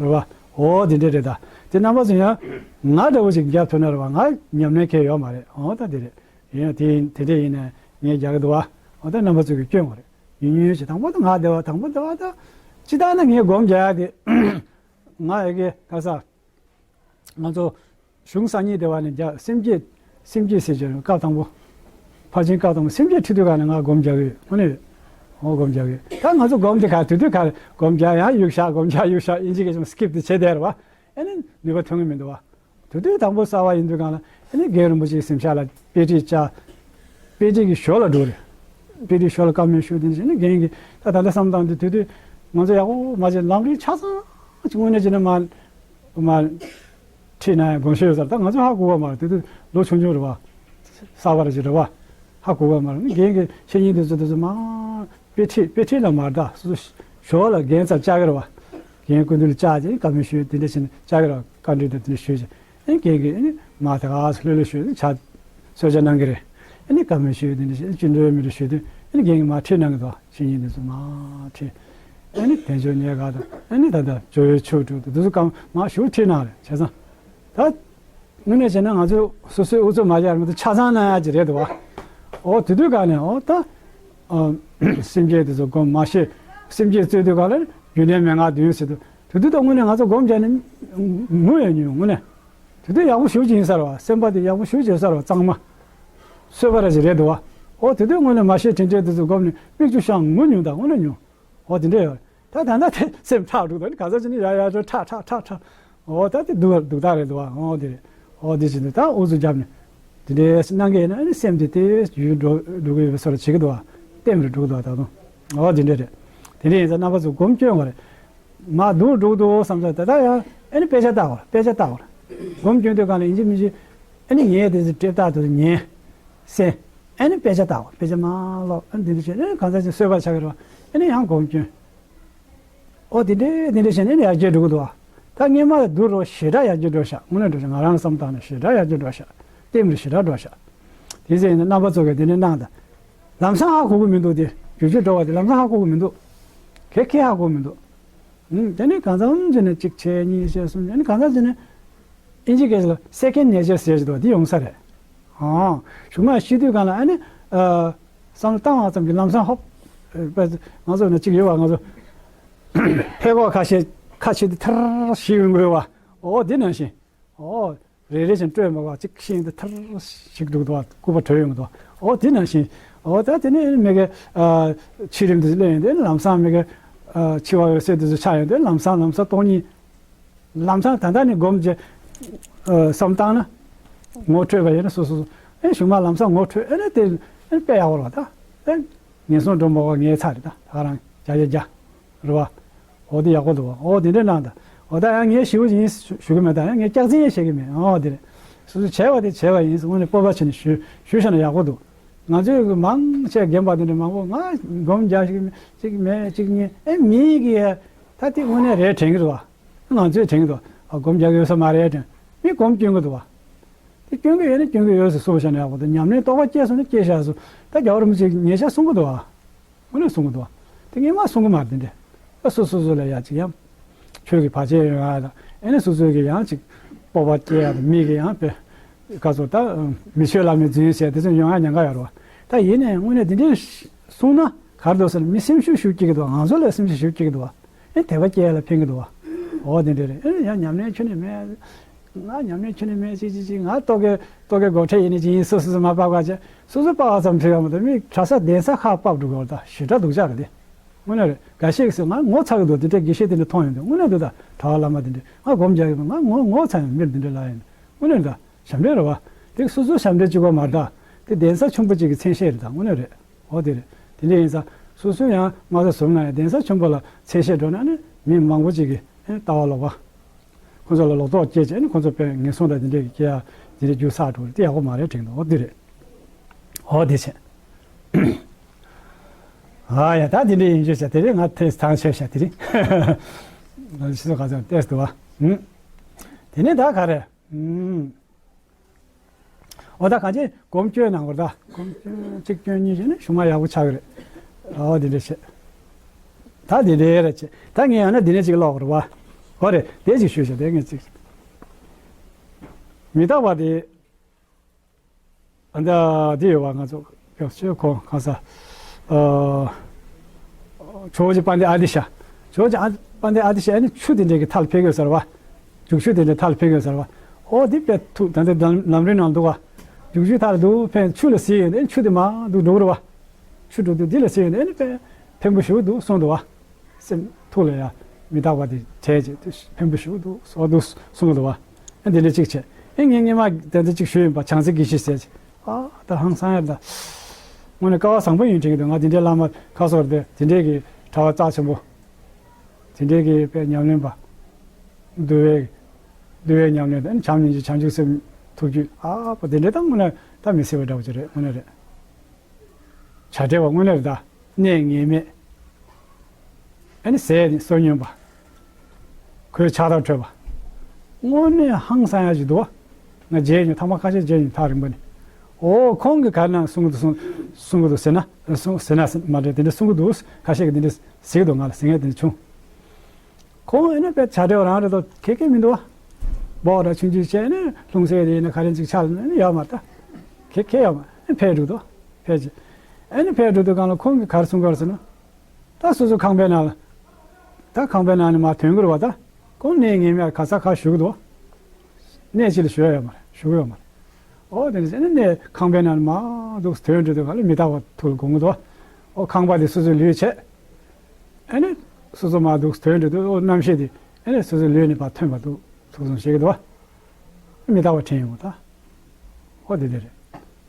རེད་བ། འོ་དེ་འདྲས་རེད་ད། དེ་རྣམ་པ་ཚོ་ཡང་ང་འདྲ་བོ་ཞིག་རྒྱབ་ཐུབ་ན་རེད་བ། ང་ཉམས་ལེན་གལ་ཡོད་མ་རེད། འོ་ད་དེ་རེད། ཡིན་དེ་དེ་འདྲས་ཡིན་ན་ངས་རྒྱག་གི་འདུག་བ། འོ་ད་རྣམ་པ་ཚོ་གིས་སྐྱོན་དགོས་རེད། ཡིན་ཡིན་ཞེས་དང་པོ་ད་ང་བདེ་བ་དང་པོ་བདེ་བ་ད། ཅི་ལྟར་ན་ངས་སྒོར་མོ་རྒྱག་ཡ་དེ། ང་ཨེ་གེ་ད་ས། ང་ཚོ་གཞུང་གསར་རྙིང་སྡེ་བ་ནས་རྒྱ་སེམས་བསྐྱེད། སེམས་བསྐྱེད་ཟེར་གྱི་སྐབས་དང་པོ། ཕར་ཕྱིན་སྐབས་དང་པོ་སེམས་བསྐྱེད་ཁྲིད་དུས་ག་ནས་ང་སྒོར་མོ་རྒྱག་གི་ཡོད། དངོས་གནས་ཡོད། འོ་སྒོར་མོ་རྒྱག་གི་ཡོད། ད་ང་ཚོ་སྒོར་མོ་དེ་ག་དུས་དུས་ག་སྒོར་མོ་རྒྱག་ཡང་གཡུག་བཞག་སྒོར་མོ་རྒྱག་གཡུག་བཞག་ཨིན་ཇི་སྐད་ཅིག་skip དེ་བྱས་བསྡད་རེད་བ། ཨེ་ནི་ནུས་པ་ཐོན་གི་མི་འདུག་བ། དུས་དུས་དང་པོ་གསར་བ་ཡིན་དུས་གང་ལ་ཨེ་ནི་རྒན་རིན་པོ་ཆེའི་གཟིམ་ཤག་ལ་དཔེ་ཁྲིད་བཅར། དཔེ་ཁྲིད་ཀྱི་ཞོར་ལ་འགྲོ་རེད། དཔེ་ཁྲིད་ཞོར་ལ་བཀའ་མོལ་ཞུ་དེ་འདྲ་བྱས་ནས་རྒན་གྱིས་ད་ད་ལྟ་བསམ་བཏང་དུས་དུས་དུས་ང་ཚོ་ཡག་པོ་མ་བྱས་ལམ་རིམ་ཆ་ཚང་ཅིག་དངོས་གནས་བྱས་ན་མ། མ། ཁྲིད་ན་ཡང་དགོངས་ཞུ་ཡོད་ས་རེད། ད་ང་ཚོ་ཧ་གོ་བ་མ་རེད། དེ་དུས་ལོ་ཆུང་ཆུང་རེད་བ། གསར་པ་རེད་ཅིག་རེད་བ། ཧ་གོ་བ་མ་རེད། རྒན་གྱི་བཤེས་གཉེན་དེ་ཚོ་དེ་ཚོ་མ། དཔེ་ཁྲིད་དཔེ་ཁྲིད་ལ་མ་རེད་ད་སོ་སོ་ཞོར་ལ་རྒན་རྩར་བཅར་གི་རེད་བ། རྒན་སྐུ་མདུན་ལ་བཅར་ཅིག་བཀའ་མོལ་ཞུས་དེ་འདྲ་བྱས་ནས་བཅར་གི་རེད་བ། བཀའ་འདྲི་དང་དེ་འདྲ་ཞུས་ཅིག་ཨེ་རྒན་གྱིས་ཨེ་མ་ད་ག་སེ་ལྷོད་ལྷོད་ཞུས་ཕྱག་གསོལ་ཇ་གནང་གི་རེད། ཨེ་ནི་བཀའ་མོལ་ཞུས་དེ་འདྲ་བྱས་བཅིངས་འགྲོལ་མི་འདྲ་ཞུས་དུས་ཨེ་ནི་རྒན་གྱིས་མ་ཁྲིད་གནང་གི་འདུག་བཤེས་གཉེན་དེ་ཚོ་མ་ཁྲིད། ཨ་ནི་དལ་འབྱོར་རྙེད་དཀའ་དང་ཨ་ནི་ད་ལྟ་སྦྱོར་བའི་ཆོས་དྲུག་དང་དེ་ཚོ་གང་མང་ཞེ་པོ་ཁྲིད་གནང་རེད། བྱས་ཙང་ད་དངོས་གནས་བྱས་ན་ང་ཚོས་སོ་སོའི་ཨུ་ཚུགས་མ་རྒྱག་རེད་མ་གཏོགས་ཆ་ཚང་གནང་ཡག་ཅིག་རེད་འདུག་བ། འོ་དེ་དུས་ག་ནས་འོ་ད་སེམས་བསྐྱེད་དེ་ཚོ་སྒོམ་མ་ཤེས། སེམས་བསྐྱེད་རྩོད་དུས་ག་ལ་རྒྱུ་ལྡན་མན་ངག་བདུན་ཟེར་དུས་དེ་དུས་ད་དངོས་གནས་ང་ཚོ་སྒོམ་བྱས་ནས་ངུ་ཡང་ཉུང་དངོས་གནས། དེ་དུས་ཡག་པོ་ཞེ་པོ་ཅིག་ཡིན་ས་རེད་བ། སེམས་པ་དེ་ཡག་པོ་ཞེ་པོ་ཅིག་ཡོད་ས་རེད་བ། གཙང་མ། གསོད་པ་ར་ཅིག་རེད་འདུག་བ། འོ་དེ་དུས་དངོས་གནས་མ་ཤེས་དྲན་འཕྲལ་དེ་ཚོ་སྒོམ་ནས་མིག་ཆུ་ཤོར་ངུ་མྱོང་། ད་དངོས་གནས་མྱོང་། འོ་དེ་འདྲ་ཡོད། ད་ད་ལྟ་དེ་སེམས་ཁྲག་འགྲོ་ད་ནི་ག་ཚོད་ཅིག་ནི་ཡ་ཡ་འགྲོ་ཁྲག་ཁྲག་ཁྲག་ཁྲག་འོ་ད་དེ་སྡུག་སྡུག་ཐག་རེད་འདུག་བ། འོ་དེ་རེད། འོ་དེ་བྱས་ནས་ད་ཨུ་ཚུགས་བརྒྱབ་ནས་དེ་འདྲའི་གནང་གི་ཡིན་ན་ཨ་ནི་སེམས་དེ་དེ་ཡུལ་འགྲོ་འགྲོ་གི་ཡོད་པའི་བཟོ་འདྲ་བྱེད་ཀྱི་འདུག་བ། ལྟེམ་རེ་འགྲོ་གི་འདུག་བ། ད་དུང་འོ་དེ་འདྲ་རེད། དེ་འདྲ་ཡིན་ཙང་རྣམ་པ་ཚོ་སྒོམ་སྐྱོན་དགོས་རེད། མ་སྡུག་འགྲོ་འདུག་བསམ་ས་ད་ལྟ་ཡང་ཨ་ནི་དཔེ་ཆ་ལྟ་དགོས་རེད། དཔེ་ཆ་ལྟ་དགོས་རེད། སྒོམ་སྐྱོན་དུས་གང་ལ་ཡིན་གཅིག་མིན་གཅིག་ཨ་ནི་ངས་དེ་ཚོ་འགྲེལ་བརྟག་ཏུ་ཉན། སེ། ཨ་ནི་དཔེ་ཆ་ལྟ་དགོས་རེད། དཔེ་ཆ་མ་ཀློག་ཨ་ནི་དེ་འདྲ་བྱས་ཨ་ནི་གང་ཟག་ཅིག་གསོད་པ་ཆགས་ཀྱི་རེད་བ། ཨ་ནི་ཡང་སྒོམ་སྐྱོན། ཨོ་དེ་འདྲས་དེ་འདྲས་བྱས་ནས་ཨ་ནི་ཡར་རྒྱས་འགྲོ་གི་འདུག་བ། ད་སྔོན་མ་ལ་བསྡུར་རོགས་ཞེ་དྲག་ཡར་རྒྱས་འགྲོ་ཤག་དངོས་གནས་འགྲོ་ཤག་ང་རང་བསམ་བཏང་ན་ཞེ་དྲག་ཡར་རྒྱས་འགྲོ་ཤག་ལྟེམ་རེ་ཞེ་དྲག་འགྲོ་ཤག་དེ་ཚེ་ཡིན་ན་རྣམ་པ་ཚོ་གིས་དེ་འདྲས་གནང་དང་། ལམ་སང་ཧ་གོ་གི་མི་འདུག་དེ་རྒྱུ་ཆོས་འགྲོ་བ་དེ་ལམ་སང་ཧ་གོ་གི་མི་འདུག་གེ་གེ་ཧ་གོ་མི་འདུག་ཨུམ། དེ་ནས་གང་འཚམ་བྱས་ནས་གཅིག་བྱས་གཉིས་བྱས་གསུམ་བྱས་ནས་གང་འཚམ་བྱས་ནས་ཨིན་ཇི་སྐད་ལ་སེ་ཀེན་ཌི་ནེ་ཅར་ཟེར་གྱི་འདུག་དེ་ཡོང་ས་རེད། ཨང་། གཞུག་མ་ཤི་དུས་གང་ལ་ཨ་ནི་ཨ་བསམ་བློ་བཏང་བ་ཙམ་གྱིས་ལམ་སང་ཧོབ། ཨ་ང་ཚོ་ན་གཅིག་ཡོད་བ། ང་ཚོ་ཕད་ཀོག་ཁ་ཤས་ཁ་ཕྱེ་དུས་ཐར་ཞིག་ཡོང་གི་ཡོད་བ། ཨོ་དེ་ནང་བཞིན། ཨོ། རེ་རེ་བཞིན་སྤྲོད་མ་དགོས་གཅིག་ཤིང་དེ་ཐར་ཞིག་འདུག་འདུག་སྐུད་པ་བྲོས་ཡོང་འདུག་ཨོ་དེ་ནང་བཞིན། ཨོ་ད་དེ་ནས་མི་གི་ཨ་འཆི་རིམ་དེ་ཚོ་སླེབས་ཡོང་དུས་ལམ་སང་མི་གི་ཨ་འཆི་བ་འོད་གསལ་དེ་ཚོ་ཆགས་ཡོང་དུས་ལམ་སང་ལམ་སང་སྟོང་ཉིད། ལམ་སང་ད་ལྟ་ནས་སྒོམ་བྱས་ཨ་བསམ་བཏང་ན་ངོ་འཕྲོད་པ་ཡིན་ན་སོ་སོ་སོ་ཨེ་གཞུག་མ་ལམ་སང་ངོ་འཕྲོད་ཨེ་ན་དེ་ཨེ་དཔེ་ཡག་པོ་རེད་བ། ད་ཨེ་ངན་སོང་སྒྲོལ་མ་བ་ངའི་ཚ་རེད། ད་ད་ག་རང་བརྒྱ་ཆ་བརྒྱ་རེད་བ། འོ་དེ་ཡག་པོ་འདུག་བ། འོ་དེ་འདྲས་གནང་དང་། འོ་ད་ཡང་ངས་ཞེ་པོ་ཡིན་ཞུ་གི་མེད། ད་ཡང་ངས་སྐྱག་རྫུན་ཡང་བཤད་གི་མེད། འོ་དེ་རེད། སོ་སོས་བྱས་པ་དེ་བྱས་པ་ཡིན་དངོས་གནས་སྤོབས་པ་བྱས་ནས་ཞུ་ཞུ་བཞག་ན་ཡག་པོ་འདུག་ང་ཚོས་མང་ཆེ་རྒན་པ་དེ་འདྲ་མང་པོ་ང་སྒོམ་རྒྱག་ཞིག་གཅིག་མེད་གཅིག་གཉིས་ཨེ་མིན་གི་ད་དེ་དངོས་གནས་རེད་དྲན་གི་འདུག་བ། ང་ཚོས་དྲན་གི་འདུག་ཨ་སྒོམ་རྒྱག་གི་ཡོད་ས་མ་རེད་དྲན། མི་སྒོམ་སྐྱོན་གི་འདུག་བ། དེ་སྐྱོན་གི་ཡོད་ན་སྐྱོན་གི་ཡོད་ཟེར་གསུངས་བཞག་ན་ཡག་པོ་འདུག་ཉམས་ལེན་རྟོགས་པ་སྐྱེས་སོང་ན་སྐྱེས་བཞག་སོང་། ད་རྒྱལ་བ་རིན་པོ་ཆེས་ཉེ་ཆར་གསུང་གི་འདུག་བ། དངོས་གནས་གསུང་གི་འདུག་བ། དེ་སྔོན་མ་གསུང་གི་མ་རེད་དེ་འདྲས། ད་སོ་སོ་སོ་ལ་ཡ་ཅིག་ཡང་ཆོས་ཀྱི་བར་ཆད་ཡོང་ཡ་དང་ཨེ་ནས་སོ་སོ་གི་ཡང་ཅིག་སྤོབས་པ་སྐྱེ་ཡ་དང་མི་གི་ཡང་དཔེ་ག་ཚོད་ད་མི་ཆོས་བླ་མའི་རྫུན་བཤད་དེ་ཚོ་ཡོང་ཡ་ཉེན་ཁ་ཡོད་རེད་བ། ད་ཡིན་ནའི་དངོས་གནས་དེ་འདྲས་གསུངས་ན་ག་རེ་འདུག་ཟེར་ན་མི་སེམས་ཤུགས་ཤུགས་སྐྱེ་གི་འདུག་ང་ཚོ་ལ་སེམས་ཤུགས་ཤུགས་སྐྱེ་གི་འདུག་བ། ཨེ་དད་པ་སྐྱེ་ཡ་ལ་ཕན་གི་འདུག་བ། འོ་དེ་འདྲས་རེད། ཨེ་ཡང་ཉམས་ལེན་ཁྱོན་ནས་མེད། ང་ཉམས་ལེན་ཁྱོན་ནས་མེད་ཅིག་ཅིག་ཅིག་ང་ལྟོ་གོས་ལྟོ་གོས་སྒོ་ཁྲལ་ཡིན་ནི་ཅིག་ཡིན་སོ་སོ་སོ་མ་སྤག་པ་བྱས་སོ་སོ་སྤག་པ་ཙམ་ཁྲིད་ཡོང་མ་གཏོགས་མི་གྲྭ་ས་གདན་ས་ཁག་སྤག་འགྲོ་གི་ཡོད་ད་ཞེ་དྲག་སྡུག་ཅག་རེད་དེ། དངོས་གནས་རེད། འགའ་ཤས་ཀྱིས་ང་ངོ་ཚ་གི་འདུག་དེ་འདྲའི་དགེ་བཤེས་དེ་འདྲ་མཐོང་ཡོང་དུས་དངོས་གནས་འདུག་ད་གྲྭ་བ་བླ་མ་དེ་འདྲས་ང་སྒོམ་རྒྱག་གི་མ་ང་ངོ་ངོ་ཚ་ཡོང་མིར་དེ་འདྲས་ལ་ཡིན་དངོས་གནས་ད་ཞབས་འདྲེན་རེད་བ། དེ་སོ་སོ་ཞབས་འདྲེན་གཅིག་པ་མ་རེད་ད། དེ་གདན་ས་ཆེན་པོ་གཅིག་གི་མཚན་ཤས་རེད་ད་དངོས་གནས་རེད། འོ་དེ་རེད། དེ་འདྲ་ཡིན་ཙང་སོ་སོས་ཡང་མ་རྩ་བཟུང་ན་ཡང་གདན་ས་ཆེན་པོ་ལ་མཚན་ཤས་འགྲོ་ན་ནི་མི་མང་པོ་ཅིག་གིས་ཨེ་ལྟ་བ་ལོག་པ། ཁོ་ཚོ་ལ་ལོག་རྟོག་སྐྱེས་བྱས་ནི་ཁོ་ཚོ་དཔེ་ངན་སོང་དང་དེ་འདྲའི་སྐྱེ་ཡ་དེ་འདྲའི་རྒྱུ་ཚ་འགྲོ་རེད་དེ་ཡག་པོ་མ་རེད་དྲན་འདུག་འོ་དེ་རེད། འོ་དེ་བྱས། ཨ་ཡ་ད་དེ་འདྲ་ཡིན་རྒྱུ་བྱས་དེ་རེད། ང་ཐེངས་ཐང་ཆད་བྱས་དེ་རེད། ང་ཚོ་ཕྱི་ཚོ་ག་ཚོད་ཏེས་འདུག་བ། དེ་ནས་ད་ག་རེད། ཨུམ། འོ་ད་གང་ཅི་སྒོམ་སྐྱོན་གནང་བར་ད་སྒོམ་སྐྱོན་གཅིག་སྐྱོན་གཉིས་བྱས་ན་གཞུག་མ་ཡག་པོ་ཆགས་ཀྱི་རེད། འོ་དེ་འདྲ་བྱས། ད་དེ་འདྲ་རེད་བྱས་ད་ངས་ཡང་ན་འདི་ནས་ཅིག་ཀློག་དགོས་རེད་བ། འོ་རེད་དེ་ཅིག་ཞུས་བྱས་དེ་ངས་ཅིག་མི་རྟག་པ་དེ་ཨ་འདི་འདི་ཡོད་བ་ང་ཚོ་ཡོད་ཆོས་ཁོང་གང་ས། ཇོ་བོ་རྗེ་དཔལ་ལྡན་ཨ་ཏི་ཤ། ཇོ་བོ་རྗེ་ཨ་དཔལ་ལྡན་ཨ་ཏི་ཤ་ཨ་ནི་ཆུ་དེ་འདྲས་ཀྱི་མཐའ་ལ་ཕེབས་ཡོད་ས་རེད་བ། རྒྱུག་ཆུ་དེ་འདྲས་མཐའ་ལ་ཕེབས་ཡོད་ས་རེད་བ། ཨོ་འདི་དཔེ་ཐུགས་ད་ལྟ་ལམ་རིམ་ནང་འདུག་བ། རྒྱུག་ཆུ་མཐའ་ལ་འདུག་ཕན་ཆུ་ལ་ཟིན་ཡོད་ཨེ་ཆུ་དེ་མར་འདུག་འགྲོ་གི་རེད་བ། ཆུ་འགྲོ་དུས་འདི་ལ་ཟིན་ཡོད་ཨེ་ནི་དཔེ་ཕན་པོ་ཞེ་པོ་འདུག་གསུངས་འདུག་བ། སེམས་ཐུགས་ལ་ཡ་མི་རྟག་པ་དེ་བྲལ་བྱས་དེ་ཕན་པོ་ཞེ་པོ་འདུག་སོགས་འདུག་གསུངས་འདུག་བ། ཨེ་འདི་འདྲས་གཅིག་བྱས་ཨེ་ངས་སྔོན་མ་དེ་འདྲ་གཅིག་ཞུས་ཡིན་པ་བྱང་རྩེ་དགེ་བཤེས་ཟེར་བྱས། ཨ་ད་ཧང་སང་ཡ་ད། དངོས་གནས་སྐལ་བ་བཟང་པོ་ཡིན་དྲན་གྱི་འདུག་ང་འདི་འདྲའི་བླ་མ་ཁ་སོར་དེ་འདི་འདྲའི་གི་གྲྭ་པ་རྩ་ཆེན་པོ། དེ་འདྲའི་གི་དཔེ་ཉམས་ལེན་པ། འདུལ་བའི། འདུལ་བའི་ཉམས་ལེན་དང་བྱམས་སྙིང་རྗེ་བྱང་ཆུབ་སེམས་ཐུགས་རྒྱུད་ཨ་པོ་དེ་འདྲའི་ད་དངོས་གནས་ད་མི་སྲིད་པ་འདྲ་བོ་ཅིག་རེད་དངོས་གནས་རེད། བྱ་བྲལ་བ་དངོས་གནས་རེད་ད། གནས་ངེས་མེད། ཨ་ནི་ཟས་ནི་བསོད་སྙོམས་པ། གོས་ཆགས་སྡང་འཕྲོད་པ། དངོས་གནས་ཧང་སང་ཡ་ཞིག་འདུག་བ། ང་མཇལ་མྱོང་ཐ་མ་ཁ་ཤས་མཇལ་མྱོང་ཐག་རིང་པོ་ནས། ཨོ་ཁོང་གིས་ག་རེ་གནང་གསུང་གི་འདུག་གསུང་གསུང་གི་འདུག་ཟེར་ན། གསུང་ཟེར་ན་མ་རེད། དེ་འདྲ་གསུང་གི་འདུག་ཁ་ཤས་ཀྱིས་དེ་འདྲ་ཟེར་གྱི་འདུག་ང་ལ་ཟེར་མཁན་དེ་འདྲ་བྱུང་། ཁོང་ཨེ་ན་དཔེ་བྱ་བྲལ་བ་རང་རེད་དོ། ཁེ་ཁེ་མི་འདུག་བ། འབོག་ར་ཆུང་ཆུང་བྱས་ནས་ལྷུང་བཟེད་དེ་ཡིན་ན་ག་རེ་ཅིག་ཆགས་ན་ཡོད་མ་རེད་ད། ཁེ་ཁེ་ཡོད་མ་རེད། ཕེབས་འགྲོ་འདུག་ཕེབས་ཀྱི། ཨེ་ནི་ཕེབས་འགྲོ་དུས་སྒང་ལ་ཁོང་གིས་ག་རེ་གསུང་གི་ཡོད་རེད་ཟེར་ན། ད་སོ་སོ་ཁང་པའི་ནང་ལ། ད་ཁང་པའི་ནང་ནས་མར་ཐོན་གྱི་རེད་བ་ད། ཁོང་གནས་ངེས་མེད་ག་ས་ག་བཞུགས་འདུག་གནས་གཅིག་ལ་བཞུགས་ཡ་ཡོད་མ་རེད། བཞུགས་ཡོད་མ་རེད། ཨོ་དེ་ནས་ཨེ་ནི་གནས་ཁང་པའི་ནང་ནས་མར་འདུག་ཐོན་འགྲོ་དུས་སྒང་ལ་མི་རྟག་པ་ཐུགས་ལ་དགོངས་ཀྱི་འདུག་ཨོ་ཁང་པ་དེ་སོ་སོའི་ལུས་བྱས། ཨེ་ནི་སོ་སོ་མར་འདུག་ཐོན་འགྲོ་དུས་ཨོ་རྣམ་ཤེས་དེ་ཨེ་ནི་སོ་སོའི་ལུས་ནས་ཕར་ཐོན་པ་འདུག་ཐུགས་བསམ་བཞེས་ཀྱི་འདུག་བ། མི་རྟག་པ་དྲན་ཡོང་ད། ཨོ་དེ་དེ་རེད།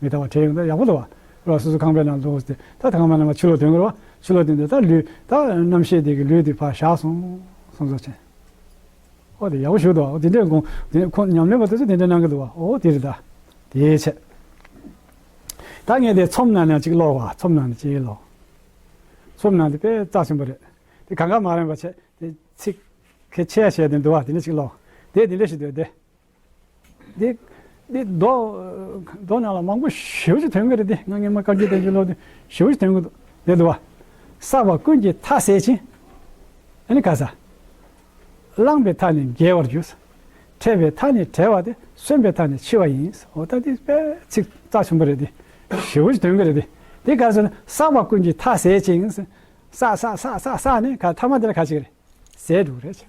མི་རྟག་པ་དྲན་ཡོང་ད་ཡག་པོ་འདུག་བ། རོ་སོ་སོ་ཁང་པའི་ནང་འདུག་སྟེ་ད་ད་ཁང་པའི་ནང་མར་ཕྱི་ལོགས་ཐོན་གྱི་རེད་བ། ཕྱི་ལོགས་ཐོན་དུས་ད་ལུས་ད་རྣམ་ཤེས་དེ་གི་ལུས་དེ་ཕར་བཞག་སོང་། སོང་ཙང་ཆེ། ཨོ་དེ་ཡག་པོ་ཞིག་འདུག་བ། ཨོ་དེ་འདྲའི་དགོངས་དེ་ཁོང་ཉམས་ལེན་པ་དེ་ཚོ་དེ་འདྲ་གནང་གི་འདུག་བ། ཨོ་དེ་རེད་ད། དེའི་ཆེད། ད་ངས་དེ་ཚོམས་ནང་ནས་ཅིག་ཀློག་བ། ཚོམས་ནང་ནས་ཅིག་ཀློག་ཚོམས་ནང་དེ་དཔེ་རྩ་ཆེན་པོ་རེད། དེ་གང་ག་མ་རན་པ་བྱས་དེ་ཚིག་གལ་ཆེ་བཤད་དེ་འདུག་བ། དེ་འདྲ་ཅིག་ཀློག་དེ་དེ་འདྲ་ཞིག་འདུག་དེ། འདི་འདི་མདོ་མདོ་ནང་ལ་མང་པོ་ཞེ་པོ་ཅིག་ཐོན་གྱི་རེད་དེ། ང་སྔོན་མ་བཀའ་བརྒྱུད་བསྟན་བཅོས་ཀློག་དུས་ཞེ་པོ་ཅིག་ཐོན་གྱི་འདུག་དེ་འདུག་བ། བསགས་པ་ཀུན་གྱི་མཐའ་ཟད་ཅིང་། ཨ་ནི་ག་ས། བླངས་པའི་མཐའ་ནི་རྒྱས་པར་འགྱུར། ཕྲད་པའི་མཐའ་ནི་བྲལ་བ་སྟེ། གསོན་པའི་མཐའ་ནི་འཆི་བ་ཡིན། འོ་ད་འདི་དཔེ་ཚིག་རྩ་ཆེན་པོ་རེད་དེ། ཞེ་པོ་ཅིག་ཐོན་གྱི་རེད་དེ། དེ་ག་ས་ན་བསགས་པ་ཀུན་གྱི་མཐའ་ཟད་ཅིང་། བསགས་བསགས་བསགས་བསགས་བསགས་ནས་ག་མཐའ་མ་དེ་ལ་ག་ཅིག་རེད། ཟད་འགྲོ་གི་རེད།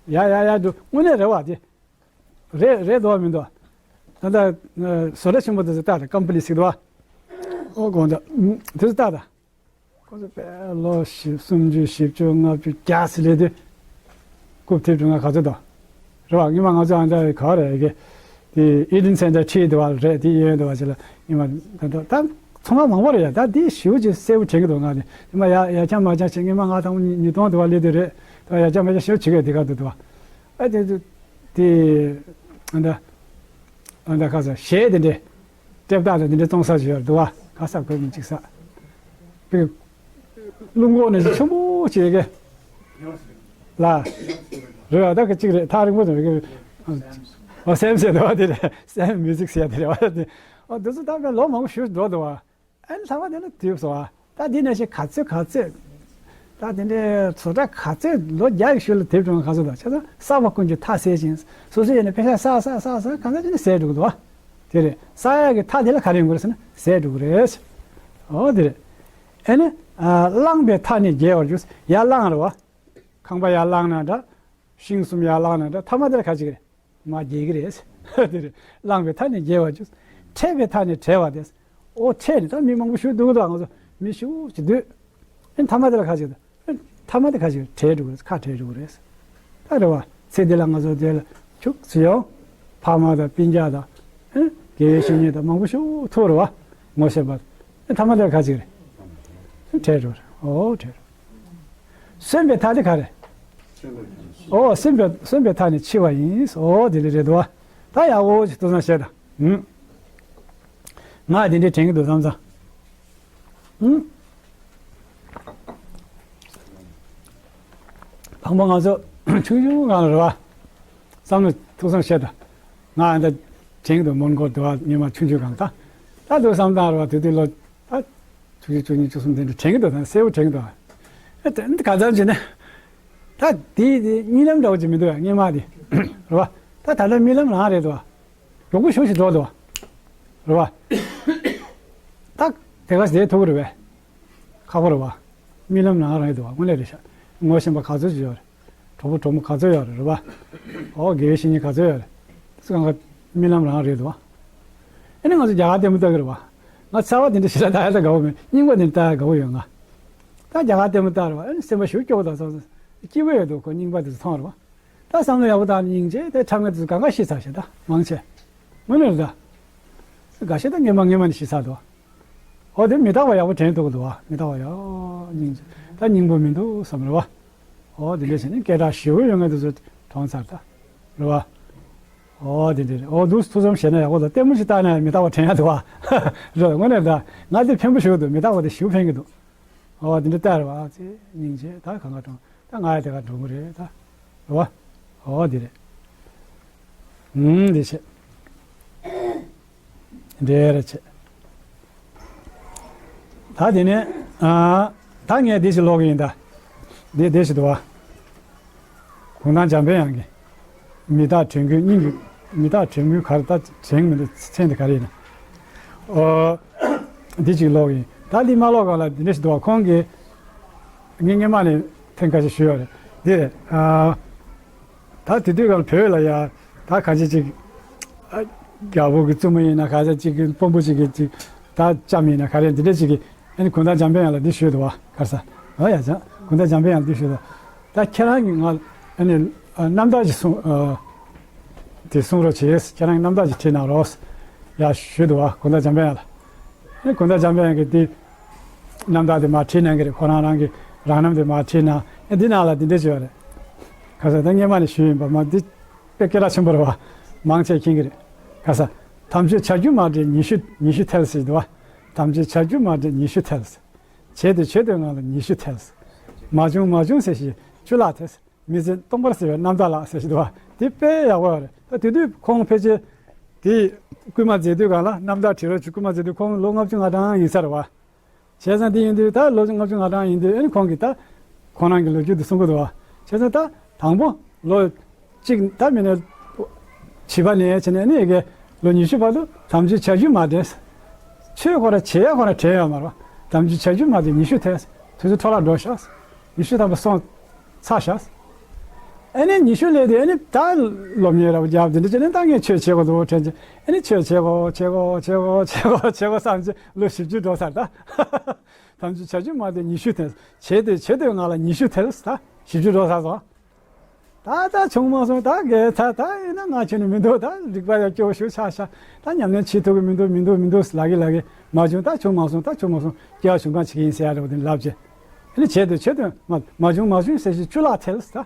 ཡ་ཡ་ཡ་འགྲོ་དངོས་གནས་རེད་བ་དེ། རེད་རེད་འདུག་བ་མི་འདུག་ད་ལྟ་བཟོ་གྲྭ་ཆེན་པོ་དེ་ཚོ་ལྟ་དང་། ཀམ་པ་ལི་ཟེར་འདུག་བ། ཨོ་དགོངས་དག་དེ་ཚོ་ལྟ་དང་། ཁོ་ཚོ་དཔེ་ལོ་བཞི་སུམ་ཅུ་བཞི་བཅུ་ལྔ་བཅུ་བརྒྱ་ཟེར་ལས་དུས། རྐུབ་ཐེབས་གྲུ་ང་ག་ཚོད་དང་། རེད་བ། སྔོན་མ་ང་ཚོ་ཨ་འདྲ་ག་རེ་གི་དེ་ཨི་ཌེན་སེན་ཊར་ཁྲིད་འདུག་བ་རེད། དེ་ཡོད་འདུག་བ་ཅིག་ལ་སྔོན་མ་ད་ད་ད་ཚོང་ཁང་མང་པོ་རེད་ཡ། ད་དེ་ཞེ་པོ་ཅིག་གསལ་པོ་དྲན་གི་འདུག་ང་དེ་སྔོན་མ་ཡ་ཡ་ཆང་མ་ཆང་ཞིག་སྔོན་མ་ང་དང་ཉིས་སྟོང་འདུག་བ་སླེབས་དུས་རེད། ད་ཡ་ཆང་མ་ཆང་ཞེ་པོ་བྱེད་གི་དེ་ག་འདུག་འདུག་བ། ཨ་དེ་དེ་དེ་ཨ་འདྲ་ཨ་འདྲ་ག་ས་གཞས་དེ་འདྲས། ལྟེབ་ཏག་དང་དེ་འདྲའི་གཏོང་ས་ཞིག་ཡོད་རེད་འདུག་བ། ག་ས་གོས་མི་གཅིག་ས། པི། རླུང་འགོག་ནས་ཆེན་པོ་བྱེད་ཀྱི། ལ། རེད་བ། ད་ག་གཅིག་རེད། ཐག་རིང་པོ་དང་རེད་ཀྱི། ཨ་སེམ་ཟེར་འདུག་བ། དེ་རེད། སེམ་མིའུ་ཟིག་ཟེར་དེ་རེད་བ། དེ། ཨ་འདི་ཚོ་ད་ལོ་མང་པོ་ཞིག་འགྲོ་འདུག་བ། ཨ་ནི་ལྷག་པ་དེ་ནི་དུས་སོ། ད་འདི་ནས་ཞིག་ག་ཚོད་ག་ཚོད། ད་དེ་འདྲའི་བཟོ་གྲྭ་ག་ཚོད་ལོ་བརྒྱ་ཡི་ཤུལ་ལ་དེབ་བྲིས་ག་ཚོད་དང་བྱས་ཙང་བསགས་པ་ཀུན་གྱི་མཐའ་ཟད་ཅིང་། སོ་སོའི་ཡིན་ན་པེ་ཤ་བསགས་བསགས་བསགས་བསགས་གང་ཟག་ཅིག་ནི་ཟད་འགྲོ་གི་འདུག་བ། དེ་རེད། བསགས་ཡག་གི་མཐའ་དེ་ལ་ག་རེ་ཡོང་གི་རེད་ཟེར་ན་ཟད་འགྲོ་གི་རེད། ཨོ་དེ་རེད། ཨེ་ནི། བླངས་པའི་མཐའ་ནི་རྒྱས་པར་འགྱུར། ཡར་བླངས་རེད་བ། ཁང་པ་ཡར་བླངས་ན་འདྲ། ཤིང་གསུམ་ཡར་བླངས་ན་འདྲ། མཐའ་མ་དེ་ལ་ག་ཅིག་རེད། མར་རྒྱས་ཀྱི་རེད། དེ་རེད། བླངས་པའི་མཐའ་ནི་རྒྱས་པར་འགྱུར། ཕྲད་པའི་མཐའ་ནི་བྲལ་བ་སྟེ། ཨོ་ཕྲད་ནི་ད་མི་མང་པོ་ཞིག་འདུག་གི་འདུག་ང་ཚོ་མི་ཞེ་པོ་ཅིག་འདུག་ཨེ་མཐའ་མ་དེ་ལ་ག་ཅིག་རེད། མཐའ་མ་དེ་ག་ཅིག་རེད། བྲལ་འགྲོ་གི་རེད། ཁ་བྲལ་འགྲོ་གི་རེད། ད་རེད་བ། ཚེ་འདི་ལ་ང་ཚོ་དེ་ལ་ཁྱུག་ཙམ་ཡང་། ཕ་མ་དང་སྤུན་ཀྱག་དང་། ཨེ། དགེ་བའི་བཤེས་གཉེན་དང་མང་པོ་ཞིག་ཐུག་རེད་བ། ངོ་ཤེས་པ། ཨེ་མཐའ་མ་དེ་ལ་ག་ཅིག་རེད། བྲལ་འགྲོ་གི་རེད། ཨོ་བྲལ་འགྲོ། གསོན་པའི་མཐའ་དེ་ག་རེད། ཨོ་གསོན་པའི་གསོན་པའི་མཐའ་ནི་འཆི་བ་ཡིན། ཨོ་དེ་ལས་རེད་འདུག་བ། ད་ཡག་པོ་ཅིག་ཐུགས་བསམ་བཞེས་དང་། ཨུམ། ང་དེ་འདྲའི་དྲན་གྱི་འདུག་བསམ་བསམ། ཨུམ། དང་པོ་ང་ཚོ་ཆུང་ཆུང་སྒང་ལ་རེད་བ། བསམ་བློ་ཐུགས་བསམ་བཞེས་དང་། ང་ཨ་འདྲ་དྲན་གྱི་འདུག་མོན་གྷོ་དུ་བ་སྔོན་མ་ཆུང་ཆུང་སྒང་ད། ད་དུང་བསམ་བཏང་རེད་བ། དེ་དུས་ལོ་ད་བཅུ་གཅིག་བཅུ་གཉིས་བཅུ་གསུམ་དེ་འདྲ་དྲན་གྱི་འདུག་ད་གསལ་པོ་དྲན་གྱི་འདུག་ཨ་དེ་འདི་ག་ཙམ་བྱས་ན། ད་དེ་དེ་གཉིད་ལམ་འདྲ་བོ་ཅིག་མི་འདུག་ཡ་སྔོན་མ་དེ། རེད་བ། ད་ད་ལྟ་རྨི་ལམ་རང་རེད་འདུག་བ། མགྱོགས་པོ་ཞེ་པོ་ཞིག་འགྲོ་འདུག་བ། རེད་བ། ད་དེ་ག་ཞིག་བསྡད་ཐུབ་ཀྱི་རེད་བས། ཁག་པོ་རེད་བ། རྨི་ལམ་རང་རང་རེད་འདུག་བ། དངོས་གནས་རེད་ཤག་ངོ་ཤེས་པ་ག་ཚོད་ཅིག་ཡོད་རེད། གྲོགས་པོ་གྲོགས་མོ་ག་ཚོད་ཡོད་རེད། རེད་བ། ཨོ་དགེ་བའི་བཤེས་གཉེན་ག་ཚོད་ཡོད་རེད། དེ་ཚོ་གང་ག་རྨི་ལམ་རང་རེད་འདུག་བ། ཨ་ནི་ང་ཚོ་རྒྱ་གར་ལྟད་མོ་ལྟ་གི་རེད་བ། ང་ཚ་བ་དེ་འདྲ་ཞེ་དྲག་ལྟ་ཡ་ལྟ་དགའ་བོ་མེད། རྙིང་པ་དེ་འདྲ་ལྟ་ཡ་དགའ་བོ་ཡོད་ང་། ད་རྒྱ་གར་ལྟད་མོ་ལྟ་རེད་བ། ཨ་ནི་སེམས་པ་ཞེ་པོ་སྐྱོ་བོ་དང་སོང་སོང་། སྐྱིད་པོ་ཡོད་འདུག་ཁོ་རྙིང་པ་དེ་ཚོ་མཐོང་རེད་བ། ད་བསམ་བློ་ཡག་པོ་བཏང་ནས་སྙིང་རྗེ་དེ་འཁྲབ་མཁན་དེ་ཚོ་གང་ག་ཤི་ཚར་ཤག་ད་མང་ཆེ། དངོས་གནས་རེད་ད། འགའ་ཤས་ད་སྔོན་མ་སྔོན་མ་ནས་ཤི་ཚར་འདུག་ཨོ་དེ་མི་རྟག་པ་ཡག་པོ་དྲན་ཐུབ་ཀྱི་འདུག་བ། མི་རྟག་པ་ཡག་སྙིང་རྗེ། ད་སྙིང་པོ་མི་འདུག་བསམ་རེད་བ། ཨོ་དེ་འདྲ་བྱས་ནས་སྐད་གྲགས་ཞེ་པོ་ཡོད་མཁན་དེ་ཚོ་གྲོངས་ཚར་ད། རེད་བ། ཨོ་དེ་འདྲ་རེད། ཨོ་འདུག་ཐུགས་བསམ་བཞེས་ན་ཡག་པོ་འདུག་ལྟད་མོ་ཞིག་ལྟ་ན་མི་རྟག་པ་དྲན་ཡག་འདུག་བ། རེད་དངོས་གནས་ད། ང་དེ་ཕན་པོ་ཞེ་པོ་འདུག་མི་རྟག་པ་དེ་ཞེ་པོ་ཕན་གྱི་འདུག་ཨོ་དེ་འདྲ་ལྟ་རེད་བ། ཚེ་སྙིང་རྗེ་ད་གང་ག་གྲོངས། ད་ང་ཡང་དེ་ག་འགྲོ་གི་རེད་ད། རེད་བ། ཨོ་དེ་རེད། ཨུམ་དེ་བྱས། འདྲེ་ར་བྱས། ད་དེ་ནས་ཨ། ད་ངས་འདི་ཞིག་ཀློག་གི་ཡིན་ད། འདི་འདི་ཞིག་འདུག་བ། གུང་ཐང་འཇམ་དཔལ་དབྱངས་ཀྱི། མི་རྟག་དྲན་སྐུལ་སྙིང་གི། མི་རྟག་དྲན་སྐུལ་ག་རེ་ད་དྲན་མི་འདུག་མཚན་དེ་ག་རེ་ཡིན་ན། ཨོ། འདི་ཅིག་ཀློག་གི་ཡིན། ད་འདི་མ་ཀློག་གོང་ལ་འདི་འདྲ་ཞིག་འདུག་བ། ཁོང་གིས་ངས་སྔོན་མ་ནས་ཐེངས་ཁ་ཤས་ཞུས་ཡོད་རེད། འདི་རེད་ཨ། ད་དེ་དུས་ཀྱང་བོད་ལ་ཡ་ད་ག་ཅི་ཅིག་ཨ། རྒྱལ་པོ་གི་བཙུན་མོ་ཡིན་ན། ག་ཅི་ཅིག་གི་དཔོན་པོ་ཅིག་གི་ཅིག་ད་ལྕམ་ཡིན་ན། ག་རེ་འདི་འདྲ་ཅིག་གི། ཨ་ནི་གུང་ཐང་འཇམ་དཔལ་དབྱངས་ལ་འདི་ཞུས་འདུག་བ། ག་རེ་ཟ། ཨ་ཡ་ཅང་གུང་ཐང་འཇམ་དཔལ་དབྱངས་ལ་འདི་ཞུས་འདུག་ད་ཁྱེད་རང་གིས་ང་ཨ་ནི་ཨ། རྣམ་ཐར་ཅིག་གསུང་ཨ། དེ་གསུང་རོགས་བྱེད། ཁྱེད་རང་གི་རྣམ་ཐར་ཅིག་བྲིས་གནང་རོགས། ཡ་ཞུས་འདུག་བ། གུང་ཐང་འཇམ་དཔལ་དབྱངས་ལ། ཨ་ནི་གུང་ཐང་འཇམ་དཔལ་དབྱངས་ཀྱིས་འདི་རྣམ་ཐར་དེ་མར་བྲིས་གནང་གི་རེད། ཁོ་རང་རང་གི་རང་རྣམ་དེ་མར་བྲིས་གནང་། ཨ་འདི་ནང་ལ་འདི་འདྲ་བྱས་པ་རེད། ག་རེ་ཟ། ད་སྔོན་མ་ནས་ཞུས་ཡིན་པ། མ་འདི་དཔེ་སྐད་གྲགས་ཆེན་པོ་རེད་བ། མང་ཆེ་མཁྱེན་གྱི་རེད། ག་རེ་ཟ། དམ་ཆོས་བྱ་རྒྱུ་མ་འདྲེས་ཉི་ཤུ། ཉི་ཤུ་ཐལ་ཟེར་འདུག་བ། དམ་ཆོས་བྱ་རྒྱུ་མ་འདྲེས་ཉི་ཤུ་ཐལ། བྱས་ཏེ་བྱས་ཏེ་ང་ལ་ཉི་ཤུ་ཐལ། མ་བྱུང་མ་བྱུང་ཟེར་ཞིང་བཅུ་ལྷག་ཐལ། མི་ཚེ་སྟོང་པར་ཟད་པའི་རྣམ་ཐར་ལགས་ཟེར་ཞིག་འདུག་བ། དེ་དཔེ་ཡག་པོ་རེད། ད་དེ་དུས་ཁོང་ཕལ་ཆེར་དེ་སྐུལ་མ་མཛད་དུས་སྒང་ལ། རྣམ་ཐར་བྲིས་རོགས་བྱེད་སྐུལ་མ་མཛད་དུས་ཁོང་ལོ་ལྔ་བཅུ་ང་གྲངས་ཡིན་ས་རེད་བ། བྱས་ཙང་དེ་ཡིན་དུས་ད་ལོ་ལྔ་བཅུ་ང་གྲངས་ཡིན་དུས། ཨ་ནི་ཁོང་གིས་ད་ཁོང་རང་གི་ལོ་རྒྱུས་དེ་གསུང་གི་འདུག་བ། བྱས་ཙང་ད་དང་པོ་ལོ་གཅིག་ད་མིན་ན་བྱིས་པ་ནས་བྱས་ནས་ནི་ཡ་གི་ལོ་ཉི་ཤུ་བར་དུ་དམ་ཆོས་བྱ་རྒྱུ་མ་འདྲེས། ཆོས་ཁོ་ར་བྱེད་ཡ་ཁོ་ར་དྲན་ཡོད་མ་རེད་བ། དམ་ཆོས་བྱ་རྒྱུ་མ་འདྲེས་ཉི་ཤུ་ཐལ། དུས་ཚོད་འཕྲོ་བརླག་འགྲོ་ཤག་ཉི་ཤུ་ཐམ་པ་སོང་ཚར་ཤག་ཨ་ནི་ཉི་ཤུ་སླེབས་དུས་ཨ་ནི་ད་སློབ་གཉེར་ར་བ་རྒྱབ་དེ་འདྲ་བྱས་ནས། ད་ངས་ཆོས་བྱེད་དགོས་འདུག་དྲན་བྱས། ཨ་ནི་ཆོས་བྱེད་དགོས་བྱེད་དགོས་བྱེད་དགོས་བྱེད་དགོས་བྱེད་དགོས་བསམ་བྱས་ལོ་བཞི་བཅུ་འགྲོ་ཚར་ད། དམ་ཆོས་བྱ་རྒྱུ་མ་འདྲེས་ཉི་ཤུ་ཐལ། བྱས་ཏེ་བྱས་ཏེ་ང་ལ་ཉི་ཤུ་ཐལ། ད་བཞི་བཅུ་འགྲོ་ཚར་སོང་། ད་ད་བྱུང་མ་སོང་། ད་གས་ད་ད་ཡིན་ན་ང་ཁྱོན་ནས་མི་འདུག་ད་རིག་པ་ཡང་སྐྱོ་ཤུགས་ཆག་ཤག་ད་ཉམས་ལེན་བྱེད་ཐུབ་ཀྱི་མི་འདུག་མི་འདུག་མི་འདུག་ལབ་ཀྱི་ལབ་ཀྱི། མ་བྱུང་། ད་བྱུང་མ་སོང་། ད་བྱུང་མ་སོང་། སྐྱེ་བ་བྱུང་གང་བྱེད་ཀྱི་ཡིན་ཟེར་ཡ་རེད་བ། དེ་ལབ་བྱས། ཨ་ནི་བྱས་དུས་བྱས་དུས་མ་མ་བྱུང་མ་བྱུང་ཟེར་ཞིག་བཅུ་ལྷག་ཐལ་ད།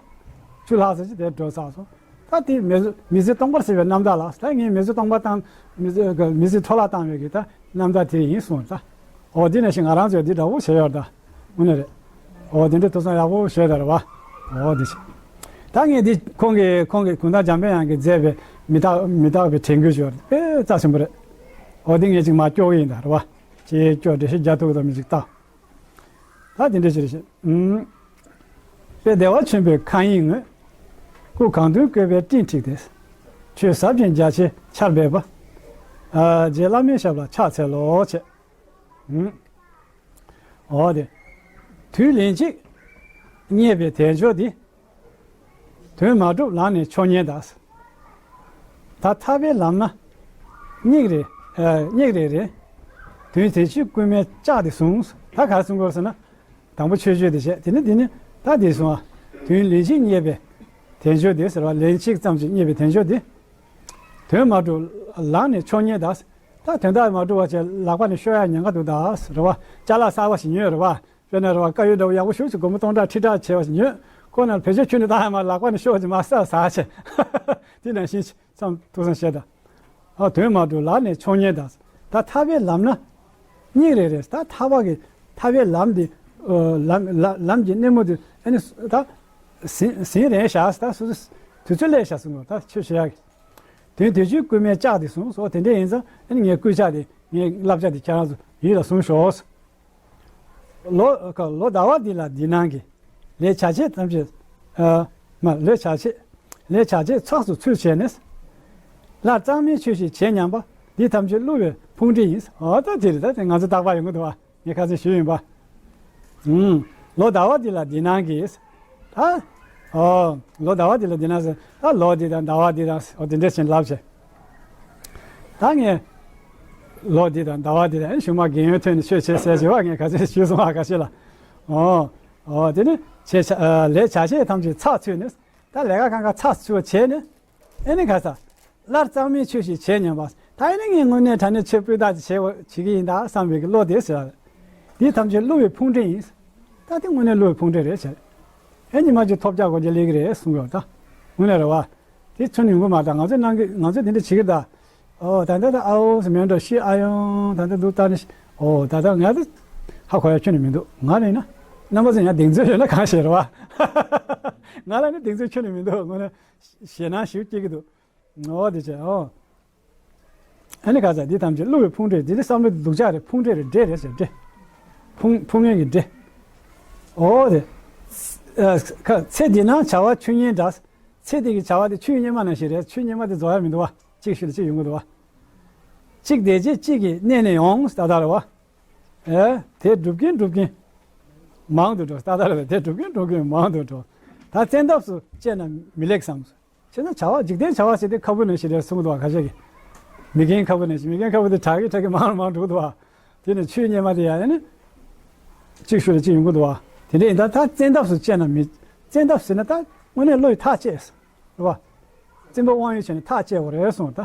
བཅུ་ལྷག་ཟེར་ཞིག་དེ་འགྲོ་ཚར་སོང་། ད་དེ་མི་ཚེ་མི་ཚེ་སྟོང་པར་ཟད་པའི་རྣམ་ཐར་ལགས། ད་ངས་མི་ཚེ་སྟོང་པ་བཏང་། མི་ཚེ་གི་མི་ཚེ་འཕྲོ་བརླག་བཏང་བའི་གི་ད་རྣམ་ཐར་དེ་ཡིན་གསུངས་ད། འོ་དེ་ནང་བཞིན་ང་རང་ཚོས་འདི་འདྲ་བོ་བྱས་ཡོད་ད། དངོས་གནས་རེད། འོ་དེ་འདྲ་ཐུགས་བསམ་ཡག་པོ་བཞེས་ད་རེད་བ། འོ་དེ་བྱས། ད་ངས་འདི་ཁོང་གིས་ཁོང་གིས་གུང་ཐང་འཇམ་དཔལ་དབྱངས་ཀྱིས་མཛད་པའི་མི་རྟག་མི་རྟག་པའི་དྲན་སྐུལ་ཞུ་བ་དཔེ་རྩ་ཆེན་པོ་རེད། འོ་དེ་ངས་ཅིག་མར་སྐྱོར་གི་ཡིན་ད་རེད་བ། ཅིག་སྐྱོར་འགྲེལ་བཤད་རྒྱག་ཐུབ་ཀྱི་འདུག་མི་ཅིག་ལྟ། ད་དེ་འདྲ་ཞིག་རེད་ཤག་དཔལ་བདེ་བ་ཆེན་པོའི་མཁའ་དབྱིངས་ངོས། སྐུ་གང་འདུལ་བཀོད་པའི་སྤྲིན་འཁྲིགས་ཏེ། ཆོས་ཟབ་ཅིང་རྒྱ་ཆེའི་ཆར་འབེབས་པ། ཨ། རྗེ་བླ་མའི་ཞབས་ལ་ཕྱག་འཚལ་ལོ་བྱས། ཨུམ། འོ་དེ། དུས་ལན་གཅིག་རྙེད་པའི་དལ་འབྱོར་འདི། དོན་མ་གྲུབ་ལག་ནས་འཕྱོག་ཉེན་གདའ། ད་ཐར་པའི་ལམ་སྣ་སྙེག་རེ། ཨ། སྙེག་རེ་རེ། དོན་དེ་ཕྱིར་རྐུན་མས་བཅག་སྟེ་བཟུང་། ད་ག་རེ་གསུང་དགོས་ཟེར་ན། དང་པོ་མཆོད་བརྗོད་དེ་བྱས། དེ་ནས་དེ་ནས་ད་དེ་སོང་ཨ། དུས་ལན་གཅིག་རྙེད་པའི་དལ་འབྱོར་དེ་ཟེར་བ། ལན་གཅིག་ཙམ་གྱིས་རྙེད་པའི་དལ་འབྱོར་དེ། དོན་མ་གྲུབ་ལག་ནས་འཕྱོག་ཉེན་གདའ། ད་དོན་དག་མ་གྲུབ་པ་བྱས་ལག་པ་ནས་ཤོར་ཡ་ཉེན་ཁ་འདུག་གདའ་ཟེར་བ། ཅ་ལག་གསར་པ་ཞིག་ཉོས་རེད་བ། དཔེར་ན་རེད་བ། དཀར་ཡོལ་འདྲ་བོ་ཡག་པོ་ཞེ་པོ་ཅིག་སྒོར་མོ་སྟོང་ཕྲག་ཁྲི་ཕྲག་བྱས་པ་ཞིག་ཉོས། ཁོ་ན་ཕལ་ཆེར་ཁྱོན་ནས་ད་མར་ལག་པ་ནས་ཤོར་བ་ཅིག་མ་ཟ་ཟ་བྱས། དེ་ནང་བཞིན་བསམ་ཐུགས་བསམ་བཞེས་དང་། ཨ། དོན་མ་གྲུབ་ལག་ནས་འཕྱོག་ཉེན་གདའ། ད་ཐར་པའི་ལམ་སྣ་སྙེག་རེ་རེ། ད་ཐར་པ་གི་ཐར་པའི་ལམ་འདི། ཨ། ལམ་ལམ་ལམ་གྱི་སྣེ་མོ་འདི་ཨ་ནི་ད་ཟིན་ཟིན་རན་ཤག་ད་སོ་སོ་དུས་ཚོད་སླེབས་ཤག་གསུངས་པ། ད་ཆོས་བྱེད་ཡག་གི། དོན་དེ་ཕྱིར་རྐུན་མས་བཅག་སྟེ་བཟུང་། སོ་དེ་འདྲ་ཡིན་ཙང་ཨ་ནི་ངའི་རྐུན་ཇག་དེ། ངའི་བསླབ་བྱ་དེ་ཁྱེད་རང་ཚོ་ཡིད་ལ་ཟུངས་ཤོག། ལོ་ལོ་ཟླ་བ་འདི་ལ་འདི་སྣང་གི། ལས་བྱ་བྱེད་ཐམས་ཅད། ཨ། མ། ལས་བྱ་བྱེད། ལས་བྱ་བྱེད་ཚགས་སུ་ཚུད་བྱས་ནས། སླར་གཙང་མའི་ཆོས་ཤིག་བྱེད་སྙམ་པ། འདི་ཐམས་ཅད་བསླུ་བའི་ཕུང་འདྲེ་ཡིན། འོ་ད་དེ་རེད། ད་དེ་ང་ཚོ་རྟག་པར་ཡོང་གི་འདུག་བ། ངས་ཁ་སང་ཞུས་ཡིན་པ། ཨུམ། ལོ་ཟླ་བ་འདི་ལ་འདི་སྣང་གི། ད། ཨོ། ལོ་ཟླ་བ་འདི་ལ་འདི་སྣང་ཟེར། ད་ལོ་འདི་དང་ཟླ་བ་འདི་དང་། ཨོ་དེ་འདྲ་བྱས་ལབ་བྱས། ད་ངས་ལོ་འདི་དང་ཟླ་བ་འདི་དང་། གཞུག་མ་རྒན་ཡོལ་ཐོན་ནས་ཆོས་བྱེད་ཟེར་བྱས་པ། ངས་ག་ཚོད་ཞུས་སོང་བ། ཁ་ཤས་ལ། ཨོ། ཨོ་དེ་ནི་བྱས་བྱ། ཨ། ལས་བྱ་བྱེད་ཐམས་ཅད་ཚགས་ཚུད་ནས། ད་ལས་ཀ་གང་ག་ཚགས་ཚུད་བྱས་ནས། ཨེ་ནི་ག་ས། སླར་གཙང་མའི་ཆོས་ཤིག་བྱེད་སྙམ་པ། ད་ཨེ་ནི་ངས་དངོས་གནས་དྲང་གནས་ཆོས་སྤུས་དག་ཅིག་བྱེད་དགོས་བྱེད་ཀྱི་ཡིན་ད་བསམ་པའི་གི་བློ་དེ་ཟེར་བ་རེད། འདི་ཐམས་ཅད་བསླུ་བའི་ཕུང་འདྲེ་ཡིན། ད་དེ་དངོས་གནས་བསླུ་བའི་ཕུང་འདྲེ་རེད་ཟེར། ཨེ་ཉི་མ་གཅིག་ཐོབ་རྒྱག་དགོས་རྒྱུ་སླེབས་ཀྱི་རེད་གསུངས་ཡོད་ད། དངོས་གནས་རེད་བ། དེ་ཚུན་ཡོང་གི་མ་རེད་ད། ང་ཚོས་གནང་གི། ང་ཚོས་དེ་འདྲ་བྱེད་ཀྱི་རེད་ད། ཨོ་ད་ལྟ་ད་ཨ་འོ་ཟེར་མེད་འགྲོ་ཤི། ཨ་ཡོང་། ད་ལྟ་འདུག་ལྟ་ནི། ཨོ་ད་ལྟ་ང་ད་ཧ་གོ་ཡ་ཁྱོན་ནས་མི་འདུག་ང་ལ་ཡིན་ན་རྣམ་པ་ཚོ་ཡང་གདེང་ཚོད་ཡོད་ན་གང་ཤེས་རེད་བ། ང་ལ་ནི་གདེང་ཚོད་ཁྱོན་ནས་མི་འདུག་ངོ་ན་ཞེད་སྣང་ཞིག་སྐྱེ་གི་འདུག་འོ་དེ་བྱས། ཨོ། ཨ་ནི་ག་ཚ། འདི་ཐམས་ཅད་བསླུ་བའི་ཕུང་འདྲེ། འདི་ནི་བསམ་བློ་སྡུག་ཅག་རེད། ཕུང་འདྲེ་རེད། འདྲེ་རེད་ཟེར། འདྲེ། ཕུང་ཕུང་ངེས་ཀྱི་འདྲེ། འོ་དེ། ཨ་ཁ་ཚེ་འདི་ན་བྱ་བ་ཆོས་ཉིད་འདྲ། ཚེ་འདི་གི་བྱ་བ་དེ་ཆོས་ཉིད་མ་ནང་བཞིན་རེད། ཆོས་ཉིད་མ་དེ་རྫོགས་ཡ་མི་འདུག་བ། གཅིག་ཤུལ་ལ་གཅིག་ཡོང་གི་འདུག་བ། གཅིག་དེ་རྗེས་གཅིག་གི་གནས་ནས་ཡོང་ད་ལྟ་རེད་བ། ཨེ་དེ་སྒྲུབ་ཀྱིན་སྒྲུབ་ཀྱིན་མང་དུ་འགྲོ། ད་ལྟ་རེད་བ། དེ་སྒྲུབ་ཀྱིན་སྒྲུབ་ཀྱིན་མང་དུ་འགྲོ། ད་བཙན་ཐབས་སུ་སྤྱད་ན་མི་ལེགས་སམ། བྱས་ན་བྱ་བ་འཇིག་རྟེན་བྱ་བ་ཟེར་དེ་ཁ་བུ་ནང་བཞིན་རེད་གསུངས་འདུག་བ། ཁ་ཤས་ཀྱིས། མི་རྒན་ཁ་བུ་ནང་བཞིན། མི་རྒན་ཁ་བུ་དེ་དྲག་གི་དྲག་གི་མང་རུ་མང་འགྲོ་འདུག་བ། དེ་ནས་ཆོས་ཉིད་མ་དེ་ཡང་ཡང་ནི། གཅིག་ཤུལ་ལ་གཅིག་ཡོང་གི་འདུག་བ། དེ་འདྲ་ཡིན་ད་ད་བཙན་ཐབས་སུ་སྤྱད་ན་མི། བཙན་ཐབས་ཟེར་ན་ད་དངོས་གནས་བློ་ཡིས་ཐག་བཅད། རེད་བ། བཙན་པོ་དབང་ཡོད་བྱས་ནས་ཐག་བཅད་པ་རེད་གསུངས་ད།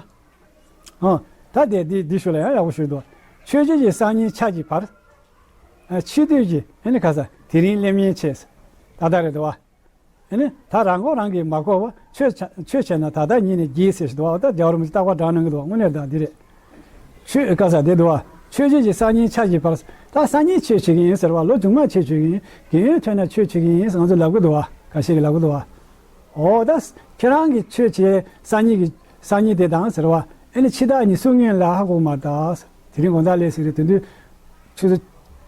ཨ་ད་དེ་འདི་འདི་ཤུལ་ལ་ཡང་ཡག་པོ་ཞུས་འདུག་ཆོས་བརྒྱད་ཀྱི་སང་ཉིན་འཆར་གྱི་བར། ཨ་འཆི་དུས་ཀྱི་ཨ་ནི་ག་ས་དེ་རིང་སླེབས་ཉེན་ཆེ། ད་ལྟ་རེད་འདུག་བ། ཨ་ནི་ད་རང་མགོ་རང་གིས་མ་བསྐོར་བར་ཆོས་བྱ་ཆོས་བྱས་ན་ད་ལྟ་ཉིད་ནས་བགྱིས་ཟེར་ཞིག་འདུག་བ། ད་རྒྱལ་བ་རིན་པོ་ཆེས་རྟག་པར་བསྒྲགས་གནང་གི་འདུག་བ། དངོས་གནས་ད་འདི་རེད། ཆོས་ཀ་ས་དེ་འདུག་བ། ཆོས་བརྒྱད་ཀྱི་སང་ཉིན་འཆར་གྱི་བར། ད་སང་ཉིན་ཆོས་བྱེད་ཀྱི་ཡིན་ཟེར་བ། ལོ་མཇུག་མ་ཆོས་བྱེད་ཀྱི་ཡིན། རྒན་ཡོལ་ཐོན་ན་ཆོས་བྱེད་ཀྱི་ཡིན་ཟེར་ང་ཚོས་ལབ་གི་འདུག་བ། ཁ་ཤས་ཀྱིས་ལབ་གི་འདུག་བ། འོ་ད་ཁྱེད་རང་གིས་ཆོས་བྱེད་སང་ཉིན་གྱི་སང་ཉིན་དེ་དང་ཟེར་བ། ཨེ་ནི་ཕྱི་ཟླ་ཉི་ཤུ་སྔོན་ལ་ཧ་གོ་མ་ད། དེ་རིང་དགོང་དག་སླེབས་ཟིག་རེད། དེ་དུས་ཆུ་ཚོད་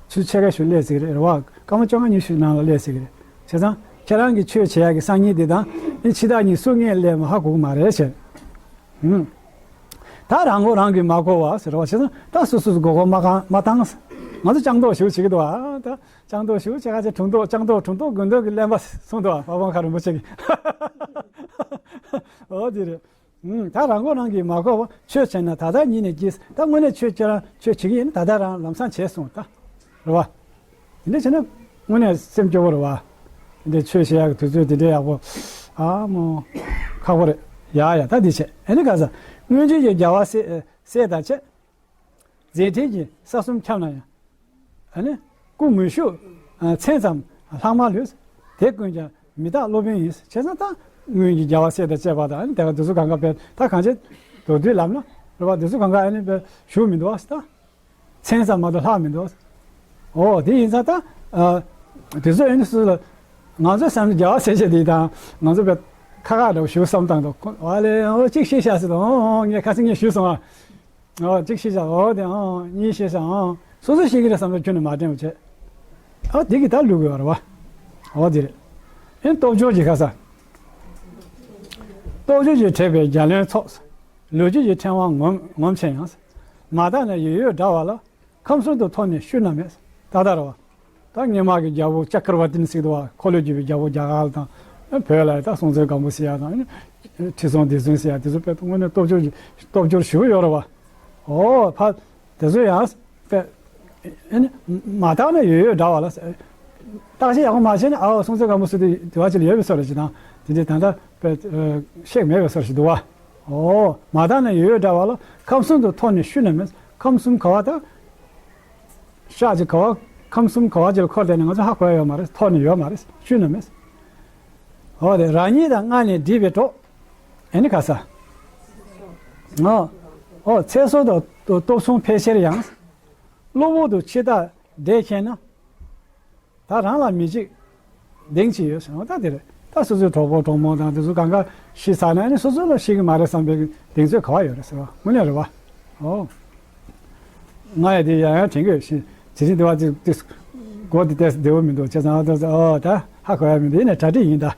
ཆུ་ཚོད་ཕྱེད་ཀ་ཞིག་སླེབས་ཟིག་རེད། རེད་བ། སྐར་མ་བཅོ་ལྔ་ཉི་ཤུ་ནང་ལ་སླེབས་ཟིག་རེད། བྱས་ཙང་ཁྱེད་རང་གིས་ཆོས་བྱེད་ཡག་གི་སང་ཉིན་དེ་དང་ཨེ་ཕྱི་ཟླ་ཉི་ཤུ་སྔོན་སླེབས་མ་ཧ་གོ་གི་མ་རེད་ཟེར། ཧུམ། ད་རང་མགོ་རང་གིས་མ་བསྐོར་བ་ཟེར་བ། བྱས་ཙང་ད་སོ་སོས་མགོ་སྐོར་མ་གང་མ་བཏང་། ང་ཚོ་སྤྱང་ཐོག་ཞུ་བྱེད་ཀྱི་འདུག་ཨ་ད་སྤྱང་ཐོག་ཞུ་བྱེད་ག་ཚད་དྲུང་ཐོག་སྤྱང་ཐོག་དྲུང་ཐོག་དགོས་འདོད་ཀྱི་གླེན་པ་གསུངས་འདུག་ཨ་པ་བང་ཁ་རིན་པོ་ཆེ་གིས། འོ་དེ་རེད། ཨུམ། ད་རང་མགོ་རང་གིས་མ་བསྐོར་བར་ཆོས་བྱས་ན་ད་ལྟ་ཉིད་ནས་བགྱིས། ད་དངོས་གནས་ཆོས་ཁྱེད་རང་ཆོས་བྱེད་ཀྱི་ཡིན་ན་ད་ལྟ་རང་ལམ་སང་བྱས་སོང་ད། རེད་བ། དེ་འདྲ་བྱས་ན་དངོས་གནས་སེམས་སྐྱོ་བོ་རེད་བ། དེ་འདྲའི་ཆོས་བྱེད་ཡག་གི་དུས་ཚོད་དེ་འདྲའི་ཡག་པོ། ཨ་མོ། ཁག་པོ་རེད། ཡ་ཡ་ད་འདི་བྱས་ཨ་ནི་ག་ས། སྔོན་བྱོན་གྱི་རྒྱལ་བ་སྲས་སྲས་དང་བཅས། མཛད་འཕྲིན་གྱི་ས་གསུམ་ཁྱབ་ན་ཡང་། ཨ་ནི་སྐུ་ངོ་ཤུགས་མཚན་ཙམ་ལྷག་མ་ལུས། དེ་ཀུན་ཀྱང་མི་རྟག་སློབ་དཔོན་ཡིན། བྱས་ཙང་ད་སྔོན་གྱི་རྒྱལ་བ་སྲས་དང་བཅས་པ་དང་ཨ་ནི་དེ་ག་དེ་ཚོ་གང་ག་བས་ད་གང་བྱེད་མདོར་བསྡུས་ལབ་ན་རེད་བ། དེ་ཚོ་གང་ག་ཨ་ནི་བས་ཞུ་མི་འདུག་བ་ད། མཚན་ཙམ་མ་གཏོགས་ལྷག་མི་འདུག་འོ་དེ་ཡིན་ཙང་ད། དེ་ཚོ་ཨ་ནི་སུ་ལ། ང་ཚོའི་བསམ་རྒྱལ་བ་སྲས་བཅས་དེ་དང་ང་ཚོ་བས་ཁ་ཁ་འདྲ་བོ་ཞུ་བསམ་བཏང་འདུག་ཨ་ལས་འོ་གཅིག་ཤེས་བྱ་ཟེར་དང་འོ་ངས་ཁ་སང་ངས་ཞུས་སོང་ཨ། ཨོ་གཅིག་ཤེས་བྱ། ཨོ་དེ་ཨང་གཉིས་ཤེས་བྱ་ཨང་། སོ་སོ་ཤེས་ཀྱི་རེད་བསམ་ཚོ་ཁྱོན་ནས་མ་དྲན་པ་བྱས། ཨོ་དེ་གི་ད་ལུག་ཡོད་རེད་བ། ཨོ་དེ་རེད། ཨེ་སྟོབས་འབྱོར་གྱི་ཁ་ས། སྟོབས་འབྱོར་གྱིས་དྲེགས་པའི་རྒྱལ་བློན་ཚོགས། ལོ་རྒྱུས་ཀྱི་ཕྲེང་བ་ངོམ་ངོམ་ཆེན་ཡང་། མ་དག་ན་ཡོད་ཡོད་འདྲ་བ་ལ། ཁམས་གསུམ་དུ་ཐོགས་ནས་ཤུལ་ན་མེད། ད་ལྟ་རེད་བ། ད་སྔོན་མ་གི་རྒྱལ་པོ་ཅ་ཀར་བ་ཏི་ནི་ཟེར་གི་འདུག་བ། འཁོར་ལོས་སྒྱུར་བའི་རྒྱལ་པོ་རྒྱ་གར་དང་། བོད་ལ་ད་སྲོང་བཙན་སྒམ་པོ་ཟེར་ཡ་དང་། ཁྲི་སྲོང་ལྡེ་བཙན་ཟེར་ཡ་དེ་ཚོ་དཔེ་དངོས་གནས་སྟོབས་འབྱོར་གྱི་སྟོབས་འབྱོར་ཞེ་པོ་ཡོད་རེད་བ། ཨོ་ཕ། དེ་ཚོ་ཡང་དཔེ། ཨེ་ནི་མ་དག་ན་ཡོད་ཡོད་འདྲ་བ་ལ། བརྟག་དཔྱད་ཡག་པོ་མ་བྱས་ན་ཨའོ་སྲོང་བཙན་སྒམ་པོ་ཟེར་དུས་དེ་བ་ཅིག་ལ་ཡོད་པའི་བཟོ་འདྲ་ཞིག་དང་། དེ་འདྲའི་ད་ལྟ་དཔེ་ཤེས་མེད་པའི་བཟོ་འདྲ་ཞིག་འདུག་བ། ཨོ་མ་དག་ན་ཡོད་ཡོད་འདྲ་བ་ལ། ཁམས་གསུམ་དུ་ཐོགས་ནས་ཤུལ་ན་མེད། ཁམས་གསུམ་ག་བ་དང་། ཤག་ཅིག་ག་བ། ཁམས་གསུམ་ག་བ་ཅིག་ལ་འཁོར་བསྡད་ནས་ང་ཚོ་ཧ་གོ་ཡ་ཡོད་མ་རེད། ཐོགས་ནས་ཡོད་མ་རེད། ཤུལ་ན་མེད། འོ་དེ་རང་ཉིད་དང་སྔར་ནས་འདྲིས་པའི་གྲོགས། ཨེ་ནི་ག་ས། ཨོ། ཨོ་ཚེ་སྲོག་དང་སྟོབས་མཚུངས་ཕལ་ཆེར་ཡང་། གློ་བུར་དུ་འཆི་བདག་འདྲེས་མཁྱེན་ན། ད་རང་ལ་མི་འཇིགས་གདེང་ཅི་ཡོད་ཟེར་བ་ད་དེ་རེད། ད་སོ་སོའི་གྲོགས་པོ་གྲོགས་མོ་དང་དེ་ཚོ་གང་ག་ཤི་ཚར་ན་ཨ་ནི་སོ་སོ་ལ་ཤི་གི་མ་རེད་བསམ་པའི་གདེང་ཚོད་ག་བ་ཡོད་རེད་ཟེར་བ་དངོས་གནས་རེད་བ། ཨོ། ང་ཡ་དེ་ཡང་ཡང་དྲན་གི་ཡོད་ཤི་དེ་རིང་དེ་བ་དེ་དེ་སྒོ་དེ་ཏེས་བདེ་བོ་མི་འདུག་བྱས་ཙང་ཨ་ད་ཨོ་ད་ཧ་གོ་ཡ་མི་འདུག་ཡིན་ནའི་གྲ་སྒྲིག་ཡིན་ད།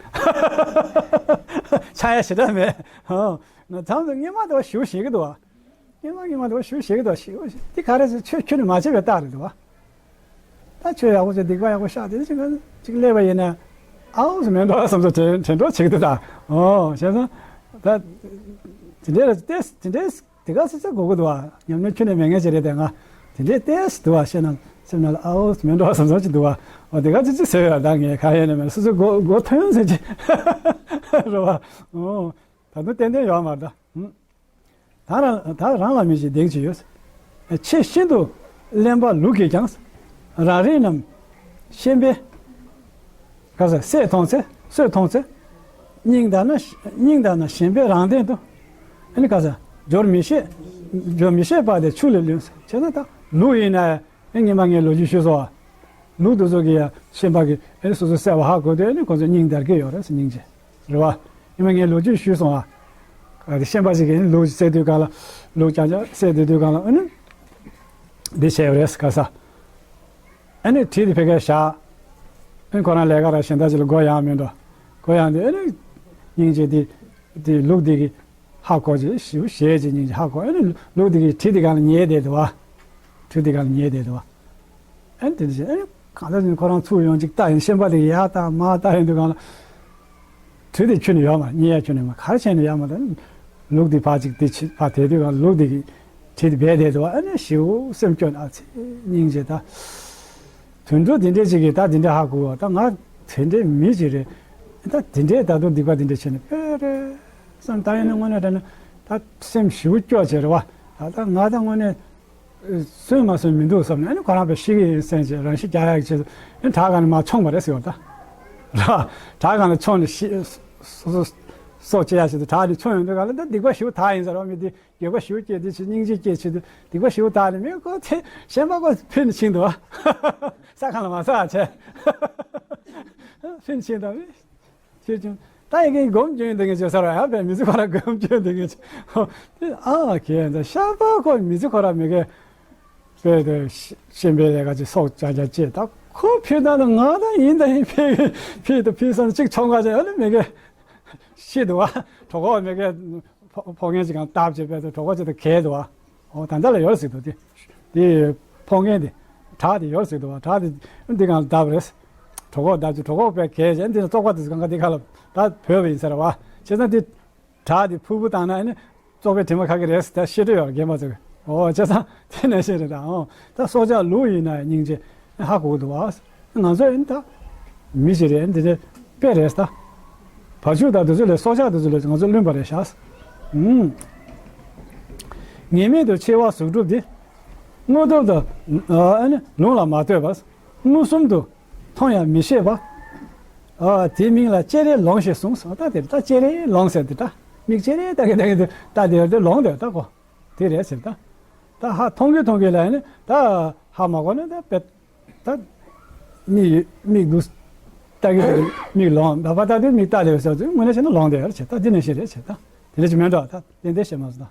ཆགས་ཡ་ཞེ་དྲག་མེད། ཨོ། ང་མཚམས་སུ་སྔོན་མ་དེ་བ་ཞུ་ཤེས་གི་འདུག་བ། སྔོན་མ་སྔོན་མ་དེ་བ་ཞུ་ཤེས་གི་འདུག་བ་ཞུ་དེ་ག་རེ་ཟེར་ཆོས་ཁྱོན་ནས་མ་བྱས་པའི་རྟགས་རེད་འདུག་བ། ད་ཆོས་ཡག་པོ་བྱས་སྡིག་པ་ཡག་པོ་བཤགས་དེ་ཅིག་ག་ཅིག་སླེབས་པ་ཡིན་ན་ཨའོ་སུ་མེད་འགྲོ་བསམ་ཚོ་དྲན་དྲན་འགྲོ་བྱེད་ཀྱི་འདུག་ད། ཨོ་བྱས་ཙང་ད་དེ་འདྲའི་ལ་ཏེས་དེ་འདྲའི་དེ་ག་སེ་ཚེ་དགོས་ཀྱི་འདུག་བ། ཉམས་མྱོང་ཁྱོན་ནས་མེད་མཁན་ཅིག་རེད་དེ་ང་དེ་འདྲའི་ཏེས་འདུག་བ་ཤེས་ན་སེམས་ནང་ལ་ཨའོ་སུ་མེད་འགྲོ་བསམ་ཚོ་ཅིག་འདུག་བ། ཨོ་དེ་ག་ཅིག་ཅིག་ཟེར་ཡོད་ད་ངས་ག་ཡེ་ནས་མེད་སོ་སོའི་མགོ་མགོ་ཐོན་ཟེར་ཅིག་རེད་བ། ཨོ་ད་དུང་ཏན་ཏན་ཡོད་མ་རེད་ད། ད་རང་ད་རང་ལ་མི་ཞིག་གདེང་ཅི་ཡོད། ཆེས་ཤིན་ཏུ་གླེན་པ་ལུག་གིས་ཀྱང་། རང་རིགས་རྣམས་ཤན་པས་ག་ས་སྲོད་མཐོང་ཚེ་སྲོད་མཐོང་ཚེ། སྙིང་དག་ན་སྙིང་དག་ན་ཞེན་པས་རང་སྟེང་དུ། ཨ་ནི་ག་ས་སྦྱོར་མི་ཤེས། སྦྱོར་མི་ཤེས་པ་དེ་ཆུ་ལས་ལུད་ཟེར་བྱས་ན་ད་ལུག་ཡིན་ན། ཨེ་སྔོན་མ་ངས་ལོ་རྒྱུས་ཞུས་སོང་བ། ལུག་དེ་ཚོ་གིས་ཡ་ཤན་པ་གིས་ཨེ་སོ་སོ་བསད་པ་ཧ་གོ་དུས་ཨེ་ནི་ཁོ་ཚོ་སྙིང་འདར་གྱི་ཡོད་རེད་ཟེར་སྙིང་རྗེ་རེད་བ། སྔོན་མ་ངས་ལོ་རྒྱུས་ཞུས་སོང་བ། ག་དེ་ཤན་པ་ཞིག་གིས་ཨེ་ནི་ལུག་བསད་དུས་གང་ལ་ལུག་རྐྱང་རྐྱང་བསད་དུས་དུས་གང་ལ་ཨེ་ནི་འདི་བྱས་ཡོད་རེད་ག་ས། ཨ་ནི་གྲི་དེ་ཕ་གིར་བཞག་ཨ་ནི་ཁོ་རང་ལས་ཀ་ར་གཞན་དག་ཅིག་ལ་མགོ་ཡངས་མི་འགྲོ། མགོ་ཡངས་དུས་ཨ་ནི་སྙིང་རྗེ་དེ་དེ་ལུག་དེ་གིས་ཧ་གོ་བྱས་ཞེ་པོ་ཞེད་བྱས་སྙིང་རྗེ་ཧ་གོ། ཨ་ནི་ལུག་དེ་གིས་གྲི་དེ་སྒང་ལ་ཉལ་བསྡད་འདུག་བ། གྲི་དེ་སྒང་ལ་ཉལ་བསྡད་འདུག་བ། ཨ་ནི་དེ་འདྲ་བྱས་ཨ་ནི་གང་ལྟར་ཁོ་རང་ཚུར་ཡོང་ཅིག་ལྟ་ཡིན། ཤན་པ་དེ་ཡར་ལྟ་མར་ལྟ་ཡིན་དུས་སྒང་ལ། གྲི་དེ་ཁྱོན་ནས་ཡོད་མ་རེད། རྙེད་ཡ་ཁྱོན་ནས་མ་ག་རེ་བྱས་ནས་ཡོད་མ་རེད། ལུག་དེ་ཕར་ཅིག་དེ་ཕྱི་ཕར་དེད་དུས་སྒང་ལུག་དེ་གིས་གྲི་དེ་སྦས་བསྡད་འདུག་ཨ་ནི་ཞེ་པོ་སེམས་སྐྱོ་ནས་ཨ་ཙི་སྙིང་རྗེ་ད། དུད་འགྲོ་དེ་འདྲས་ཅིག་གིས་ད་དེ་འདྲས་ཧ་གོ་བ། ད་ང་དེ་འདྲས་མི་ཅིག་རེད། ད་དེ་འདྲས་ད་དུང་སྡིག་པ་དེ་འདྲས་བྱས་ནས་དཔེ་རེད་བསམ། ད་ཡིན་ན་དངོས་གནས་དྲན་ན་ད་སེམས་ཞེ་པོ་སྐྱོ་བྱས་རེད་བ། ད་ད་ང་ད་དངོས་གནས་གསོན་མ་གསོན་མི་འདུག་བསམ་ནས་ཨ་ནི་ཁོ་རང་དཔེ་ཤི་གི་ཡིན་བསམ་བྱས་རང་ཤི་རྒྱག་ཡག་གི་ཆེད་དུ་ཨ་ནི་བྲག་སྒང་ནས་མར་མཆོངས་པ་རེད་ཟེར་བ་ད། ར་བྲག་སྒང་ནས་མཆོངས་ནས་ཤི་སོ་སོ་སྲོག་བཅད་ཡག་ཆེད་དུ་བྲག་ནས་མཆོངས་ཡོང་དུས་སྒང་ལ་ད་སྡིག་པ་ཞེ་པོ་དག་ཡིན་ཟེར་བ། མི་དེ་འགྱོད་པ་ཞེ་པོ་སྐྱེས་དེ་ཕྱིར་སྙིང་རྗེ་སྐྱེས་ཆེད་དུ་སྡིག་པ་ཞེ་པོ་དག་ནས་མི་ཁོ་ཚེ་གཞན་པ་ཁོ་ཕུད་ནས་ཕྱིན་འདུག་བ། ས་ཁང་ལ་མ་ཟག་བྱས་ཕུད་ནས་ཕྱིན་འདུག་བ། ཁྱེད་ཀྱང་ད་ཡི་གེ་སྒོམ་སྐྱོན་དེ་ངས་བྱེད་ས་ར་ཡང་བས་མི་ཚེ་ཁོ་ར་སྒོམ་སྐྱོན་དེ་ངས་བྱེད། དེ་ཨ་ཁྱེད་ད་ཤ་པ་ཁོ་མི་ཚེ་ཁོ་ར་མི་གེ་དཔེ་དེ་ཤེས་པའི་ལས་ཀ་ཅིག་སྲོག་བཅད་བཅད་བཅད་ད་ཁོ་ཕེབས་ད་ང་ད་ཡིན་ད་ཡིན་ཕེབས་ཕེབས་དུ་ཕེབས་སོང་གཅིག་ཆོ་ག་ཅིག་ཨ་ནི་མི་གེ་ཤི་འདུག་བ། གྲོད་ཁོག་མི་གེ་ཕོ་ཕོ་རྒན་ཅིག་གང་བཏབ་བྱས་དཔེ་དུ་གྲོད་ཁོག་ཅིག་ཏུ་གས་འདུག་བ། ཨོ་ད་ལྟ་ལ་ཡོད་ཟིག་འདུག་དེ་དེ་ཕོ་རྒན་དེ་བྲག་དེ་ཡོད་ཟིག་འདུག་བ། བྲག་དེ་འདི་གང་ལ་བརྡབས་རེད། གྲོད་ཁོག་བརྡབས་ཀྱི་གྲོད་ཁོག་པས་གས་བྱས་འདི་ནི་བཙོག་པ་དེ་ཚོ་གང་ག་འདི་ཁ་ལ་ད་བོས་པ་ཡིན་ཟེར་བ། བྱས་ཙང་དེ་བྲག་དེ་ཕུར་བུ་བཏང་ན་ཨ་ནི་བཙོག་པའི་དྲི་མ་ཁ་གི་རེད་ད་ཤེས་འདོད་ཡོད་རྒན་པ་ཚོ་གི། ཨོ་བྱས་ཙང་དེ་ནས་ཤེས་རེད་ད། ཨོ་ད་སྲོག་ཆགས་ལུག་ཡིན་ན་སྙིང་རྗེ་ཧ་གོ་གི་འདུག་བ། ང་ཚོ་ཡིན་ད། མི་ཞིག་རེད་འདི་འདྲ་དཔེ་རེད་ད། བ་ཕྱུགས་དང་དེ་ཚོ་ལས་སྲོག་ཆགས་དེ་ཚོ་ལས་ང་ཚོ་བླུན་པ་རེད་ཤག་ཨུམ། ངེས་མེད་དུ་འཆི་བ་གཟུགས་སྒྲུབ་སྟེ། དངོས་སྟོབས་དང་ཨ་ནི་ལུང་ལ་མ་ལྟོས་པར་མངོན་སུམ་དུ་མཐོང་ཡང་མི་ཤེས་པ། ཨ་དེའི་མིང་ལ་ཅེ་རེ་ལོང་ཞེས་གསུངས། ད་དེ་ད་ཅེ་རེ་ལོང་ཟེར་དེ་ད་མིག་ཅེ་རེ་ལྟ་གི་ལྟ་གི་དེ་ད་དེ་དེ་ལོང་དེ་ད་གོ་དེ་རེད་ཟེར་ད། ད་ཧ་མཐོང་གི་མཐོང་གི་ལ་ནི་ད་ཧ་མ་གོ་ན་ད་པེ། ད་མིག་མིག་འདུག་ལྟ་གི་འདུག་མིག་ལོང་འབའ་པ་ལྟ་དུས་མིག་ལྟ་ལེ་ཟེར་དུས་དངོས་གནས་བྱས་ན་ལོང་དེ་ཡར་བྱེད་ད་འདི་ནས་ཤེས་རེད་བྱེད་ད་དེ་འདྲ་ཅིག་མེད་འགྲོ་ད་ཏན་ཏན་བྱེད་མ་སོང་ད།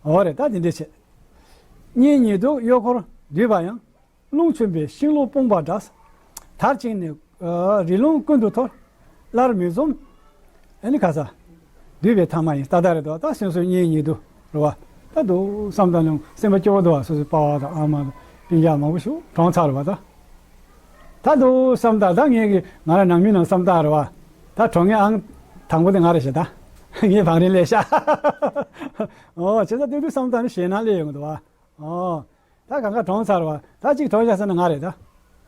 འོ་རེད་ད་འདི་འདྲ་བྱེད། གཉེན་ཉེ་དུ་གཡོག་འཁོར་འདུས་པ་ཡང་རླུང་ཆེན་པོའི་ཤིང་ལོ་སྤུངས་པ་འདྲ། དར་བཅིངས་ནས་རི་ལུང་ཀུན་ཏུ་འཐོར། སླར་མི་འཛོམས། ཨ་ནི་ག་ས། འདུས་པའི་ཐ་མ་ཡིན་ཏག་ཏག་རེད་དོ། ད་སེམས་སུ་གཉེན་ཉེ་དུ་རེད་བ། ད་འདུག་བསམ་དང་ལུང་སེམས་པ་སྐྱོ་བོ་འདུག་བ། སོ་སོའི་པ་ཕ་དང་ཨ་མ་དང་སྤུན་ཀྱག་མང་པོ་ཞིག་གྲོངས་ཚར་རེད་བ་ད། ད་འདུག་བསམ་དང་ད་ངས་ཀྱི་ང་རང་ནང་མི་ནང་བསམ་དང་རེད་བ། ད་གྲོངས་ངེས་ཨང་དང་པོ་དེ་ང་རེད་ཤག་ད་ངས་བང་རིམ་སླེབས་ཤག་ཨོ་བྱས་ཙང་ཏུ་ཏུ་བསམ་དང་ནི་ཞེད་སྣང་སླེབས་ཡོང་གི་འདུག་བ། ཨོ། ད་གང་ག་གྲོངས་ཚར་བ། ད་གཅིག་གྲོངས་བཞག་ཟེར་ན་ང་རེད་ད།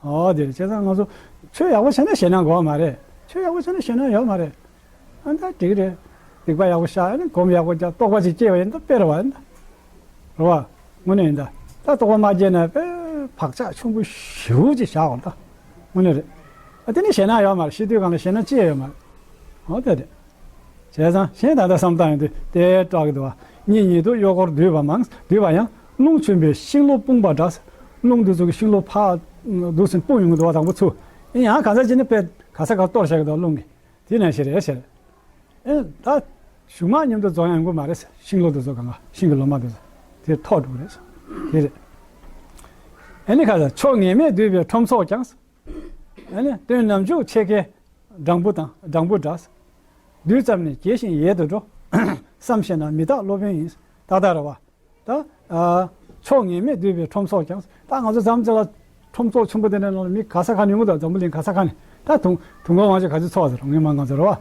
ཨོ་དེ་རེད། བྱས་ཙང་ང་ཚོ་ཆོས་ཡག་པོ་བྱས་ན་ཞེད་སྣང་དགོས་པ་མ་རེད། ཆོས་ཡག་པོ་བྱས་ན་ཞེད་སྣང་ཡོད་མ་རེད། ཨ་ད་འགྲིག་རེད། སྡིག་པ་ཡག་པོ་བཤགས་ཨ་ནི་སྒོམ་ཡག་པོ་རྒྱག་རྟོགས་པ་ཅིག་སྐྱེས་པ་ཡིན་ད་དཔེ་རེད་བ་ཡིན་ད། རེད་བ། དངོས་གནས་ཡིན་ད། ད་རྟོགས་པ་མ་སྐྱེས་ན་དཔེ་བག་ཆགས་ཆེན་པོ་ཞེ་པོ་ཅིག་བཞག་འོང་ད། དངོས་གནས་རེད། ཨ་དེ་ནི་ཞེད་སྣང་ཡོད་མ་རེད། ཤི་དུས་སྒང་ལ་ཞེད་སྣང་ཅི་ཡང་ཡོད་མ་རེད། ཨོ་དེ་རེད། བྱས་ཙང་གཞན་ད་ལྟ་བསམ་སྟངས་ཡོད་དུས་དེ་སྐྲག་གི་འདུག་བ། གཉེན་ཉེ་དུ་གཡོག་འཁོར་འདུས་པ་མང་འདུས་པ་ཡང་རླུང་ཆེན་པོའི་ཤིང་ལོ་སྤུངས་པ་འདྲ། རླུང་འདི་ཚོ་གི་ཤིང་ལོ་ཕར་འདུག་སེ་སྤུངས་ཡོང་གི་འདུག་བ། དང་པོ་ཚུར་ཡང་གང་ཟག་ཅིག་ནི་དཔེ་ག་ས་ག་གཏོར་བཞག་གི་འདུག་རླུང་གིས་དེ་ནང་བཞིན་རེད་ཟེར། ཨེ་ད་གཞུག་མ་མཉམ་དུ་རྫོགས་ཡང་ཡོང་གི་མ་རེད་ཟེར། ཤིང་ལོ་འདི་ཚོ་གང་ག་ཤིང་གི་ལོ་མ་འདི་ཚོ་དེ་ཐོག་འགྲོ་གི་རེད་ཟེར། དེ་རེད། ཨེ་ནི་ག་ས་ཕྱོགས་ངེས་མེད་འདུས་པའི་ཁྲོམ་ཚོགས་ཀྱང་། ཨ་ནི་སྟོན་ནམ་འཇུག་ཕྱེད་ཀའི་སྦྲང་བུ་དང་སྦྲང་བུ་འདྲ། བསྡུས་ཙམ་ནས་རྒྱས་ཤིང་ཡལ་དུ་འགྲོ། བསམ་ཤེས་ན་མི་རྟག་སློབ་དཔོན་ཡིན། ཏག་ཏག་རེད་བ། ད་ཨ་ཕྱོགས་ངེས་མེད་འདུས་པའི་ཁྲོམ་ཚོགས་ཀྱང་། ད་ང་ཚོ་མཚམས་ཅིག་ལ་ཁྲོམ་ཚོགས་ཆེན་པོ་དེ་འདྲ་ནང་ལ་མི་ག་ས་ག་ནས་ཡོང་གི་འདུག་འཛམ་བུ་གླིང་ག་ས་ག་ནས། ད་དུང་དུང་དཀར་དབང་ཆེན་ག་ཚོད་ཚོགས་ཟེར་ངས་མ་ང་ཚོ་རེད་བ།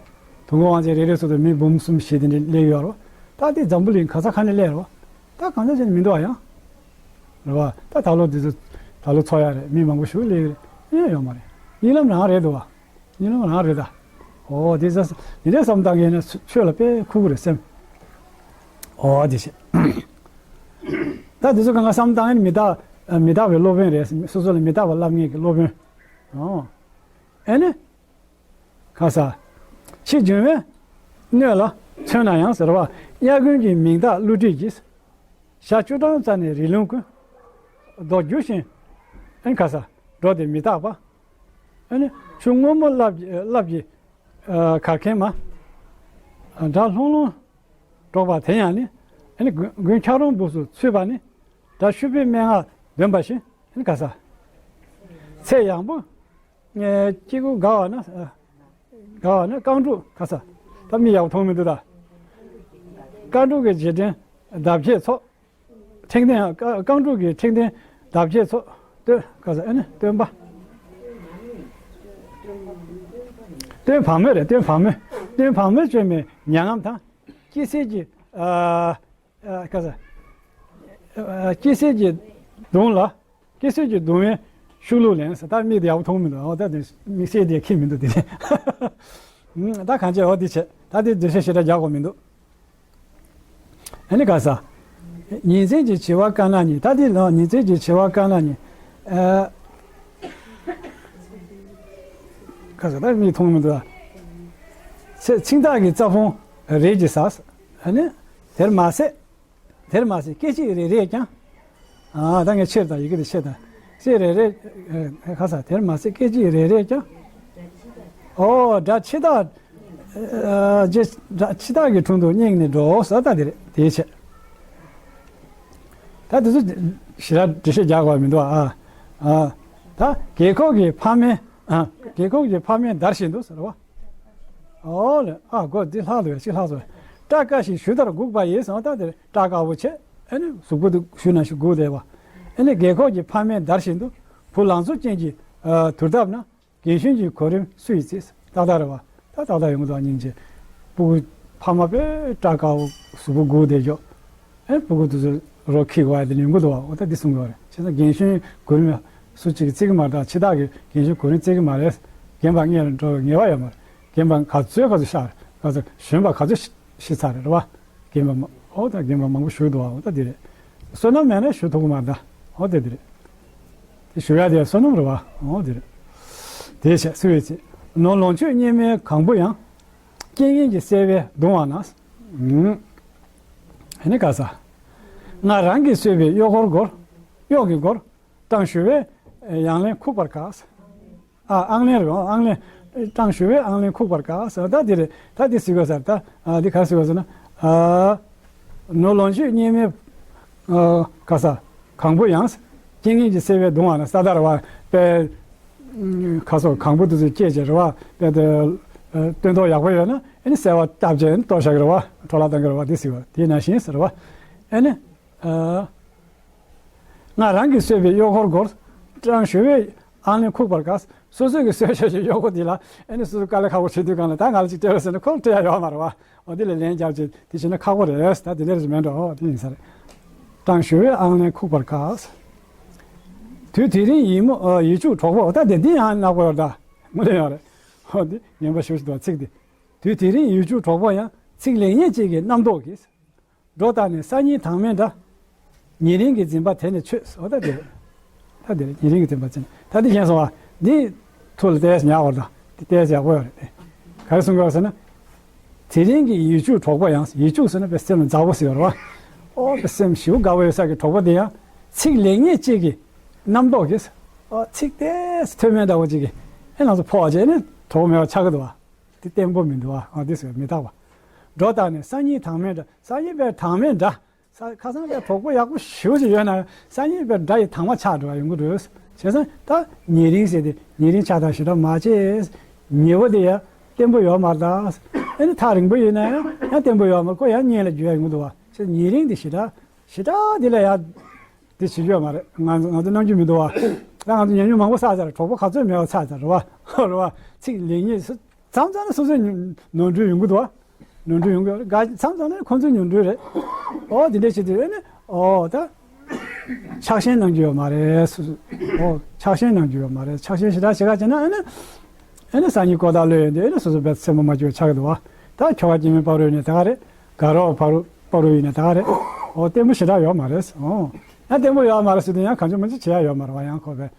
དུང་དཀར་དབང་ཆེན་རེ་རེ་སོ་སོ་མི་འབུམ་གསུམ་བཞི་དེ་འདྲ་སླེབས་ཡོད་རེད་བ། ད་དེ་འཛམ་བུ་གླིང་ག་ས་ག་ནས་སླེབས་རེད་བ། ད་གང་འདྲ་བྱས་ནས་མི་འདུག་བ་ཡང་། རེད་བ། ད་ད་ལོ་འདི་ཚོ་ད་ལོ་ཚོགས་ཡག་རེད། མི་མང་པོ་ཞིག་སླེབས་ཀྱི་རེད། ཡོད་ཡོད་མ་རེད། གཉིད་ལམ་རང་རེད་འདུག་བ། གཉིད་ལམ་རང་རེད་ད། ཨོ་དེ་ཚོ་འདི་འདྲའི་བསམ་སྟངས་ཡིན་ན་ཆོས་ལ་དཔེ་ཁུག་གི་རེད་སེམས། ཨོ་དེ་བྱས། ད་འདི་ཚོ་གང་ག་བསམ་སྟངས་ཡིན་མི་རྟག་མི་རྟག་པའི་སློབ་དཔོན་རེད། སོ་སོ་ལ་མི་རྟག་པ་བསླབ་མཁན་གྱི་སློབ་དཔོན། ཨོ། ཨེ་ནི། ཁ་ས། ཕྱི་འབྱུང་བའི་སྣོད་ལ་མཚོན་ན་ཡང་ཟེར་བ། དབྱར་དགུན་གྱི་མིང་བཏགས་བསླུ་བྲིད་ཀྱིས། ཞག་བཅུ་གྲངས་རྩ་ནས་རི་ལུང་ཀུན། ལྡོག་འགྱུར་ཞིང་། ཨན་ཁ་ས། འགྲོ་སྟེ་མི་རྟག་པ། ཨ་ནི་ཆུ་སྔོན་མོ་རླབས་ཀྱི་རླབས་ཀྱི་གར་མཁན་མ། སྒྲ་ལྷུང་ལྷུང་སྒྲོག་པ་དེ་ཡང་ནི། ཨ་ནི་དགུན་དགུན་འཁྱག་རོམ་སྦུབས་སུ་ཚུད་པ་ནི། སྒྲ་ཤུབ་པའི་སྨྲེ་སྔགས་འདོན་པ་བཞིན། ཨ་ནི་ག་ས། ཚེ་ཡང་པོ། ཨེ། སྐྱེ་དགུ་དགའ་བ་ན། ཨ། དགའ་བ་ན་རྐང་དྲུག་ཁ་ས། ད་མིག་ཡག་པོ་མཐོང་མི་འདུག་ད། རྐང་དྲུག་གི་རྗེས་དྲན་འདབ་བརྒྱད་ཚོགས། འཕྲེང་ལྡན། རྐང་དྲུག་གི་འཕྲེང་ལྡན་འདབ་བརྒྱད་ཚོགས། སྟོན་ཁ་ས། ཨ་ནི་སྟོན་པ། སྟོན་བག་མོ་རེད། སྟོན་བག་མོ། སྟོན་བག་མོ་བཅོས་མའི་མྱ་ངམ་དང་། སྐྱེ་སྲིད་ཀྱི། ཨ། ཨ། ཁ་ས། ཨ། སྐྱེ་སྲིད་ཀྱི་གདུང་ལ། སྐྱེ་སྲིད་ཀྱི་གདུང་བའི་ཤུགས་ལུགས་ལེན་ཟེར། ད་མིག་དེ་ཡག་པོ་མཐོང་མི་འདུག་འོ། ད་དེ་མིག་སེར་དེ་ཁེངས་མི་འདུག་དེ། ཨུམ། ད་གང་བྱས། འོ་དེ་བྱས། ད་དེ་འདུ་ཤེས་ཞེ་དྲག་རྒྱག་དགོས་མི་འདུག་ཨ་ནི་ཁ་ས། ཉིན་མཚན་གྱི་བྱེ་བ་དཀར་ནག་གཉིས། ད་དེ་ལ་ཉིན་མཚན་གྱི་བྱེ་བ་དཀར་ནག་གཉིས། ཨ། ཁ་ས། ད་མིག་མཐོང་མི་འདུག་ཚེ་ཚིག་དག་གི་རྩྭ་ཕུང་རེས་ཀྱིས་ཟ། ཨ་ནི་དེར་མ་ཟད། དེར་མ་ཟད་སྐད་ཅིག་རེ་རེས་ཀྱང་། ཨ། ད་ངས་ཆེར་དང་ཡི་གེ་དེ་ཆེ་དང་། སྐད་རེ་རེ། ཨ། ཁ་ས། དེར་མ་ཟད་སྐད་ཅིག་རེ་རེས་ཀྱང་། ཨོ། སྒྲ་ཕྱི་ཐག་ཨ། རྗེས། སྒྲ་ཕྱི་ཐག་གི་དྲུང་དུ་སྙེགས་ནས་འགྲོ་ཟེར། ད་དེ་རེད། དེའི་ཆེད། ད་དེ་ཚོ་ཞེ་དྲག་འགྲེལ་བཤད་རྒྱག་དགོས་མི་འདུག་ཨ། ཨ། ད་རྒས་འཁོགས་ཀྱི་ཕ་མའི། ཨ། རྒས་འཁོགས་ཀྱི་ཕ་མའི་འདར་བཞིན་དུ་ཟེར་བ། ཨོ་ལེ། ཨ། གོ་འདི་ལྷག་འདུག་ཅིག་ལྷག་སོང་། སྐྲ་དཀར་ཞིང་གཞུ་ལྟར་སྒུག་པ་ཡིས་ཟེར་བ། ད་དེར་སྐྲ་དཀར་པོ་བྱས། ཨ་ནི་གཟུགས་པོ་དེ་གཞུ་ནང་བཞིན་སྒུག་བསྡད་པ། ཨ་ནི་རྒས་འཁོགས་ཀྱི་ཕ་མའི་འདར་བཞིན་དུ། བུ་ལང་ཚོ་ཅན་གྱི། ཨ། དུར་བཏབ་ན། རྒན་གཞོན་གྱི་གོ་རིམ་སུ་ཡིས་བརྩི། ཏག་ཏག་རེད་བ། ད་ཏག་ཏག་ཡོང་གི་འདུག་སྙིང་རྗེ། སྤུ་གུ་ཕ་མ་དཔེ་སྐྲ་དཀར་པོ་གཟུགས་པོ་སྒུག་བསྡད་ཀྱོག་ཨེ། སྤུ་གུ་དེ་ཚོ་རོ་ཁྱི་བ་དེ་ཡོང་གི་འདུག་བ། འོ། ད་འདི་གསུང་གི་བ་རེད། བྱས་ཙང་རྒན་གཞོན་གོ་རིམ་སུ་གཅིག་གིས་བརྩི་གི་མ་རེད། ད་ཕྱི་ཐག་གི་རྒན་གཞོན་གོ་རིམ་བརྩི་གི་མ་རེད། རྒན་པ་སྔོན་ལ་འགྲོ་བའི་ངེས་པ་ཡོད་མ་རེད། རྒན་པ་ག་ཚོད་ག་ཚོད་ཤར། ག་ཚོད་གཞོན་པ་ག་ཚོད་ཤི་ཤི་ཚར་རེད་བ། རྒན་པ་མ། འོ། ད་རྒན་པ་མང་པོ་བཞུགས་འདུག་བ། འོ། ད་འདི་རེད། བསོད་ནམས་མེད་ན་ཞུ་ཐུབ་ཀྱི་མ་རེད་ད། འོ། ད་འདི་རེད། དེ་ཞུ་ཡ་དེ་བསོད་ནམས་རེད་བ། འོ། དེ་རེད། དེ་བྱས་སུ་ཡིས་བརྩི། ནོར་ལོངས་སྤྱོད་གཉེར་མའི་གང་བུ་ཡང་། རྐྱེན་ངན་གྱིས་བསད་པས་གདུང་བ་ན། ཨུམ། ཨ་ནི་ཁ་ས། ང་རང་གིས་གསོས་པའི་གཡོག་འཁོར་སྒོར། གཡོག་གི་སྒོར། སྤྲང་ཞུ་བས་ཡང་ལན་ཁུག་པར་དཀའ། ཨ། ཨང་ལན་རེད། ཨང་ལན། སྤྲང་ཞུ་བས་ཨང་ལན་ཁུག་པར་དཀའ་ཟེར། ད་དེ་རེད། ད་དེ་ཟེར་དགོས་ས་རེད་ད། ཨ། དེ་ག་རེ་ཟེར་དགོས་ཟེར་ན། ཨ། ནོར་ལོངས་སྤྱོད་གཉེར་མའི། ཨ། ག་ས། གང་བུ་ཡང་། རྐྱེན་ངན་གྱིས་བསད་པས་གདུང་བ་ན། ས་དར་བ་པའི། ཁ་སོགས་གང་བུ་དེ་ཚོ་སྐྱེས་བྱས་རེད་བ། དཔེ་དེ། ཨ། སྟོན་ཐོག་ཡག་པོ་ཡོད་ན། ཨ་ནི་སེར་བ་བཏབ་བྱས་ཨ་ནི་གཏོར་བཞག་གི་རེད་བ། འཕྲོ་བརླག་བཏང་གི་རེད་བ། དེ་ཟེར་བ་དེ་ནང་བཞིན་ཟེར་བ། ཨ་ནི། ཨ། ང་རང་གིས་གསོས་པའི་གཡོག་འཁོར་སྒོར། སྤྲང་ཞུ་བས་ཨང་ལན་ཁུག་པར་དཀའ། སོ་སོ་གིས་གསོས་བཞག་པའི་གཡོག་པོ་དེ་ལ་ཨ་ནི་སོ་སོ་དཀའ་ལས་ཁག་པོ་བྱེད་དུས་སྒང་ལ། ད་ང་ལ་ཅིག་སྤྲད་རོགས་ཟེར་ན་ཁོ་ལ་སྤྲད་ཡ་ཡོད་མ་རེད་བ། འོ། དེ་ལ་ལན་རྒྱབ་བྱས་དེ་བྱས་ན་ཁག་པོ་རེད། ད་དེ་འདྲ་རེད་མེད་འགྲོ། འོ། དེ་ཡིན་ས་རེད། སྤྲང་ཞུ་བས་ཨང་ལན་ཁུག་པར་དཀའ། དུས་དེ་རིང་ཡིད་མུག་ཨ། ཡིད་སྐྱོ་གྲོགས་པོ། ད་དེ་འདི་ཡང་ནག་པོ་ཡོད་ད། ངོ་ལེ་ཡོད་རེད། འོ། འདི་ངན་པ་ཞེ་པོ་ཞིག་འདུག་ཚིག་འདི། དུས་དེ་རིང་ཡིད་སྐྱོ་གྲོགས་པོ་ཡང་། ཚིག་ལེགས་ཉེས་གཅིག་གི་རྣམ་རྟོག་གིས། སྒྲོ་བཏགས་ནས་སང་ཉིན་དྭངས་མའི་སྒྲ། ཉེ་རིང་གི་འཛིན་པ་དེ་ནི་ཆོད། འོ། ད་དེ་རེད། ད་དེ་རེད། ཉེ་རིང་གི་འཛིན་པ་དེ་ནི། ད་དེ་མཁྱེན་སོང་བ། འདི་ཐུགས་ལ་གཏད་ཡག་པོ་རེད་ད། དེ་གཏད་ཡག་པོ་ཡོད་རེད་དེ། ག་རེ་གསུང་གི་ཡོད་ཟེར་ན། དེ་རིང་གི་ཡིད་སྐྱོ་གྲོགས་པོ་ཡང་། ཡིད་སྐྱོ་ཟེར་ན་དཔེ་སེམས་ལ་འཛག་པོ་ཟེར་བ་རེད་བ། ཨོ། དཔེ་སེམས་ཞེ་པོ་དགའ་པོ་ཡོད་ས་གི་གྲོགས་པོ་དེ་ཡང་། ཚིག་ལེགས་ཉེས་གཅིག་གི་རྣམ་རྟོག་གིས། ཨོ། ཚིག་དེ་ཐོན་མེད་འདྲ་བོ་གཅིག་གིས་ཨེ་ང་ཚོ་ཕོག་བྱས་ནས་གྲོགས་པོ་མེད་པ་ཆགས་ཀྱི་འདུག་བ། དེ་བརྟན་པོ་མི་འདུག་བ། ཨ། དེ་ཟེར་མི་རྟག་པ། སྒྲོ་བཏགས་ནས་སང་ཉིན་དྭངས་མའི་སྒྲ། སང་ཉིན་པའི་དྭངས་མའི་སྒྲ། ས། ཁ་སང་དཔེ་གྲོགས་པོ་ཡག་པོ་ཞེ་པོ་ཅིག་ཡོད་ན་སང་ཉིན་པའི་སྒྲ་ཡི་དྭངས་མ་ཆགས་འགྲོ་བ་ཡོང་གི་འདུག་བྱས་ཙང་ད་ཉེ་རིང་ཟེར་དེ་ཉེ་རིང་ཆགས་སྡང་ཞེ་དྲག་མ་བྱེད། ཉེ་བོ་དེ་ཡང་བརྟན་པོ་ཡོད་མ་རེད་ད། ཨེ་ནི་ཐག་རིང་པོ་ཡིན་ན་ཡང་ཡང་བརྟན་པོ་ཡོད་མ་རེད། ཁོ་ཡང་གཉེན་ལ་འགྱུར་ཡ་ཡོང་གི་འདུག་བ། བྱས་ཉེ་རིང་དེ་ཞེ་དྲག་ཞེ་དྲག་དེ་ལ་ཡང་དེ་བྱེད་རྒྱུ་ཡོད་མ་རེད། ང་ང་ཚོ་གནང་རྒྱུ་མི་འདུག་བ། ད་ང་ཚོ་ཉམས་མྱོང་མང་པོ་བསགས་ཚར། གྲོགས་པོ་ག་ཚོད་མེད་པ་ཆགས་ཚར་རེད་བ། རེད་བ། ཚིག་ལེགས་ཉེས་སུ། མཚམས་མཚམས་ནས་སོ་སོའི་ནོར་འཁྲུལ་ཡོང་གི་འདུག་བ། ནོར་འཁྲུལ་ཡོང་གི་ཡོད་རེད། མཚམས་མཚམས་ནས་ཁོང་ཚོའི་ནོར་འཁྲུལ་རེད། ཨོ། དེ་འདྲ་བྱེད་དུས་ཨེ་ནི། ཨོ། ད་ཆགས་ཞེན་གནང་རྒྱུ་ཡོད་མ་རེད། སོ་སོ། ཨོ། ཆགས་ཞེན་གནང་རྒྱུ་ཡོད་མ་རེད། ཆགས་ཞེན་ཞེ་དྲག་བྱེད་ག་བྱེད་ན་ཨེ་ནི། ཨེ་ནི་སང་ཉིན་ཀོ་ད་ལོས་ཡོང་དུས་ཨེ་ནི་སོ་སོ་དཔེ་སེམས་པ་མ་སྐྱིད་པ་ཆགས་ཀྱི་འདུག་བ། ད་ཁྱོ་ག་སྐྱེ་དམན་ཕ་རོལ་ཡིན་ན་ད་ག་རེད། དགའ་རོགས་ཕ་རོལ་ཕ་རོལ་ཡིན་ན་ད་ག་རེད། ཨོ། བརྟན་པོ་ཞེ་དྲག་ཡོད་མ་རེད། ཨོ། ཡང་བརྟན་པོ་ཡོད་མ་རེད་ཟེར་དུས་ཡང་གང་བྱུང་མང་བྱུང་བྱེད་ཡ་ཡོད་མ་རེད་བ། ཡང་ཁོ་པས།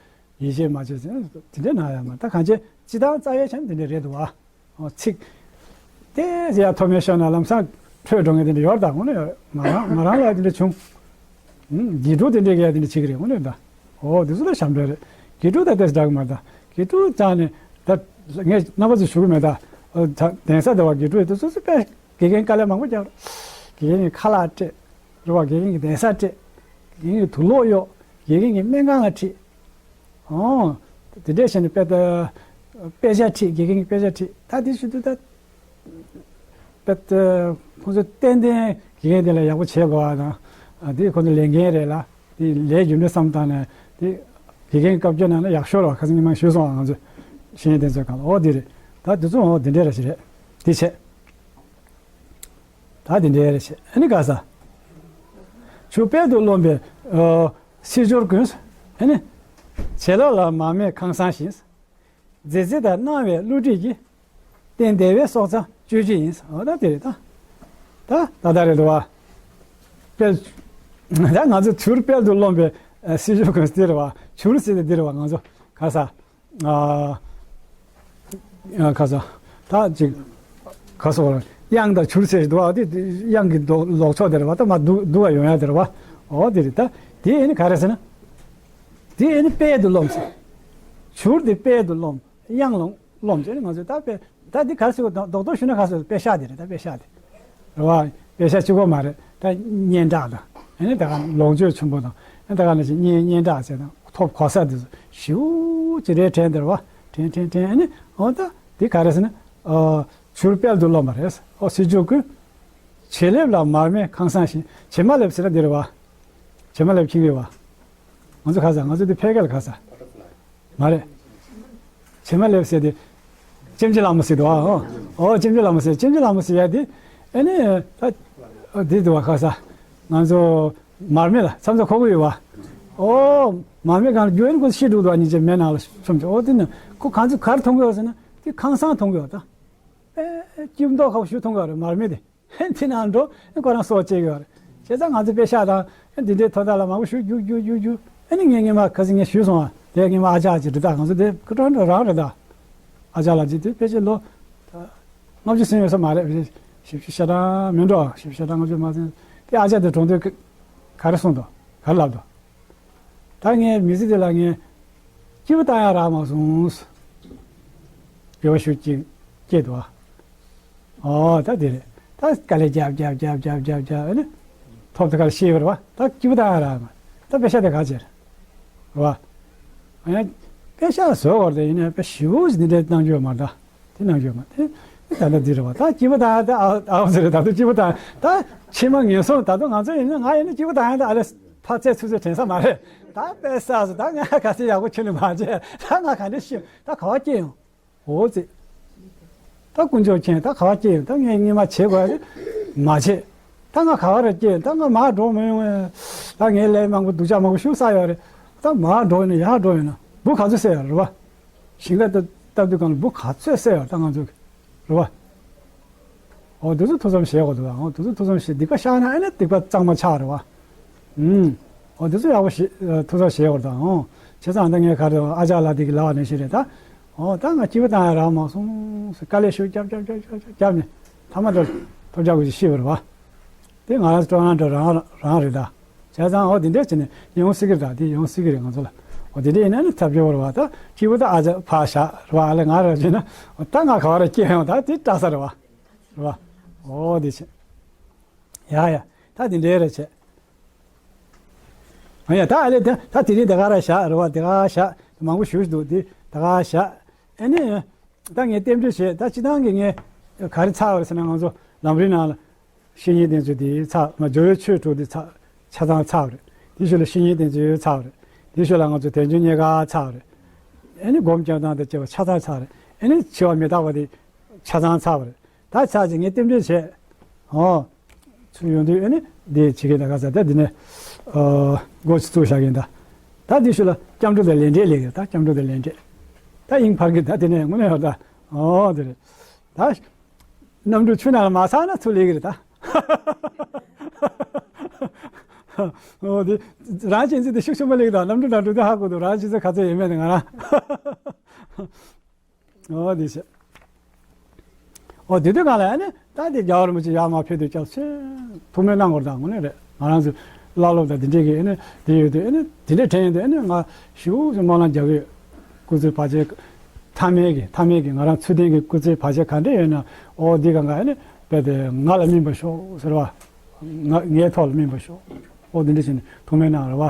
ཡིད་ཆེས་མ་བྱེད་ཟེར་དེ་འདྲ་ན་ཡང་མ། ད་གང་བྱེད། སྤྱིར་བཏང་རྩ་བའི་ཆ་ནས་དེ་འདྲ་རེད་འདུག་ཨ། ཨོ། ཚིག་དེ་ཟེར་ཡ་མཐོ་དམན་ཤོར་ན་ལམ་སང་འཕྲོད་འགྲོ་མཁན་དེ་འདྲ་ཡོད་རེད་ད། དངོས་གནས་ཡོད་རེད། ང་རང་ང་རང་ལ་དེ་འདྲ་བྱུང་། ཨུམ། དགེ་ཕྲུག་དེ་འདྲས་ཀྱིས་ཡ་དེ་འདྲ་བྱེད་ཀྱི་རེད། དངོས་གནས་ད། ཨོ། དེ་ཚོ་ལ་ཞབས་འདྲེན་རེད། དགེ་ཕྲུག་ད་ལྟས་འདྲ་གི་མ་རེད་ད། དགེ་ཕྲུག་རྩ་ནས་ད་ངས་རྣམ་པ་ཚོ་ཞུ་གི་མེད་ད། ཨོ། ད་གདན་ས་དེ་བ་དགེ་ཕྲུག་དེ་ཚོ་ཚོ་དཔེ་དགེ་རྒན་དཀའ་ལས་མང་པོ་རྒྱག་རེད། དགེ་རྒན་གྱིས་ཁ་ལག་སྤྲད། རེད་བ། དགེ་རྒན་གྱིས་གདན་ས་སྤྲད། དགེ་རྒན་གྱིས་དུག་སློག་གཡོག་དགེ་རྒན་གྱིས་སྨན་ཁང་ལ་ཁྲིད། ཨོ། དེ་འདྲས་བྱས་ནས་དཔེ་ལྟ་དཔེ་ཆ་ཁྲིད། དགེ་རྒན་གྱི་དཔེ་ཆ་ཁྲིད། ད་དེ་བྱེད་དུས་ད་དཔེ་ལྟ་ཁོང་ཚོ་ཏན་ཏན་དགེ་རྒན་དེ་ལ་ཡག་པོ་བྱེད་དགོས་པ་དང་། ཨ་དེ་ཁོང་ཚོ་ལས་འགན་རེད་ལ། དེ་ལས་རྒྱུ་འབྲས་བསམ་བཏང་ནས་དེ་དགེ་རྒན་གྱི་བཀའ་བཀྱོན་གནང་ན་ཡག་ཤོས་རེད་བ། ཁ་སང་ཉི་མ་ཞུས་སོང་བ། ང་ཚོ་བཤེས་གཉེན་དེ་ཚོའི་སྒང་ལ། འོ་དེ་རེད། ད་དེ་ཚོ་འོ་དེ་འདྲས་ར་ཞིག་རེད། དེ་བྱས། ད་དེ་འདྲའི་རེ་བྱེད། ཨ་ནི་ག་ས། ཆུ་དཔལ་དུ་རློམ་པའི་ཨ་སྲིད་འབྱོར་ཀུན། ཨ་ནི་བྱིན་རླབས་ལ་མར་མེ་ཁང་བཟང་བཞིན། མཛེས་མཛེས་དང་སྣང་བའི་བསླུ་བྲིད་ཀྱིས། བསྟན་བདེ་བའི་སྲོག་རྩ་གཅོད་ཀྱི་ཡིན། འོ་ད་དེ་རེད་ད། ད་ད་ད་རེད་འདུག་བ། དཔལ། ད་ང་ཚོ་ཆུར་དཔལ་དུ་རློམ་པའི་ཨ་སྲིད་འབྱོར་ཀུན་དེ་རེད་བ། ཆུར་ཟེར་དེ་འདི་རེད་བ། ང་ཚོ་ག་ས། ཨ། ཨ་ཁ་ས། ད་ཅིག་ག་སོགས་གཡང་དང་ཆུར་ཟེར་འདུག་ཨ། དེ་དེ་གཡང་གི་འདོགས་ལོག་ཕྱོགས་དེ་རེད་བ། ད་མར་འདུག་འདུག་ག་ཡོང་ཡ་དེ་རེད་བ། འོ་དེ་རེད་ད། དེ་ཨེ་ནི་ག་རེ་ཟེར་ན། དེ་ཨེ་ནི་དཔལ་དུ་རློམ་ཟེར། ཆུར་དེ་དཔལ་དུ་རློམ། གཡང་ལ་རློམ་ཟེར་ནི་ང་ཚོས་ད་དཔེ། ད་འདི་ག་རེ་ཟེར་དགོས། རྡོག་རྡོག་ཞུས་ན་ག་རེ་ཟེར། དཔེ་ཤག་དེ་རེད་ད། དཔེ་ཤག་དེ་རེད་བ། དཔེ་ཤག་གཅིག་པོ་མ་རེད་ད། སྙན་གྲགས་དང་། ཨ་ནི་ད་ག་ལོངས་སྤྱོད་ཆེན་པོ་དང་། ཨ་ནི་ད་ག་ནང་བཞིན་སྙན་སྙན་གྲགས་ཟེར་དང་། ཐོབ་གོ་ས་དེ་ཚོ་ཞེ་པོ་ཅིག་རེད་དྲན་དེ་རེད་བ། དྲན་དྲན་དྲན། ཨ་ནི་འོ་ད་འདི་ག་རེ་ཟེར་ན། ཨ་ཆུར་དཔལ་དུ་རློམ་པ་རེད། ཨོ་སྲིད་འབྱོར་ཀུན། བྱེ་ལེབ་ལ་མར་མེ་ཁང་བཟང་བཞིན། བྱེ་མ་ལེབ་ཟེར་ན་འདི་རེད་བ། བྱེ་མ་ལེབ་མཁྱེན་གྱི་ཡོད་བ། ང་ཚོ་ག་ས། ང་ཚོ་འདི་ཕལ་སྐད་ལ་ག་ས། མ་རེད། བྱེ་མ་ལེབ་ཟེར་དེ། ལྕེམ་ཆེན་ལྷ་མོ་ཟེར་འདུག་ཨ། ཨོ་ལྕེམ་ཆེན་ལྷ་མོ་ཟེར། ལྕེམ་ཆེན་ལྷ་མོ་ཟེར་ཡ་དེ། ཨ་ནི་ད་འདི་འདུག་བ། ག་ས། ང་ཚོ་མར་མེ་ལ་མཚམས་མཚམས་མཁོ་གི་ཡོད་བ། ཨོ་མར་མེ་སྒང་ལ་རྒྱུ་ཨེ་ནི་ཁོ་ཤི་འགྲོ་འདུག་ཨ། ཉིན་བྱེད་མེ་ནང་ལ་མཚམས་མཚམས། ཨོ་དེ་ནི་ཁོ་གང་ཚོད་ག་རེ་མཐོང་གི་ཡོད་ཟེར་ན། དེ་ཁང་བཟང་མཐོང་གི་ཡོད་ད། དཔེ་སྐྱིད་མདོག་ཁ་པོ་ཞིག་མཐོང་གི་ཡོད་རེད་མར་མེ་དེ། དེ་ནང་འགྲོ། ཁོ་རང་སྲོག་བཅད་ཀྱི་ཡོད་རེད། བྱས་ཙང་ང་ཚོ་དཔེ་ཤག་དང་འདི་འདྲའི་ཐོག་མདའ་ལ་མང་པོ་ཞིག་རྒྱུག་རྒྱུག་རྒྱུག་རྒྱུག་ཨ་ནི་ངས་སྔོན་མ་ཁ་སང་ངས་ཞུས་སོང་ཨ། དེ་སྔོན་མ་ཨ་ཅག་ཅིག་རེད་ད། ང་ཚོ་དེ་ཀི་ཀྲང་ཀྲང་རང་རེད་ད། ཨ་ཅག་ལགས་ཅིག་དེ་ཕལ་ཆེར་ལོ་ལྔ་བཅུ་ཟིན་ཡོད་ས་མ་རེད། བཞི་བཅུ་ཞེ་གྲངས་མིན་འགྲོ། བཞི་བཅུ་ཞེ་གྲངས་ལྔ་བཅུ་མ་ཟིན། དེ་ཨ་ཅག་དེ་གྲོངས་དུས་ག་རེ་གསུངས་འདུག་ག་རེ་ལབ་འདུག་ད་ངས་མི་ཚེ་འདི་ལ་ངས་སྐྱིད་པོ་བཏང་ཡ་རག་མ་སོང་། དགེ་བ་ཤུགས་ཀྱིས་སྐྱེས་འདུག་ཨ། ཨོ་ད་དེ་རེད། ད་དཀའ་ལས་རྒྱབ་རྒྱབ་རྒྱབ་རྒྱབ་རྒྱབ་རྒྱབ་ཨ་ནི་ཐོབ་དེ་ག་ལ་ཤེས་པ་རེད་བ། ད་སྐྱིད་པོ་བཏང་ཡ་རག་མ། ད་དཔེ་ཤག་དེ་ག་བྱེད་རེད་བ། ཨ་ཡ་དཔེ་ཤག་བཟོ་བར་དེ་ཡིན་ན་དཔེ་ཞེ་པོ་ཞིག་འདི་འདྲའི་གནང་རྒྱུ་ཡོད་མ་རེད་ད། དེ་གནང་རྒྱུ་ཡོད་མ་རེད། དེ་ད་ལྟ་འདི་རེད་བ། ད་སྐྱིད་པོ་བཏང་ཡ་ད་ཨ་ཨ་བ་ཟེར་རེད། ད་དུང་སྐྱིད་པོ་བཏང་ད་ཕྱི་མ་ངན་སོང་། ད་དུང་ང་ཚོ་ཡིན་ན་ང་ཡིན་ན་སྐྱིད་པོ་བཏང་ཡ་ད་ཨ་ལས། ཕར་ཚད་ཚུར་ཚད་དྲན་ས་མ་རེད། ད་དཔེ་བསགས་སོང་། ད་ང་ག་ཚད་ཡག་པོ་ཁྱོན་ནས་མ་བྱས། ད་ང་ག་འདྲ་ཤི། ད་ག་བ་སྐྱེས་ཡོང་། འོ་ཙི། ད་དཀོན་མཆོག་མཁྱེན། ད་ག་བ་སྐྱེས་ཡོང་། ད་ངས་སྔོན་མ་བྱེད་དགོས་རེད་མ་བྱས། ད་ང་ག་བ་རེད་སྐྱེས། ད་ང་མར་འགྲོ་མི་ཡོང་ངས། ད་ངའི་ལས་མང་པོ་སྡུག་ཅག་མང་པོ་ཞིག་བསགས་ཡོད་རེད། ད་མར་འགྲོ་ཡིན་ན་ཡར་འགྲོ་ཡིན་ན་འབུ་ག་ཚོད་བསད་ཡོད་རེད་བ། ཞིང་ཁ་ལྟ་ལྟ་དུས་སྒང་ལ་འབུ་ག་ཚོད་བསད་ཡོད་ད་ང་ཚོ་གི། རེད་བ། འོ་དེ་ཚོ་ཐུགས་བསམ་བཞེས་དགོས་འདུག་ཨོ་དེ་ཚོ་ཐུགས་བསམ་བཞེས། སྡིག་པ་བཤགས་ན་ཨེ་ནི་སྡིག་པ་གཙང་མ་ཆགས་རེད་བ། ཨུམ། འོ་དེ་ཚོ་ཡག་པོ་བཞེས། ཐུགས་བསམ་བཞེས་དགོས་འདུག་ཨོ་བྱས་ཙང་ད་ངས་ག་རེ་ཨ་ཅག་ལགས་དེ་གི་ལབ་པ་ནང་བཞིན་རེད་ད། འོ་ད་ང་སྐྱིད་པོ་བཏང་ཡ་རག་མ་སོང་ཟེར་དཀའ་ལས་ཤུགས་རྒྱབ་རྒྱབ་རྒྱབ་རྒྱབ་རྒྱབ་ནས་ཐ་མ་དེར་ཐོབ་རྒྱག་དགོས་ཞེས་ཤེས་པ་རེད་བ། དེ་ང་རང་ཚོ་སྤྲོ་སྣང་འདྲ་རང་རང་རེད་ད། བྱས་ཙང་འོ་དེ་འདྲས་བྱས་ནས་ཡོང་སྲིད་ཀྱི་རེད་ད། དེ་ཡོང་སྲིད་ཀྱི་རེད་ང་ཚོ་ལ། འོ་དེ་འདྲས་ཡིན་ན་ནི་ཐབས་སྐྱོ་བོ་རེད་བ། ད་སྐྱིད་པོ་ད་ཨ་ཅག་ཕར་བཞག་རེད་བ། ཨ་ལས་ང་རང་བྱས་ན་ད་ང་ག་བ་རེ་སྐྱེས་ཡོང་ད་དེ་སྐྲག་ས་རེད་བ། རེད་བ། འོ་དེ་བྱས། ཡ་ཡ། ད་དེ་འདྲས་རེད་བྱས། ཨ་ཡ་ད་ཨ་ལས་ད་ད་དེ་རིང་དེ་ག་ར་བཞག་རེད་བ། དེ་ག་བཞག་མང་པོ་ཞུ་འདུག་དེ་ད་ག་བཞག་ཨ་ནི། ད་ངས་རྟེན་འབྲེལ་བྱས། ད་སྤྱི་བཏང་གི་ངས་ག་རེ་ཚར་བ་རེད་ཟེར་ན། ང་ཚོ་ལམ་རིམ་ནང་ལ་བཤེས་གཉེན་བསྟེན་ཚུལ་དེ་ཚར། ང་ཇོ་བོའི་ཆོས་དྲུག་དེ་ཚར། ཆ་ཚང་ཚར་བ་རེད། དེའི་ཤུལ་ལ་བཤེས་གཉེན་བསྟེན་ཚུལ་ཚར་བ་རེད། དེའི་ཤུལ་ལ་ང་ཚོ་དལ་འབྱོར་རྙེད་དཀའ་ཚར་བ་རེད། ཨ་ནི་སྒོམ་སྐྱོང་སྟངས་དང་བཅས་པ་ཆ་ཚང་ཚར་བ་རེད། ཨ་ནི་འཆི་བ་མི་རྟག་པ་དེ་ཆ་ཚང་ཚར་བ་རེད། ད་ཆ་ཅིག་ངས་རྟེན་འབྲེལ་བྱས། ཨོ། ཚུར་ཡོང་དུས་ཨ་ནི་འདི་བྱེད་ཀྱི་ད་ག་ས། ད་འདི་ནས་ཨ་སྒོ་ཕྱི་བཙུགས་བཞག་གིན་ད། ད་འདི་ཤུལ་ལ་སྐྱབས་འགྲོ་དང་ལས་འབྲས་ལས་ཀྱི་ད། སྐྱབས་འགྲོ་དང་ལས་འབྲས། ད་དབྱིངས་འཕར་གྱི་ད་དེ་ནས་དངོས་གནས་ཡོད་ད། ཨོ་དེ་རེད། ད་གནམ་གྲུ་ཆུ་ནང་ལ་མ་ཚང་ན་ཚུར་ལས་ཀྱི་རེད་ད། ཨོ་དེ་རང་གཅེས་འཛིན་དེ་ཤུགས་ཆེན་པོ་ལས་ཀྱི་ད། གནམ་གྲུ་ནང་འགྲོ་དུས་ཧ་གོ་འདུག་རང་གཅེས་འཛིན་ག་ཚོད་ཡོད་མེད་དེ་ང་རང་། འོ་དེ་བྱས། འོ་དེ་དུས་གང་ལ་ཨ་ནི་ད་དེ་རྒྱལ་བ་རིན་པོ་ཆེ་ཡར་མར་ཕེབས་དུས་སྐབས་སུ་ཐུགས་སྨོན་གནང་དགོས་དང་དངོས་གནས་རེད། ང་རང་ཚོ་བླ་སློབ་དང་དེ་འདྲས་ཀྱི་ཨ་ནི་དེ་ཡོད་དུས་ཨ་ནི་དེ་འདྲས་དྲན་ཡོང་དུས་ཨ་ནི་ང་ཞེ་པོ་ཅིག་སྨོན་ལམ་རྒྱག་གི་ཡོད། སྐུ་ཚེ་བར་ཆད་མཐའ་མེད་ཀྱི་མཐའ་མེད་ཀྱི་ང་རང་ཚུལ་ལྡན་གྱི་སྐུ་ཚེ་བར་ཆད་ག་འདྲས་ཡོད་ན་འོ་འདི་གང་ག་ཨ་ནི་དཔེ་དེ་ང་ལ་སྨིན་པར་ཤོག་ཟེར་བ། ང་ངའི་ཐོག་ལ་སྨིན་པར་ཤོག་འོ་དེ་འདྲས་བྱས་ནས་ཐུགས་སྨོན་གནང་རེད་བ།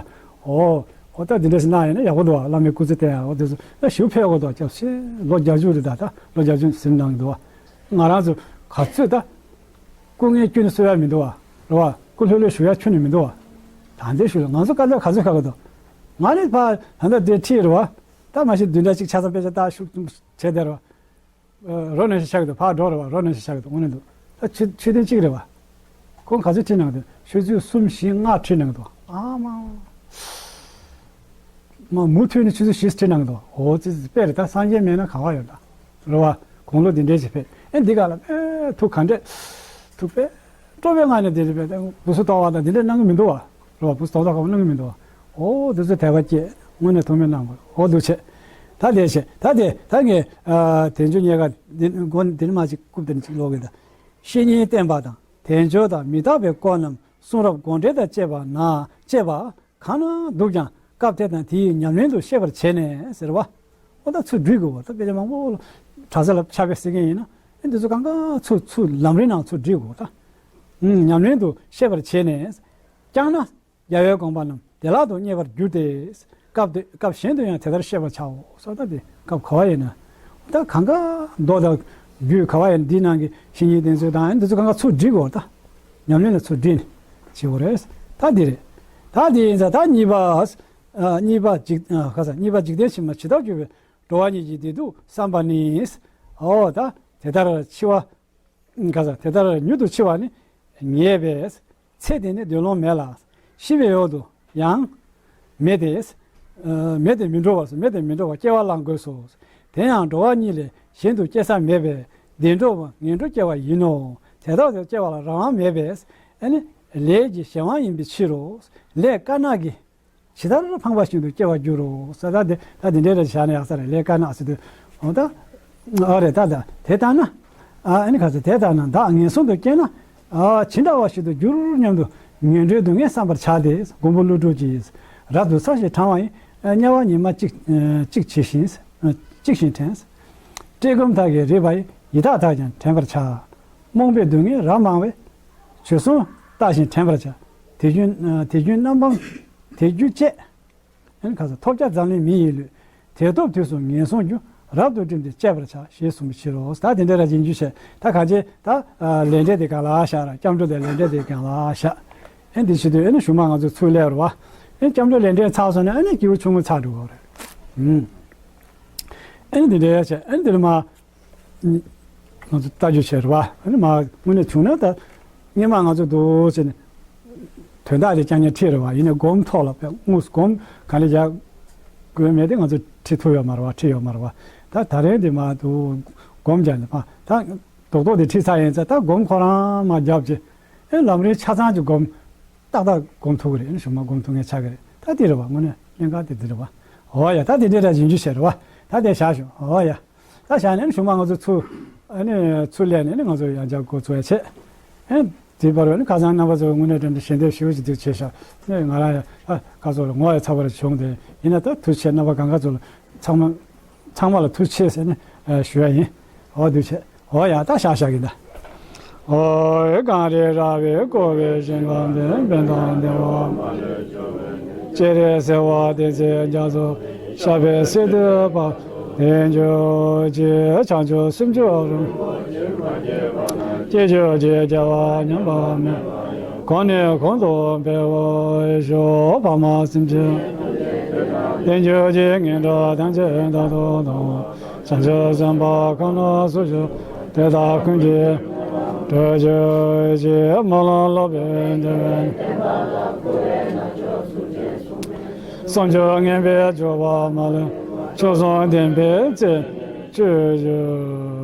འོ། ཨོ་ད་འདི་འདྲ་ཞིག་གནང་ཡིན་ན་ཡག་པོ་འདུག་བ། བླ་མའི་སྐུ་ཚེ་བརྟན་ཡག་པོ་དེ་ཚོ་ད་ཞུ་ཕེབས་དགོས་འདུག་སྐྱབས་ཆེ་ལོ་བརྒྱད་ཅུ་རེད། ད་ད་ལོ་བརྒྱད་ཅུ་ཟིན་གནང་གི་འདུག་བ། ང་རང་ཚོ་ག་ཚོད་ད་སྐུ་ངལ་སྐྱོན་ནས་གསོ་ཡ་མི་འདུག་བ། རེད་བ། སྐུ་ལྷོད་ལྷོད་བཞུགས་ཡ་ཁྱོན་ནས་མི་འདུག་བ། ད་འདི་ཞུ་ལ་ང་ཚོ་དཀའ་ལས་ག་ཚོད་ཁག་གི་འདུག་ང་ནི་ཕ་ད་ལྟ་དེ་ཁྲིད་རེད་བ། ད་མ་གཞི་བདུན་ཕྲག་གཅིག་ཆ་ཚང་དཔེ་ཆ་ལྟ་ཤུགས་བྱས་བསྡད་རེད་བ། རོ་ནང་བཞིན་ཆགས་ཀྱི་འདུག་ཕར་འགྲོ་རེད་བ། རོ་ནང་བཞིན་ཆགས་ཀྱི་འདུག་དངོས་གནས་འདུག་ད་ཆུ་ཆུ་ཚོད་གཅིག་རེད་བ། ཁོང་ག་ཚོད་ཁྲིད་གནང་གི་འདུག་ཆུ་ཚོད་གསུམ་བཞི་ལྔ་ཁྲིད་གནང་གི་འདུག་ཨ་མ། མ་མུ་མཐུད་ནས་ཆུ་ཚོད་བཞི་ཁྲིད་གནང་གི་འདུག་འོ་ཙི་ཙི་དཔེ་རེད། ད་སངས་རྒྱས་མེད་ན་ག་བ་ཡོད་ད། རེད་བ། དགུང་ལོ་འདི་འདྲའི་ཞིག་ཕེབས་ཨེ་འདི་ག་ལ་ཨེ་ཐུགས་ག་འདྲས། ཐུགས་དཔེ། སྤྲོ་བའི་ངང་ནས་འདི་འདྲ་དཔེ་བུ་སུ་གཏོགས་པ་དང་འདི་འདྲ་གནང་གི་མི་འདུག་བ། རེད་བ། བུ་སུ་གཏོགས་གཏོགས་ག་བ་གནང་གི་མི་འདུག་བ། འོ་འདི་ཚོ་དད་པ་སྐྱེས་དངོས་གནས་ཐུགས་སྨོན་གནང་དགོས། འོ་འདུག་བྱས། ད་དེ་བྱས་ད་དེ་ད་ངས་ཨ་དལ་འབྱོར་རྙེད་དཀའ་འདི་མགོ་འདི་ནས་མ་ཅིག་རྐུབ་དེ་ནས་ཅིག་ཀློག་གི་ད། བཤེས་གཉེན་བསྟེན་པ་དང་དལ་འབྱོར་དང་མི་རྟག་པའི་སྐོར་རྣམས་གསུང་རབ་དགོངས་འགྲེལ་དང་བཅས་པ་ན་བཅས་པ་གང་ན་འདུག་ཀྱང་སྐབས་དེ་དང་དེ་ཡི་ཉམས་ལེན་དུ་ཤེས་པར་བྱས་ནས་ཟེར་བ། ཨོ་ད་ཚུར་སྒྲིག་དགོས་པ། ད་དཔེ་ཆ་མང་པོ་གྲྭ་ས་ལ་ཕྱག་དཔེ་གཟིགས་མཁན་ཡིན་ན་ཨེ་འདི་ཚོ་གང་ག་ཚུར་ཚུར་ལམ་རིམ་ནང་ཚུར་སྒྲིག་དགོས་ད། ཨུམ་ཉམས་ལེན་དུ་ཤེས་པར་བྱས་ནས། ཀྱང་ན། རྒྱལ་བའི་དགོངས་པ་རྣམས་བདེ་བླག་ཏུ་རྙེད་པར་འགྱུར་ཏེ། སྐབས་དེ་སྐབས་གཞན་དུ་ཡང་དེ་ལྟར་ཤེས་པར་བྱའོ། སོ་ད་དེ་སྐབས་ག་བ་ཡིན་ན། ད་གང་ག་མདོ་དང་རྒྱུད་ག་བ་ཡིན་འདི་ནང་གི་བཤེས་གཉེན་བསྟེན་ཚུལ་དང་འདི་ཚོ་གང་ག་ཚུར་སྒྲིག་དགོས་ད། ཉམས་ལེན་ལ་ཚུར་སྒྲིག་ནས་བྱེད་དགོས་རེད། ད་འདི་རེད། ད་འདི་ཡིན་ཙང་ད་གཉིས་པ། ཨ་གཉིས་པ་འཇིག་ཨ་ག་ས་གཉིས་པ་འཇིག་རྟེན་ཕྱི་མ་ཇི་ལྟར་གྱུར་པའི་འགྲོ་བ་ཉིད་ཀྱི་བདེ་སྡུག་བསམ་པ་ནི། ཨོ་ད་དེ་ལྟར་འཆི་བ། ག་ས་དེ་ལྟར་མྱུར་དུ་འཆི་བ་ནི་ངེས་པས། ཚེ་འདི་ནི་སྡོད་ལོང་མེད་ལ། ཤི་བའི་འོག་ཏུ་ཡང་མེད་དེ། མེད་དེ་མི་འགྲོ་བར་སོ། མེད་དེ་མི་འགྲོ་བར་སྐྱེ་བ་བླང་དགོས་སོ། དེ་ཡང་འགྲོ་བ་ཉིད་ལས་གཞན་དུ་སྐྱེ་ས་མེད་པས་བདེ་འགྲོ་ངན་འགྲོར་སྐྱེ་བ་ཡིན་ནོ། དེ་དག་ཏུ་སྐྱེ་བ་ལ་རང་དབང་མེད་པས་ཨ་ནི་ལས་ཀྱི་གཞན་དབང་ཡིན་པའི་ཕྱིར་རོ། ལས་དཀར་ནག་གི་ཇི་ལྟར་ཕངས་པ་བཞིན་དུ་སྐྱེ་བར་འགྱུར་རོ། ས་ད་དེ་ད་དེ་འདྲའི་རེ་བཞག་ན་ཡག་ས་རེད། ལས་དཀར་ནག་ཟེར་དུས་འོ་ད་ཨ་རེད། ད་ད་དེ་ལྟར་ན་ཨ་ཨ་ནི་ག་ཚོད་དེ་ལྟར་ན་བདག་ངན་སོང་དུ་སྐྱེས་ན་ཨ་ཇི་འདྲ་བ་ཞིག་ཏུ་འགྱུར་སྙམ་དུ་ངན་འགྲོའི་སྡུག་བསྔལ་བསམ་པར་བྱ་སྟེ། མགོན་པོ་ཀླུ་སྒྲུབ་ཀྱིས་རབ་ཏུ་ཚ་ཞིང་གྲང་བ་ཡི། དམྱལ་བ་ཉི་མ་གཅིག་གཅིག་བྱེད་བཞིན་གཅིག་བཞིན་དྲན། བཀྲེས་སྐོམ་དག་གིས་རེག་པ་ཡི། ཡི་དྭགས་དག་ཀྱང་དྲན་པར་བྱ། རྨོངས་པའི་སྡུག་བསྔལ་རབ་མང་བས། བྱོལ་སོང་ལྟ་ཞིང་དྲན་པར་བྱ། དུས་རྒྱུན་དུས་རྒྱུན་རྣམ་སྤངས་དེ་རྒྱུ་བཅས། ཨན་ཁ་ས་ཐོབ་བྱ་འཛམ་གླིང་མི་ཡི་ལུས། དེ་ཐོབ་དུས་སུ་ངན་སོང་རྒྱུ། རབ་ཏུ་བསྒྲིམས་ཏེ་སྤྱད་པར་བྱ། ཞེས་གསུངས་པའི་ཕྱིར་རོ། ད་དེ་འདྲ་ར་ཡིན་རྒྱུ་བྱས། ད་གང་ཅི་ད་ལས་འབྲས་དེ་ག་ལ་བཞག་ར། སྐྱབས་འགྲོ་དེ་ལས་འབྲས་དེ་ག་ལ་བཞག་ཨན་དེ་བྱེད་དུས་ཨན་གཞུག་མ་ང་ཚོ་ཚུར་སླེབས་ར་བ། ཨན་སྐྱབས་འགྲོ་ལས་འབྲས་ཚར་སོང་ན་ཨན་སྐྱེས་བུ་ཆུང་ངུ་ཚར་འགྲོ་གི་རེད། ཨན་དེ་འདྲ་བྱས་ཨན་དེ་ལ་མ། ང་ཚོ་ལྟ་རྒྱུ་བྱས་རེད་བ། ཨ་ནི་མ་དངོས་གནས་བྱུང་ན་ད་སྔོན་མ་ང་ཚོ་འདུག་ཟེར་ནས་དོན་དག་དེ་རྐྱང་རྐྱང་ཁྲིད་རེད་བ། ཡིན་ནའི་སྒོམ་ཐོག་ལ་དཔེ་དངོས་སུ་སྒོམ་ག་ལེར་རྒྱག་དགོས་མེད་དེ་ང་ཚོ་ཁྲིད་ཐུབ་ཡོད་མ་རེད་བ། ཁྲིད་ཡོད་མ་རེད་བ། ད་ད་རེས་འདི་མ་འདུག་སྒོམ་རྒྱག་ནས་མ་ད་རྡོག་རྡོག་དེ་ཁྲིད་ཚར་ཡིན་ཙང་ད་སྒོམ་ཁོ་རང་མ་རྒྱབ་ཅེ། ཨེ་ལམ་རིམ་ཆ་ཚང་གི་སྒོམ། ཏག་ཏག་སྒོམ་ཐུབ་ཀྱི་རེད། གཞུག་མ་སྒོམ་ཐུབ་མཁན་ཆགས་ཀྱི་རེད། ད་དེ་རེད་བ། དངོས་གནས་གནད་འགག་དེ་དེ་རེད་བ། འོ་ཡ། ད་དེ་འདྲ་ར་ཡིན་རྒྱུ་བྱས་རེད་བ། ད་དེ་བཞག་ཞོག་འོ་ཡ། ད་བཞག་ནས་གཞུག་མ་ང་ཚོ་ཚུར་ཨ་ནི་ཚུར་སླེབས་ནས་ནི་ང་ཚོ་ཡང་བསྐྱར་འགོ་ཚུགས་ཡ་བྱས། ཨེ་དེ་བར་བས་ནི་ཁ་སང་རྣམ་པ་ཚོ་དངོས་གནས་དྲན་དྲན་ཞལ་འདེབས་ཞུ་ཞིག་དེ་བྱས་ཤག་ནས་ང་རང་ཡང་ཨ་ཁ་སོགས་ལ་ངོ་ཡ་ཚ་བར་བྱུང་སྟེ། ཡིན་ན་ད་ཐུགས་རྗེ་ཆེ། རྣམ་པ་གང་ག་ཚོ་ལ་ཚང་མ་ཚང་མ་ལ་ཐུགས་རྗེ་ཆེ་ཟེར་ནས་ཨ་ཞུ་ཡ་ཡིན། འོ་འདུག་བྱས། འོ་ཡ། ད་ཤག་ཤག་གི་ད། འོ་གངས་རི་ར་བས་བསྐོར་བའི་ཞིང་ཁམས་འདིར། ཕན་དང་བདེ་བ་སྤྱན་རས་གཟིགས་དབང་བསྟན་འཛིན་རྒྱ་མཚོ་ཞབས་པད་སྲིད་མཐའི་བར། བདེ་འབྱུང་གཅིག་བྱང་ཆུབ་སེམས་མཆོག་རུ། སྐྱེ་མཆོག་གཅིག་རྒྱལ་བ་མཉམ་པ་མེད། གོང་ནས་གོང་དུ་འཕེལ་བར་ཤོག་ཕ་མ་སེམས་ཅན་བདེ་འབྱུང་གཅིག་ངན་འགྲོ་ཐམས་ཅད་རྟག་ཏུ་སྟོངས། བྱང་ཆུབ་སེམས་དཔའ་ཁམས་ལ་སོགས་ཤོག་དེ་དག་ཀུན་གྱི་གྲོགས་བྱེད་ཅིག་སྨོན་ལམ་ལོག་པའི་འདུན་པས། བསམ་བརྗོད་ངན་པའི་སྤྱོད་པ་མ་ལུས། མཆོག་གསུམ་བདེན་པའི་རྩེར་སྤྱོད་གྱུར།